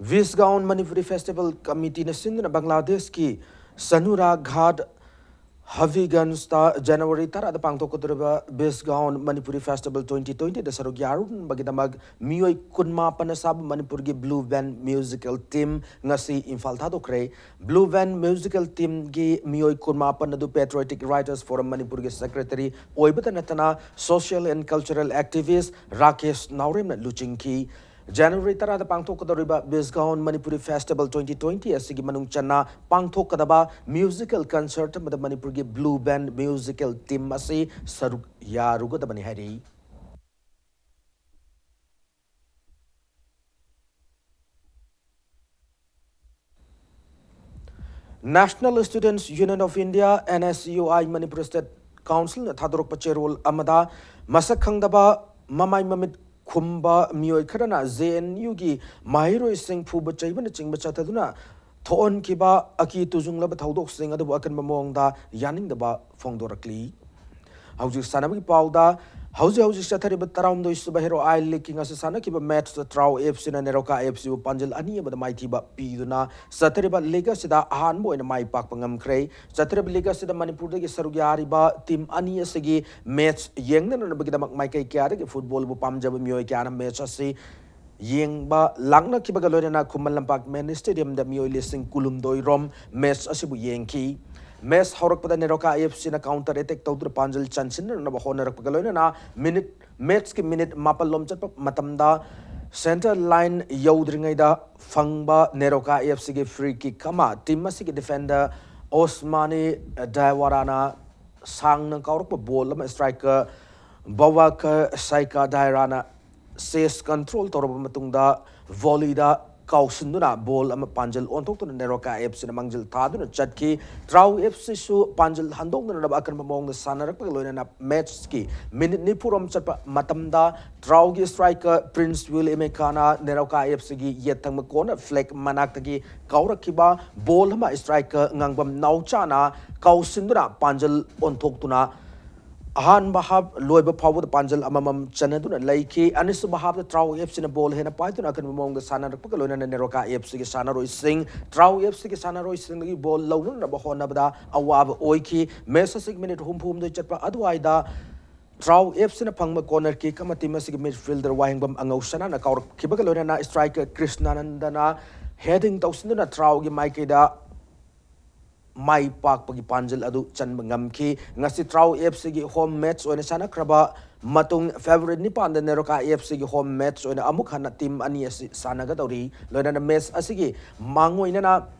ꯕꯤꯁꯒꯥꯎꯟ ꯃꯅꯤꯄꯨꯔꯤ ꯐꯦꯁꯇꯤꯚꯦꯜ ꯀꯃꯤꯇꯤꯅ ꯁꯤꯟꯗꯨꯅ ꯕꯪꯒ꯭ꯂꯥꯗꯦꯁꯀꯤ ꯁꯅꯨꯔꯥ ꯘꯥꯠ ꯍꯕꯤꯒꯟꯖꯇ ꯖꯅꯋꯥꯔꯤ ꯇꯔꯥꯗ ꯄꯥꯡꯊꯣꯛꯀꯗꯧꯔꯤꯕ ꯕꯤꯁꯒꯥꯎꯟ ꯃꯅꯤꯄꯨꯔꯤ ꯐꯦꯁꯇꯤꯚꯦꯜ twenty twentyꯗ ꯁꯔꯨꯛ ꯌꯥꯔꯨꯅꯕꯒꯤꯗꯃꯛ ꯃꯤꯑꯣꯏ ꯀꯨꯟꯃꯥꯄꯟꯅ ꯁꯥꯕ ꯃꯅꯤꯄꯨꯔꯒꯤ ꯕ꯭ꯂꯨ ꯕꯦꯟ ꯃ꯭ꯌꯨꯖꯤꯀꯦꯜ ꯇꯤꯝ ꯉꯁꯤ ꯏꯝꯐꯥꯜ ꯊꯥꯗꯣꯛꯈ꯭ꯔꯦ꯫ ꯕ꯭ꯂꯨ ꯕꯦꯟ ꯃ꯭ꯌꯨꯖꯤꯀꯦꯜ ꯇꯤꯝꯒꯤ ꯃꯤꯑꯣꯏ ꯀꯨꯟꯃꯥꯄꯟ ꯑꯗꯨ ꯄꯦꯇ꯭ꯔꯣꯏꯇꯤꯛ ꯔꯥꯏꯇꯔꯁ ꯐꯣꯔꯝ ꯃꯅꯤꯄꯨꯔꯒꯤ ꯁꯦꯀ꯭ꯔꯦꯇꯔꯤ ꯑꯣꯏꯕꯇ ꯅꯠꯇꯅ social and cultural activist Rakesh ꯅꯥꯎꯔꯦꯝꯅ ꯂꯨꯆꯤꯡꯈꯤ꯫ ꯖꯅꯋꯥꯔꯤ ꯇꯔꯥꯗ ꯄꯥꯡꯊꯣꯛꯀꯗꯧꯔꯤꯕ ꯕꯤꯁꯒꯥꯎꯟ ꯃꯅꯤꯄꯨꯔꯤ ꯐꯦꯁꯇꯤꯚꯦꯜ twenty twenty ꯑꯁꯤꯒꯤ ꯃꯅꯨꯡ ꯆꯟꯅ ꯄꯥꯡꯊꯣꯛꯀꯗꯕ ꯃ꯭ꯌꯨꯖꯤꯀꯦꯜ ꯀꯟꯁꯔꯠ ꯑꯃꯗ ꯃꯅꯤꯄꯨꯔꯒꯤ ꯕ꯭ꯂꯨ ꯕꯦꯟ ꯃ꯭ꯌꯨꯖꯤꯀꯦꯜ ꯇꯤꯝ ꯑꯁꯤ ꯁꯔꯨꯛ ꯌꯥꯔꯨꯒꯗꯕꯅꯤ ꯍꯥꯏꯔꯤ꯫ National Students Union of India, N S U I, Manipur state ꯀꯥꯎꯟꯁꯤꯜꯅ ꯊꯥꯗꯣꯔꯛꯄ ꯆꯦꯔꯣꯜ ꯑꯃꯗ ꯃꯁꯛ ꯈꯪꯗꯕ ꯃꯃꯥꯏ ꯃꯃꯤꯠ ꯈꯨꯝꯕ ꯃꯤꯑꯣꯏ ꯈꯔꯅ J N Uꯒꯤ ꯃꯍꯩꯔꯣꯏꯁꯤꯡ ꯐꯨꯕ ꯆꯩꯕꯅꯆꯤꯡꯕ ꯆꯠꯊꯗꯨꯅ ꯊꯣꯛꯍꯟꯈꯤꯕ ꯑꯀꯤ ꯇꯨꯖꯨꯡꯂꯕ ꯊꯧꯗꯣꯛꯁꯤꯡ ꯑꯗꯨꯕꯨ ꯑꯀꯟꯕ ꯃꯑꯣꯡꯗ ꯌꯥꯅꯤꯡꯗꯕ ꯐꯣꯡꯗꯣꯔꯛꯂꯤ꯫ ꯍꯧꯖꯤꯛ ꯁꯥꯟꯅꯕꯒꯤ ꯄꯥꯎꯗ, ꯍꯧꯖꯤꯛ ꯍꯧꯖꯤꯛ ꯆꯠꯊꯔꯤꯕ ꯇꯔꯥꯍꯨꯝꯗꯣꯏ ꯁꯨꯕ ꯍꯦꯔꯣ ꯑꯥꯏ ꯂꯤꯒꯀꯤ ꯉꯁꯤ ꯁꯥꯟꯅꯈꯤꯕ ꯃꯦꯠꯆꯇ ꯇ꯭ꯔꯥꯎ F Cꯅ ꯅꯦꯔꯣꯀꯥ F Cꯕꯨ ꯄꯥꯟꯖꯤꯜ ꯑꯅꯤ ꯑꯃꯗ ꯃꯥꯏꯊꯤꯕ ꯄꯤꯗꯨꯅ ꯆꯠꯊꯔꯤꯕ ꯂꯤꯒ ꯑꯁꯤꯗ ꯑꯍꯥꯟꯕ ꯑꯣꯏꯅ ꯃꯥꯏ ꯄꯥꯛꯄ ꯉꯝꯈ꯭ꯔꯦ꯫ ꯆꯠꯊꯔꯤꯕ ꯂꯤꯒ ꯑꯁꯤꯗ ꯃꯅꯤꯄꯨꯔꯗꯒꯤ ꯁꯔꯨꯛ ꯌꯥꯔꯤꯕ ꯇꯤꯝ ꯑꯅꯤ ꯑꯁꯤꯒꯤ ꯃꯦꯠꯆ ꯌꯦꯡꯅꯅꯕꯒꯤꯗꯃꯛ ꯃꯥꯏꯀꯩ ꯀꯌꯥꯗꯒꯤ ꯐꯨꯠꯕꯣꯜꯕꯨ ꯄꯥꯝꯖꯕ ꯃꯤꯑꯣꯏ ꯀꯌꯥꯅ ꯃꯦꯠꯆ ꯑꯁꯤ ꯌꯦꯡꯕ ꯂꯥꯛꯅꯈꯤꯕꯒ ꯂꯣꯏꯅꯅ ꯈꯨꯃꯟ ꯂꯝꯄꯥꯛ ꯃꯦꯟ ꯁ꯭ꯇꯦꯗꯤꯌꯝꯗ ꯃꯤꯑꯣꯏ ꯂꯤꯁꯤꯡ ꯀꯨꯟꯍꯨꯝꯗꯣꯏ ꯔꯣꯝ ꯃꯦꯠꯆ ꯑꯁꯤꯕꯨ ꯌꯦꯡꯈꯤ꯫ ꯃꯦꯠꯆ ꯍꯧꯔꯛꯄꯗ ꯅꯦꯔꯣꯀꯥ F Cꯅ ꯀꯥꯎꯟꯇꯔ ꯑꯦꯇꯦꯛ ꯇꯧꯗꯨꯅ ꯄꯥꯟꯖꯤꯜ ꯆꯟꯁꯤꯟꯅꯅꯕ ꯍꯣꯠꯅꯔꯛꯄꯒ ꯂꯣꯏꯅꯅ ꯃꯤꯅꯤꯠ, ꯃꯦꯠꯆꯀꯤ ꯃꯤꯅꯤꯠ ꯃꯥꯄꯜ ꯂꯣꯝ ꯆꯠꯄ ꯃꯇꯝꯗ ꯁꯦꯟꯇꯔ ꯂꯥꯏꯟ ꯌꯧꯗ꯭ꯔꯤꯉꯩꯗ ꯐꯪꯕ ꯅꯦꯔꯣꯀꯥ F Cꯒꯤ ꯐ꯭ꯔꯤ ꯀꯤꯛ ꯑꯃ ꯇꯤꯝ ꯑꯁꯤꯒꯤ ꯗꯤꯐꯦꯟꯗꯔ ꯑꯣꯁꯃꯥꯅꯤ ꯗꯥꯏꯋꯥꯔꯥꯅ ꯁꯥꯡꯅ ꯀꯥꯎꯔꯛꯄ ꯕꯣꯜ ꯑꯃ ꯁ꯭ꯇ꯭ꯔꯥꯏꯀꯔ ꯕꯋꯥꯀꯔ ꯁꯥꯏꯀꯥ ꯗꯥꯏꯔꯥꯅ ꯁꯦꯁ ꯀꯟꯇ꯭ꯔꯣꯜ ꯇꯧꯔꯕ ꯃꯇꯨꯡꯗ ꯚꯣꯂꯤꯗ ꯀꯥꯎꯁꯤꯟꯗꯨꯅ ꯕꯣꯜ ꯑꯃ ꯄꯥꯟꯖꯤꯜ ꯑꯣꯟꯊꯣꯛꯇꯨꯅ ꯅꯦꯔꯣꯀꯥ ꯑꯦꯐ ꯁꯤꯅ ꯃꯥꯡꯖꯤꯜ ꯊꯥꯗꯨꯅ ꯆꯠꯈꯤ꯫ ꯇ꯭ꯔꯥꯎ ꯑꯦꯐ ꯁꯤꯁꯨ ꯄꯥꯟꯖꯤꯜ ꯍꯟꯗꯣꯛꯅꯅꯕ ꯑꯀꯟꯕ ꯃꯑꯣꯡꯗ ꯁꯥꯟꯅꯔꯛꯄꯒ ꯂꯣꯏꯅꯅ ꯃꯦꯠꯁꯀꯤ ꯃꯤꯅꯤꯠ ꯅꯤꯐꯨ ꯔꯣꯝ ꯆꯠꯄ ꯃꯇꯝꯗ ꯇ꯭ꯔꯥꯎꯒꯤ ꯏꯁꯇ꯭ꯔꯥꯏꯀꯔ ꯄ꯭ꯔꯤꯟꯁ ꯋꯤꯜ ꯏꯃꯦꯀꯥꯅ ꯅꯦꯔꯣꯀꯥ ꯑꯦꯐ ꯁꯤꯒꯤ ꯌꯦꯠ ꯊꯪꯕ ꯀꯣꯔꯅꯔ ꯐ꯭ꯂꯦꯛ ꯃꯅꯥꯛꯇꯒꯤ ꯀꯥꯎꯔꯛꯈꯤꯕ ꯕꯣꯜ ꯑꯃ ꯏꯁꯇ꯭ꯔꯥꯏꯀꯔ ꯉꯥꯡꯕꯝ ꯅꯥꯎꯆꯥꯅ ꯀꯥꯎꯁꯤꯟꯗꯨꯅ ꯄꯥꯟꯖꯤꯜ ꯑꯣꯟꯊꯣꯛꯇꯨꯅ ꯑꯍꯥꯟꯕ ꯍꯥꯞ ꯂꯣꯏꯕ ꯐꯥꯎꯕꯗ ꯄꯥꯟꯖꯤꯜ ꯑꯃꯃꯝ ꯆꯟꯅꯗꯨꯅ ꯂꯩꯈꯤ꯫ ꯑꯅꯤꯁꯨꯕ ꯍꯥꯞꯇ ꯇ꯭ꯔꯥꯎ ꯑꯦꯐ ꯁꯤꯅ ꯕꯣꯜ ꯍꯦꯟꯅ ꯄꯥꯏꯗꯨꯅ ꯑꯀꯟꯕ ꯃꯑꯣꯡꯗ ꯁꯥꯟꯅꯔꯛꯄꯒ ꯂꯣꯏꯅꯅ ꯅꯦꯔꯣꯀꯥ ꯑꯦꯐ ꯁꯤꯒꯤ ꯁꯥꯟꯅꯔꯣꯏꯁꯤꯡ, ꯇ꯭ꯔꯥꯎ ꯑꯦꯐ ꯁꯤꯒꯤ ꯁꯥꯟꯅꯔꯣꯏꯁꯤꯡꯗꯒꯤ ꯕꯣꯜ ꯂꯧꯅꯅꯕ ꯍꯣꯠꯅꯕꯗ ꯑꯋꯥꯕ ꯑꯣꯏꯈꯤ꯫ ꯃꯦꯠꯁ ꯑꯁꯤꯒꯤ ꯃꯤꯅꯤꯠ ꯍꯨꯝꯐꯨ ꯍꯨꯝꯗꯣꯏ ꯆꯠꯄ ꯑꯗꯨꯋꯥꯏꯗ ꯇ꯭ꯔꯥꯎ ꯑꯦꯐ ꯁꯤꯅ ꯐꯪꯕ ꯀꯣꯔꯅꯔ ꯀꯤꯛ ꯑꯃ ꯇꯤꯝ ꯑꯁꯤꯒꯤ ꯃꯤꯗꯐꯤꯜꯗꯔ ꯋꯥꯍꯦꯡꯕꯝ ꯑꯉꯧꯁꯅꯥꯅ ꯀꯥꯎꯔꯛꯈꯤꯕꯒ ꯂꯣꯏꯅꯅ ꯏꯁꯇ꯭ꯔꯥꯏꯀꯔ ꯀ꯭ꯔꯤꯁꯅꯥꯅꯟꯗꯅ ꯍꯦꯗꯤꯡ ꯇꯧꯁꯤꯟꯗꯨꯅ ꯇ꯭ꯔꯥꯎꯒꯤ ꯃꯥꯏꯀꯩꯗ ꯃꯥꯏ ꯄꯥꯛꯄꯒꯤ ꯄꯥꯟꯖꯤꯜ ꯑꯗꯨ ꯆꯟꯕ ꯉꯝꯈꯤ꯫ ꯉꯁꯤ ꯇ꯭ꯔꯥꯎ ꯑꯦꯐ ꯁꯤꯒꯤ ꯍꯣꯝ ꯃꯦꯠꯁ ꯑꯣꯏꯅ ꯁꯥꯟꯅꯈ꯭ꯔꯕ ꯃꯇꯨꯡ ꯐꯦꯕ꯭ꯔꯨꯋꯥꯔꯤ ꯅꯤꯄꯥꯟꯗ ꯅꯦꯔꯣꯀꯥ ꯑꯦꯐ ꯁꯤꯒꯤ ꯍꯣꯝ ꯃꯦꯠꯁ ꯑꯣꯏꯅ ꯑꯃꯨꯛ ꯍꯟꯅ ꯇꯤꯝ ꯑꯅꯤ ꯑꯁꯤ ꯁꯥꯟꯅꯒꯗꯧꯔꯤ꯫ ꯂꯣꯏꯅꯅ ꯃꯦꯠꯁ ꯑꯁꯤꯒꯤ ꯃꯥꯡꯑꯣꯏꯅꯅ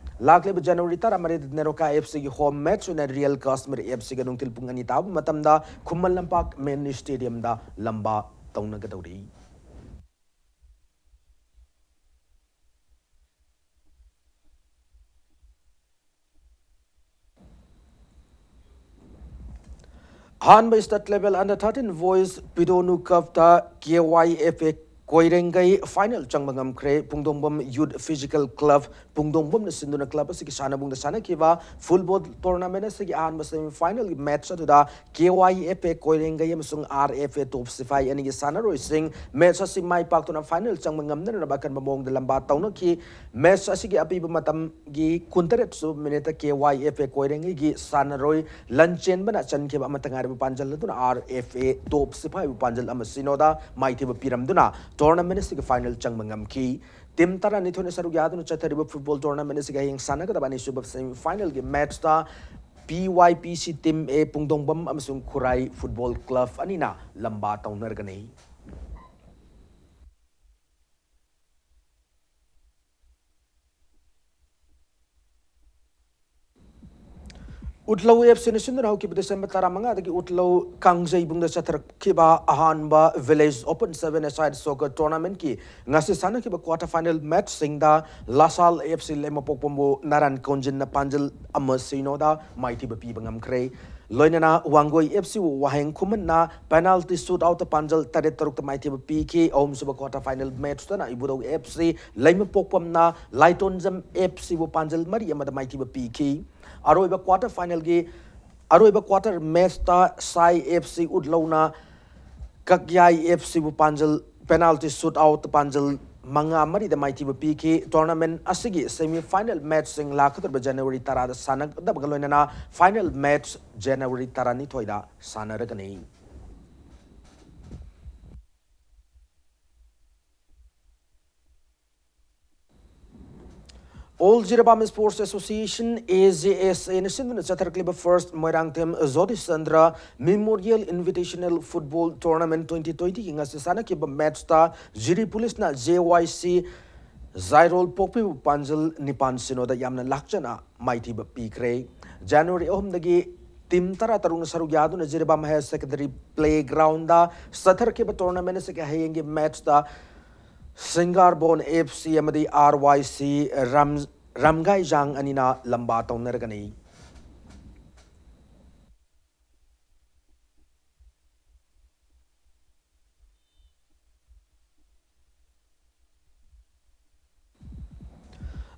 ꯂꯥꯛꯂꯤꯕ ꯖꯅꯋꯥꯔꯤ ꯇꯔꯥꯃꯔꯤꯗ ꯅꯦꯔꯣꯀꯥ ꯑꯦꯐ ꯁꯤꯒꯤ ꯍꯣꯝ ꯃꯦꯠꯁ ꯑꯣꯏꯅ ꯔꯤꯌꯦꯜ ꯀꯥꯁꯃꯤꯔ ꯑꯦꯐ ꯁꯤꯒ ꯅꯨꯡꯊꯤꯜ ꯄꯨꯡ ꯑꯅꯤ ꯇꯥꯕ ꯃꯇꯝꯗ ꯈꯨꯃꯟ ꯂꯝꯄꯥꯛ ꯃꯤꯅꯤ ꯁ꯭ꯇꯦꯗꯤꯌꯝꯗ ꯂꯝꯕꯥ ꯇꯧꯅꯒꯗꯧꯔꯤ꯫ ꯑꯍꯥꯟꯕ state level under thirteen boys ꯄꯤꯗꯣꯅꯨ ꯀꯞꯇ K Y F A ꯀꯣꯏꯔꯦꯡꯒꯩ final ꯆꯪꯕ ꯉꯝꯈ꯭ꯔꯦ꯫ ꯄꯨꯡꯗꯣꯡꯕꯝ ꯌꯨꯠ ꯐꯤꯖꯤꯀꯦꯜ ꯀ꯭ꯂꯕ ꯄꯨꯡꯗꯣꯡꯕꯝꯅ ꯁꯤꯟꯗꯨꯅ ꯀ꯭ꯂꯕ ꯑꯁꯤꯒꯤ ꯁꯥꯟꯅꯕꯨꯡꯗ ꯁꯥꯟꯅꯈꯤꯕ ꯐꯨꯠꯕꯣꯜ ꯇꯣꯔꯅꯥꯃꯦꯟ ꯑꯁꯤꯒꯤ ꯑꯍꯥꯟꯕ ꯁꯦꯃꯤ ꯐꯥꯏꯅꯦꯜꯒꯤ ꯃꯦꯠꯆ ꯑꯗꯨꯗ ꯀꯦ ꯋꯥꯏ ꯑꯦꯐ ꯑꯦ ꯀꯣꯏꯔꯦꯡꯒꯩ ꯑꯃꯁꯨꯡ ꯑꯥꯔ ꯑꯦꯐ ꯑꯦ ꯇꯣꯞ ꯁꯤꯐꯥꯏ ꯑꯅꯤꯒꯤ ꯁꯥꯟꯅꯔꯣꯏꯁꯤꯡ ꯃꯦꯠꯆ ꯑꯁꯤ ꯃꯥꯏ ꯄꯥꯛꯇꯨꯅ ꯐꯥꯏꯅꯦꯜ ꯆꯪꯕ ꯉꯝꯅꯅꯕ ꯑꯀꯟꯕ ꯃꯑꯣꯡꯗ ꯂꯝꯕꯥ ꯇꯧꯅꯈꯤ꯫ ꯃꯦꯠꯆ ꯑꯁꯤꯒꯤ ꯑꯄꯤꯕ ꯃꯇꯝꯒꯤ ꯀꯨꯟꯇꯔꯦꯠ ꯁꯨꯕ ꯃꯤꯅꯤꯠꯇ ꯀꯦ ꯋꯥꯏ ꯑꯦꯐ ꯑꯦ ꯀꯣꯏꯔꯦꯡꯒꯩꯒꯤ ꯁꯥꯟꯅꯔꯣꯏ ꯂꯟꯆꯦꯟꯕꯅ ꯆꯟꯈꯤꯕ ꯑꯃꯠꯇ ꯉꯥꯏꯔꯕ ꯄꯥꯟꯖꯜ ꯑꯗꯨꯅ ꯑꯥꯔ ꯑꯦꯐ ꯑꯦ ꯇꯣꯞ ꯁꯤꯐꯥꯏꯕꯨ ꯄꯥꯟꯖꯜ ꯑꯃ ꯁꯤꯅꯣꯗ ꯃꯥꯏꯊꯤꯕ ꯄꯤꯔꯝꯗꯨꯅ ꯇꯣꯔꯅꯥꯃꯦꯟ ꯑꯁꯤꯒꯤ ꯐꯥꯏꯅꯦꯜ ꯆꯪꯕ ꯉꯝꯈꯤ꯫ ꯇꯤꯝ ꯇꯔꯥꯅꯤꯊꯣꯏꯅ ꯁꯔꯨꯛ ꯌꯥꯗꯨꯅ ꯆꯠꯊꯔꯤꯕ ꯐꯨꯠꯕꯣꯜ ꯇꯣꯔꯅꯥꯃꯦꯟ ꯑꯁꯤꯒꯤ ꯍꯌꯦꯡ ꯁꯥꯟꯅꯒꯗꯕ ꯑꯅꯤꯁꯨꯕ ꯁꯦꯃꯤ ꯐꯥꯏꯅꯦꯜꯒꯤ ꯃꯦꯠꯆꯇ ꯄꯤ ꯋꯥꯏ ꯄꯤ ꯁꯤ ꯇꯤꯝ ꯑꯦ ꯄꯨꯡꯗꯣꯡꯕꯝ ꯑꯃꯁꯨꯡ ꯈꯨꯔꯥꯏ ꯐꯨꯠꯕꯣꯜ ꯀ꯭ꯂꯕ ꯑꯅꯤꯅ ꯂꯝꯕꯥ ꯇꯧꯅꯔꯒꯅꯤ꯫ ꯎꯠꯂꯧ ꯑꯦꯐ ꯁꯤꯅ ꯁꯤꯟꯗꯨꯅ ꯍꯧꯈꯤꯕ ꯗꯤꯁꯦꯝꯕꯔ ꯇꯔꯥꯃꯉꯥꯗꯒꯤ ꯎꯠꯂꯧ ꯀꯥꯡꯖꯩꯕꯨꯡꯗ ꯆꯠꯊꯔꯛꯈꯤꯕ ꯑꯍꯥꯟꯕ Village Open Seven-a-side Soccer Tournament-ꯀꯤ ꯉꯁꯤ ꯁꯥꯟꯅꯈꯤꯕ quarter final match-ꯁꯤꯡꯗ ꯂꯥꯁꯥꯜ ꯑꯦꯐ ꯁꯤ ꯂꯩꯃꯄꯣꯛꯄꯝꯕꯨ ꯅꯥꯔꯥꯟ ꯀꯣꯟꯖꯤꯟꯅ ꯄꯥꯟꯖꯜ ꯑꯃ ꯁꯤꯅꯣꯗ ꯃꯥꯏꯊꯤꯕ ꯄꯤꯕ ꯉꯝꯈ꯭ꯔꯦ꯫ ꯂꯣꯏꯅꯅ ꯋꯥꯡꯒꯣꯏ ꯑꯦꯐ ꯁꯤꯕꯨ ꯋꯥꯍꯦꯡ ꯈꯨꯃꯟꯅ penalty shoot out-ꯇ ꯄꯥꯟꯖꯜ ꯇꯔꯦꯠ ꯇꯔꯨꯛꯇ ꯃꯥꯏꯊꯤꯕ ꯄꯤꯈꯤ꯫ ꯑꯍꯨꯝꯁꯨꯕ quarter final match-ꯇꯅ ꯏꯕꯨꯙꯧ ꯑꯦꯐ ꯁꯤ ꯂꯩꯃꯄꯣꯛꯄꯝꯅ ꯂꯥꯏꯇꯣꯟꯖꯝ ꯑꯦꯐ ꯁꯤꯕꯨ ꯄꯥꯟꯖꯜ ꯃꯔꯤ ꯑꯃꯗ ꯃꯥꯏꯊꯤꯕ ꯄꯤꯈꯤ꯫ ꯑꯔꯣꯏꯕ quarter final-ꯒꯤ ꯑꯔꯣꯏꯕ quarter match-ꯇ ꯁꯥꯏ ꯑꯦꯐ ꯁꯤ ꯎꯠꯂꯧꯅ ꯀꯛꯌꯥꯏ ꯑꯦꯐ ꯁꯤꯕꯨ ꯄꯥꯟꯖꯜ penalty shoot out ꯄꯥꯟꯖꯜ ꯃꯉꯥ ꯃꯔꯤꯗ ꯃꯥꯏꯊꯤꯕ ꯄꯤꯈꯤ꯫ Tournament ꯑꯁꯤꯒꯤ semi final match-ꯁꯤꯡ ꯂꯥꯛꯀꯗꯧꯔꯤꯕ January ꯇꯔꯥꯗ ꯁꯥꯟꯅꯒꯗꯕꯒ ꯂꯣꯏꯅꯅ final match January ꯇꯔꯥꯅꯤꯊꯣꯏꯗ ꯁꯥꯟꯅꯔꯒꯅꯤ꯫ All Jiribam Sports Association, A J S A-ꯅ ꯁꯤꯟꯗꯨꯅ ꯆꯠꯊꯔꯛꯂꯤꯕ First Moirangthem Jyotish Chandra Memorial Invitational Football Tournament twenty twenty-ꯒꯤ ꯉꯁꯤ ꯁꯥꯟꯅꯈꯤꯕ match-ꯇ ꯖꯤꯔꯤ Police-ꯅ J Y C ꯖꯥꯏꯔꯣꯜ ꯄꯣꯛꯄꯤꯕꯨ ꯄꯥꯟꯖꯜ ꯅꯤꯄꯥꯟ ꯁꯤꯅꯣꯗ ꯌꯥꯝꯅ ꯂꯥꯛꯆꯅ ꯃꯥꯏꯊꯤꯕ ꯄꯤꯈ꯭ꯔꯦ꯫ January ꯑꯍꯨꯝꯗꯒꯤ team ꯇꯔꯥ ꯇꯔꯨꯛꯅ ꯁꯔꯨꯛ ꯌꯥꯗꯨꯅ ꯖꯤꯔꯤꯕꯥꯝ Higher Secondary Playground-ꯗ ꯆꯠꯊꯔꯛꯈꯤꯕ tournament ꯑꯁꯤꯒꯤ ꯍꯌꯦꯡꯒꯤ match-ꯇ ꯁꯤꯡꯒꯥꯔꯕꯣꯟ ꯑꯦꯐ ꯁꯤ ꯑꯃꯗꯤ ꯑꯥꯔ ꯋꯥꯏ ꯁꯤ ꯔꯝ-, ꯔꯝꯒꯥꯏꯖꯥꯡ ꯑꯅꯤꯅ ꯂꯝꯕꯥ ꯇꯧꯅꯔꯒꯅꯤ꯫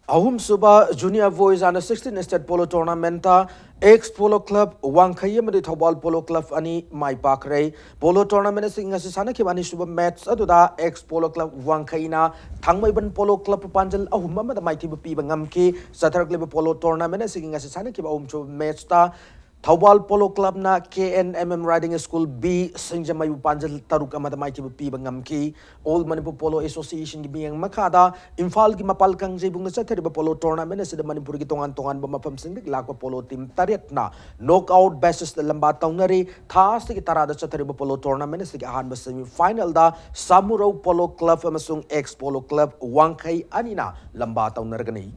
ꯑꯍꯨꯝꯁꯨꯕ Junior Boys Under sixteen State Polo Tournament-ꯇ Ex Polo Club ꯋꯥꯡꯈꯩ ꯑꯃꯗꯤ ꯊꯧꯕꯥꯜ Polo Club ꯑꯅꯤ ꯃꯥꯏ ꯄꯥꯛꯈ꯭ꯔꯦ꯫ Polo tournament ꯑꯁꯤ ꯉꯁꯤ ꯁꯥꯟꯅꯈꯤꯕ ꯑꯅꯤꯁꯨꯕ match ꯑꯗꯨꯗ Ex Polo Club ꯋꯥꯡꯈꯩꯅ ꯊꯥꯡꯃꯩꯕꯟ Polo Club ꯄꯥꯟꯖꯜ ꯑꯍꯨꯝ ꯑꯃꯗ ꯃꯥꯏꯊꯤꯕ ꯄꯤꯕ ꯉꯝꯈꯤ꯫ ꯆꯠꯊꯔꯛꯂꯤꯕ polo tournament ꯑꯁꯤꯒꯤ ꯉꯁꯤ ꯁꯥꯟꯅꯈꯤꯕ ꯑꯍꯨꯝꯁꯨꯕ match-ꯇ Thoubal Polo Club-ꯅ K N M M Riding School B ꯁꯤꯡꯖꯃꯩꯕꯨ ꯄꯥꯟꯖꯜ ꯇꯔꯨꯛ ꯑꯃꯗ ꯃꯥꯏꯊꯤꯕ ꯄꯤꯕ ꯉꯝꯈꯤ꯫ All Manipur Polo Association-ꯒꯤ ꯃꯤꯠꯌꯦꯡ ꯃꯈꯥꯗ ꯏꯝꯐꯥꯜꯒꯤ ꯃꯄꯥꯜ ꯀꯥꯡꯖꯩꯕꯨꯡꯗ ꯆꯠꯊꯔꯤꯕ polo tournament ꯑꯁꯤꯗ ꯃꯅꯤꯄꯨꯔꯒꯤ ꯇꯣꯉꯥꯟ ꯇꯣꯉꯥꯟꯕ ꯃꯐꯝꯁꯤꯡꯗꯒꯤ ꯂꯥꯛꯄ polo team ꯇꯔꯦꯠꯅ knock out basis-ꯇ ꯂꯝꯕꯥ ꯇꯧꯅꯔꯤ꯫ ꯊꯥ ꯑꯁꯤꯒꯤ ꯇꯔꯥꯗ ꯆꯠꯊꯔꯤꯕ polo tournament ꯑꯁꯤꯒꯤ ꯑꯍꯥꯟꯕ semi final-ꯗ ꯁꯥꯃꯨꯔꯧ Polo Club ꯑꯃꯁꯨꯡ Ex Polo Club ꯋꯥꯡꯈꯩ ꯑꯅꯤꯅ ꯂꯝꯕꯥ ꯇꯧꯅꯔꯒꯅꯤ꯫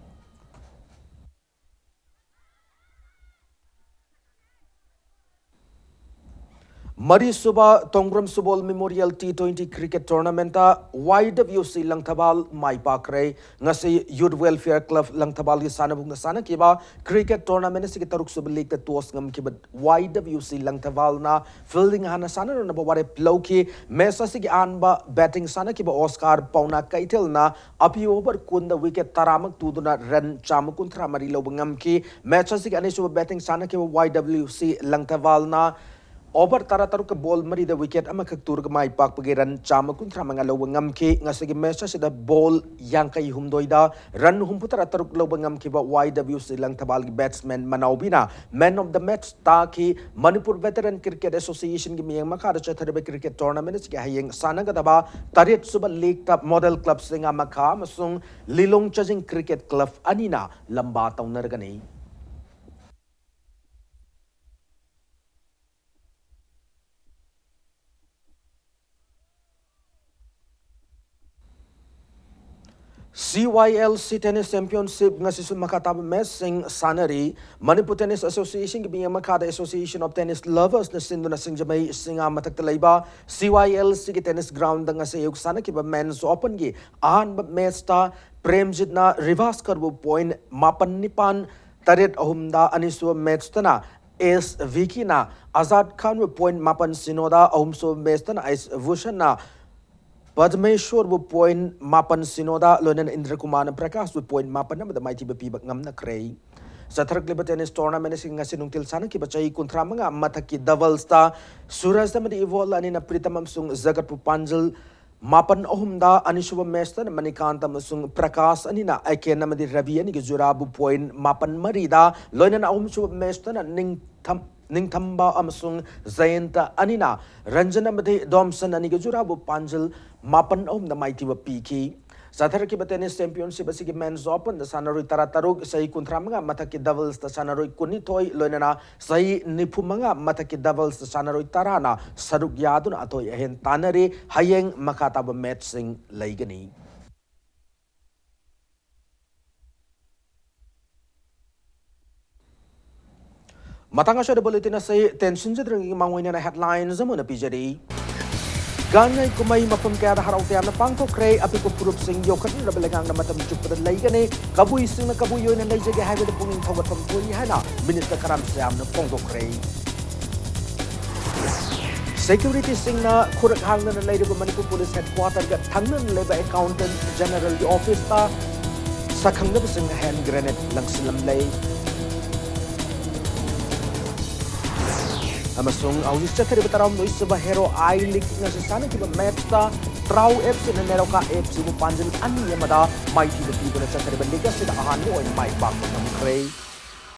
ꯃꯔꯤꯁꯨꯕ ꯇꯣꯡꯕ꯭ꯔꯝ ꯁꯨꯕꯣꯜ ꯃꯦꯃꯣꯔꯤꯌꯦꯜ ꯇꯤ ꯇ꯭ꯋꯦꯟꯇꯤ ꯀ꯭ꯔꯤꯀꯦꯠ ꯇꯣꯔꯅꯥꯃꯦꯟꯠꯇ ꯋꯥꯏ ꯗꯕ꯭ꯂꯤꯌꯨ ꯁꯤ ꯂꯪꯊꯕꯥꯜ ꯃꯥꯏ ꯄꯥꯛꯈ꯭ꯔꯦ꯫ ꯉꯁꯤ ꯌꯨꯠ ꯋꯦꯜꯐꯤꯌꯔ ꯀ꯭ꯂꯕ ꯂꯪꯊꯕꯥꯜꯒꯤ ꯁꯥꯟꯅꯕꯨꯡꯗ ꯁꯥꯟꯅꯈꯤꯕ ꯀ꯭ꯔꯤꯀꯦꯠ ꯇꯣꯔꯅꯥꯃꯦꯟꯠ ꯑꯁꯤꯒꯤ ꯇꯔꯨꯛꯁꯨꯕ ꯂꯤꯒꯇ ꯇꯣꯁ ꯉꯝꯈꯤꯕ ꯋꯥꯏ ꯗꯕ꯭ꯂꯤꯌꯨ ꯁꯤ ꯂꯪꯊꯕꯥꯜꯅ ꯐꯤꯜꯗꯤꯡ ꯍꯥꯟꯅ ꯁꯥꯟꯅꯔꯨꯅꯕ ꯋꯥꯔꯦꯞ ꯂꯧꯈꯤ꯫ ꯃꯦꯆ ꯑꯁꯤꯒꯤ ꯑꯍꯥꯟꯕ ꯕꯦꯇꯤꯡ ꯁꯥꯟꯅꯈꯤꯕ ꯑꯣꯁꯀꯥꯔ ꯄꯥꯎꯅꯥ ꯀꯩꯊꯦꯜꯅ ꯑꯄꯤꯕ ꯑꯣꯚꯔ ꯀꯨꯟꯗ ꯋꯤꯀꯦꯠ ꯇꯔꯥꯃꯛ ꯇꯨꯗꯨꯅ ꯔꯟ ꯆꯥꯝꯃ ꯀꯨꯟꯊ꯭ꯔꯥ ꯃꯔꯤ ꯂꯧꯕ ꯉꯝꯈꯤ꯫ ꯃꯦꯆ ꯑꯁꯤꯒꯤ ꯑꯅꯤꯁꯨꯕ ꯕꯦꯇꯤꯡ ꯁꯥꯟꯅꯈꯤꯕ ꯋꯥꯏ ꯗꯕ꯭ꯂꯤꯌꯨ ꯁꯤ ꯂꯪꯊꯕꯥꯜꯅ ꯑꯣꯚꯔ ꯇꯔꯥ ꯇꯔꯨꯛꯀ ꯕꯣꯜ ꯃꯔꯤꯗ ꯋꯤꯀꯦꯠ ꯑꯃꯈꯛ ꯇꯨꯔꯒ ꯃꯥꯏ ꯄꯥꯛꯄꯒꯤ ꯔꯟ ꯆꯥꯝꯃ ꯀꯨꯟꯊ꯭ꯔꯥ ꯃꯉꯥ ꯂꯧꯕ ꯉꯝꯈꯤ꯫ ꯉꯁꯤꯒꯤ ꯃꯦꯆ ꯑꯁꯤꯗ ꯕꯣꯜ ꯌꯥꯡꯈꯩ ꯍꯨꯝꯗꯣꯏꯗ ꯔꯟ ꯍꯨꯝꯐꯨ ꯇꯔꯥ ꯇꯔꯨꯛ ꯂꯧꯕ ꯉꯝꯈꯤꯕ Y W C Langthabal batsman ꯃꯅꯥꯎꯕꯤꯅ ꯃꯦꯟ ꯑꯣꯐ ꯗ ꯃꯦꯆ ꯇꯥꯈꯤ꯫ ꯃꯅꯤꯄꯨꯔ ꯚꯦꯇꯔꯟ ꯀ꯭ꯔꯤꯀꯦꯠ ꯑꯦꯁꯣꯁꯤꯌꯦꯁꯟꯒꯤ ꯃꯤꯠꯌꯦꯡ ꯃꯈꯥꯗ ꯆꯠꯊꯔꯤꯕ ꯀ꯭ꯔꯤꯀꯦꯠ ꯇꯣꯔꯅꯥꯃꯦꯟꯠ ꯑꯁꯤꯒꯤ ꯍꯌꯦꯡ ꯁꯥꯟꯅꯒꯗꯕ ꯇꯔꯦꯠ ꯁꯨꯕ ꯂꯤꯒꯇ ꯃꯣꯗꯦꯜ ꯀ꯭ꯂꯕ ꯁꯤꯡꯉꯥꯃꯈꯥ ꯑꯃꯁꯨꯡ ꯂꯤꯂꯣꯡ ꯆꯥꯖꯤꯡ ꯀ꯭ꯔꯤꯀꯦꯠ ꯀ꯭ꯂꯕ ꯑꯅꯤꯅ ꯂꯝꯕꯥ ꯇꯧꯅꯔꯒꯅꯤ꯫ ꯁꯤ ꯋꯥꯏ ꯑꯦꯜ ꯁꯤ ꯇꯦꯅꯤꯁ ꯆꯦꯝꯄꯤꯌꯟꯁꯤꯞ ꯉꯁꯤꯁꯨ ꯃꯈꯥ ꯇꯥꯕ ꯃꯦꯆꯁꯤꯡ ꯁꯥꯟꯅꯔꯤ꯫ ꯃꯅꯤꯄꯨꯔ ꯇꯦꯅꯤꯁ ꯑꯦꯁꯣꯁꯤꯌꯦꯁꯟꯒꯤ ꯃꯤꯠꯌꯦꯡ ꯃꯈꯥꯗ ꯑꯦꯁꯣꯁꯤꯌꯦꯁꯟ ꯑꯣꯐ ꯇꯦꯅꯤꯁ ꯂꯚꯔꯁꯅ ꯁꯤꯟꯗꯨꯅ ꯁꯤꯡꯖꯃꯩ ꯁꯤꯡꯉꯥ ꯃꯊꯛꯇ ꯂꯩꯕ ꯁꯤ ꯋꯥꯏ ꯑꯦꯜ ꯁꯤꯒꯤ ꯇꯦꯅꯤꯁ ꯒ꯭ꯔꯥꯎꯟꯗ ꯉꯁꯤ ꯑꯌꯨꯛ ꯁꯥꯟꯅꯈꯤꯕ ꯃꯦꯟꯁ ꯑꯣꯄꯟꯒꯤ ꯑꯍꯥꯟꯕ ꯃꯦꯆꯇ ꯄ꯭ꯔꯦꯝꯖꯤꯠꯅ ꯔꯤꯚꯥꯁꯀꯔꯕꯨ ꯄꯣꯏꯟ ꯃꯥꯄꯟ ꯅꯤꯄꯥꯟ, ꯇꯔꯦꯠ ꯑꯍꯨꯝꯗ, ꯑꯅꯤꯁꯨꯕ ꯃꯦꯆꯇꯅ ꯑꯦꯁ ꯚꯤꯀꯤꯅ ꯑꯖꯥꯗ ꯈꯥꯟꯕꯨ ꯄꯣꯏꯟ ꯃꯥꯄꯟ ꯁꯤꯅꯣꯗ, ꯑꯍꯨꯝꯁꯨꯕ ꯃꯦꯆꯇꯅ ꯑꯦꯁ ꯚꯨꯁꯟꯅ ꯄꯗꯃꯦꯁꯣꯔꯕꯨ ꯄꯣꯏꯟ ꯃꯥꯄꯟ ꯁꯤꯅꯣꯗ, ꯂꯣꯏꯅꯅ ꯏꯟꯗ꯭ꯔꯀꯨꯃꯥꯔꯅ ꯄ꯭ꯔꯀꯥꯁꯄꯨ ꯄꯣꯏꯟ ꯃꯥꯄꯟ ꯑꯃꯗ ꯃꯥꯏꯊꯤꯕ ꯄꯤꯕ ꯉꯝꯅꯈ꯭ꯔꯦ꯫ ꯆꯠꯊꯔꯛꯂꯤꯕ ꯇꯦꯅꯤꯁ ꯇꯣꯔꯅꯥꯃꯦꯟ ꯑꯁꯤ ꯉꯁꯤ ꯅꯨꯡꯊꯤꯜ ꯁꯥꯟꯅꯈꯤꯕ ꯆꯍꯤ ꯀꯨꯟꯊ꯭ꯔꯥ ꯃꯉꯥ ꯃꯊꯛꯀꯤ ꯗꯕꯜꯁꯇ ꯁꯨꯔꯖ ꯑꯃꯗꯤ ꯏꯕꯣꯜ ꯑꯅꯤꯅ ꯄ꯭ꯔꯤꯇꯝ ꯑꯃꯁꯨꯡ ꯖꯒꯠꯄꯨ ꯄꯥꯟꯖꯜ ꯃꯥꯄꯟ ꯑꯍꯨꯝꯗ, ꯑꯅꯤꯁꯨꯕ ꯃꯦꯆꯇꯅ ꯃꯅꯤꯀꯥꯟꯇ ꯑꯃꯁꯨꯡ ꯄ꯭ꯔꯀꯥꯁ ꯑꯅꯤꯅ ꯑꯦꯀꯦꯟ ꯑꯃꯗꯤ ꯔꯕꯤ ꯑꯅꯤꯒꯤ ꯖꯨꯔꯥꯕꯨ ꯄꯣꯏꯟ ꯃꯥꯄꯟ ꯃꯔꯤꯗ, ꯂꯣꯏꯅꯅ ꯑꯍꯨꯝꯁꯨꯕ ꯃꯦꯆꯇꯅ ꯅꯤꯡꯊꯝ-, ꯅꯤꯡꯊꯝꯕ ꯑꯃꯁꯨꯡ ꯖꯌꯟꯇ ꯑꯅꯤꯅ ꯔꯟꯖꯟ ꯑꯃꯗꯤ ꯗꯣꯝꯁꯟ ꯑꯅꯤꯒꯤ ꯖꯨꯔꯥꯕꯨ ꯄꯥꯟꯖꯜ ꯃꯥꯄꯟ ꯑꯍꯨꯝꯗ ꯃꯥꯏꯊꯤꯕ ꯄꯤꯈꯤ꯫ ꯆꯠꯊꯔꯛꯈꯤꯕ ꯇꯦꯅꯤꯁ ꯆꯦꯝꯄꯤꯌꯟꯁꯤꯞ ꯑꯁꯤꯒꯤ ꯃꯦꯟꯁ ꯑꯣꯄꯟꯗ ꯁꯥꯟꯅꯔꯣꯏ ꯇꯔꯥ ꯇꯔꯨꯛ, ꯆꯍꯤ ꯀꯨꯟꯊ꯭ꯔꯥ ꯃꯉꯥ ꯃꯊꯛꯀꯤ ꯗꯕꯜꯁꯇ ꯁꯥꯟꯅꯔꯣꯏ ꯀꯨꯟꯅꯤꯊꯣꯏ, ꯂꯣꯏꯅꯅ ꯆꯍꯤ ꯅꯤꯐꯨ ꯃꯉꯥ ꯃꯊꯛꯀꯤ ꯗꯕꯜꯁꯇ ꯁꯥꯟꯅꯔꯣꯏ ꯇꯔꯥꯅ ꯁꯔꯨꯛ ꯌꯥꯗꯨꯅ ꯑꯊꯣꯏ ꯑꯍꯦꯟ ꯇꯥꯟꯅꯔꯤ꯫ ꯍꯌꯦꯡ ꯃꯈꯥ ꯇꯥꯕ ꯃꯦꯆꯁꯤꯡ ꯂꯩꯒꯅꯤ꯫ ꯃꯇꯥꯡ ꯑꯁꯤꯗ ꯕꯨꯂꯦꯇꯤꯟ ꯑꯁꯤ ꯇꯦꯟꯁꯤꯟꯖꯗ꯭ꯔꯤꯉꯩꯒꯤ ꯃꯥꯡꯑꯣꯏꯅꯅ ꯍꯦꯗꯂꯥꯏꯟꯁ ꯑꯃ ꯑꯣꯏꯅ ꯄꯤꯖꯔꯤ꯫ ꯒꯥꯡꯉꯩ ꯀꯨꯝꯍꯩ ꯃꯐꯝ ꯀꯌꯥꯗ ꯍꯔꯥꯎ ꯇꯌꯥꯝꯅ ꯄꯥꯡꯊꯣꯛꯈ꯭ꯔꯦ꯫ ꯑꯄꯤꯛꯄ ꯐꯨꯔꯨꯞꯁꯤꯡ ꯌꯣꯛꯈꯠꯅꯅꯕ ꯂꯩꯉꯥꯛꯅ ꯃꯇꯝ ꯆꯨꯞꯄꯗ ꯂꯩꯒꯅꯤ꯫ ꯀꯕꯨꯏꯁꯤꯡꯅ ꯀꯕꯨꯏ ꯑꯣꯏꯅ ꯂꯩꯖꯒꯦ ꯍꯥꯏꯕꯗ ꯄꯨꯛꯅꯤꯡ ꯊꯧꯒꯠꯐꯝ ꯊꯣꯛꯏ ꯍꯥꯏꯅ ꯃꯤꯅꯤꯁꯇꯔ ꯀꯔꯝ ꯁ꯭ꯌꯥꯝꯅ ꯐꯣꯡꯗꯣꯛꯈ꯭ꯔꯦ꯫ ꯁꯦꯀ꯭ꯌꯨꯔꯤꯇꯤꯁꯤꯡꯅ ꯈꯨꯔꯛ ꯍꯥꯡꯗꯅ ꯂꯩꯔꯤꯕ ꯃꯅꯤꯄꯨꯔ ꯄꯨꯂꯤꯁ ꯍꯦꯗꯀ꯭ꯋꯥꯇꯔꯒ ꯊꯪꯅꯅ ꯂꯩꯕ ꯑꯦꯀꯥꯎꯟꯇꯦꯟ ꯖꯦꯅꯔꯦꯜꯒꯤ ꯑꯣꯐꯤꯁꯇ ꯁꯛꯈꯪꯅꯕꯁꯤꯡꯅ ꯍꯦꯟ ꯒ꯭ꯔꯦꯅꯦꯗ ꯂꯪꯁꯤꯜꯂꯝꯂꯦ꯫ ꯑꯃꯁꯨꯡ ꯍꯧꯖꯤꯛ ꯆꯠꯊꯔꯤꯕ ꯇꯔꯥꯍꯨꯝꯗꯣꯏ ꯁꯨꯕ ꯍꯦꯔꯣ ꯑꯥꯏ ꯂꯤꯒ ꯉꯁꯤ ꯁꯥꯟꯅꯈꯤꯕ ꯃꯦꯠꯁꯇ ꯇ꯭ꯔꯥꯎ ꯑꯦꯐ ꯁꯤꯅ ꯅꯦꯔꯣꯀꯥ ꯑꯦꯐ ꯁꯤꯕꯨ ꯄꯥꯟꯖꯤꯜ ꯑꯅꯤ ꯑꯃꯗ ꯃꯥꯏꯊꯤꯕ ꯄꯤꯗꯨꯅ ꯆꯠꯊꯔꯤꯕ ꯂꯤꯒ ꯑꯁꯤꯗ ꯑꯍꯥꯟꯕ ꯑꯣꯏꯅ ꯃꯥꯏ ꯄꯥꯛꯄ ꯉꯝꯈ꯭ꯔꯦ꯫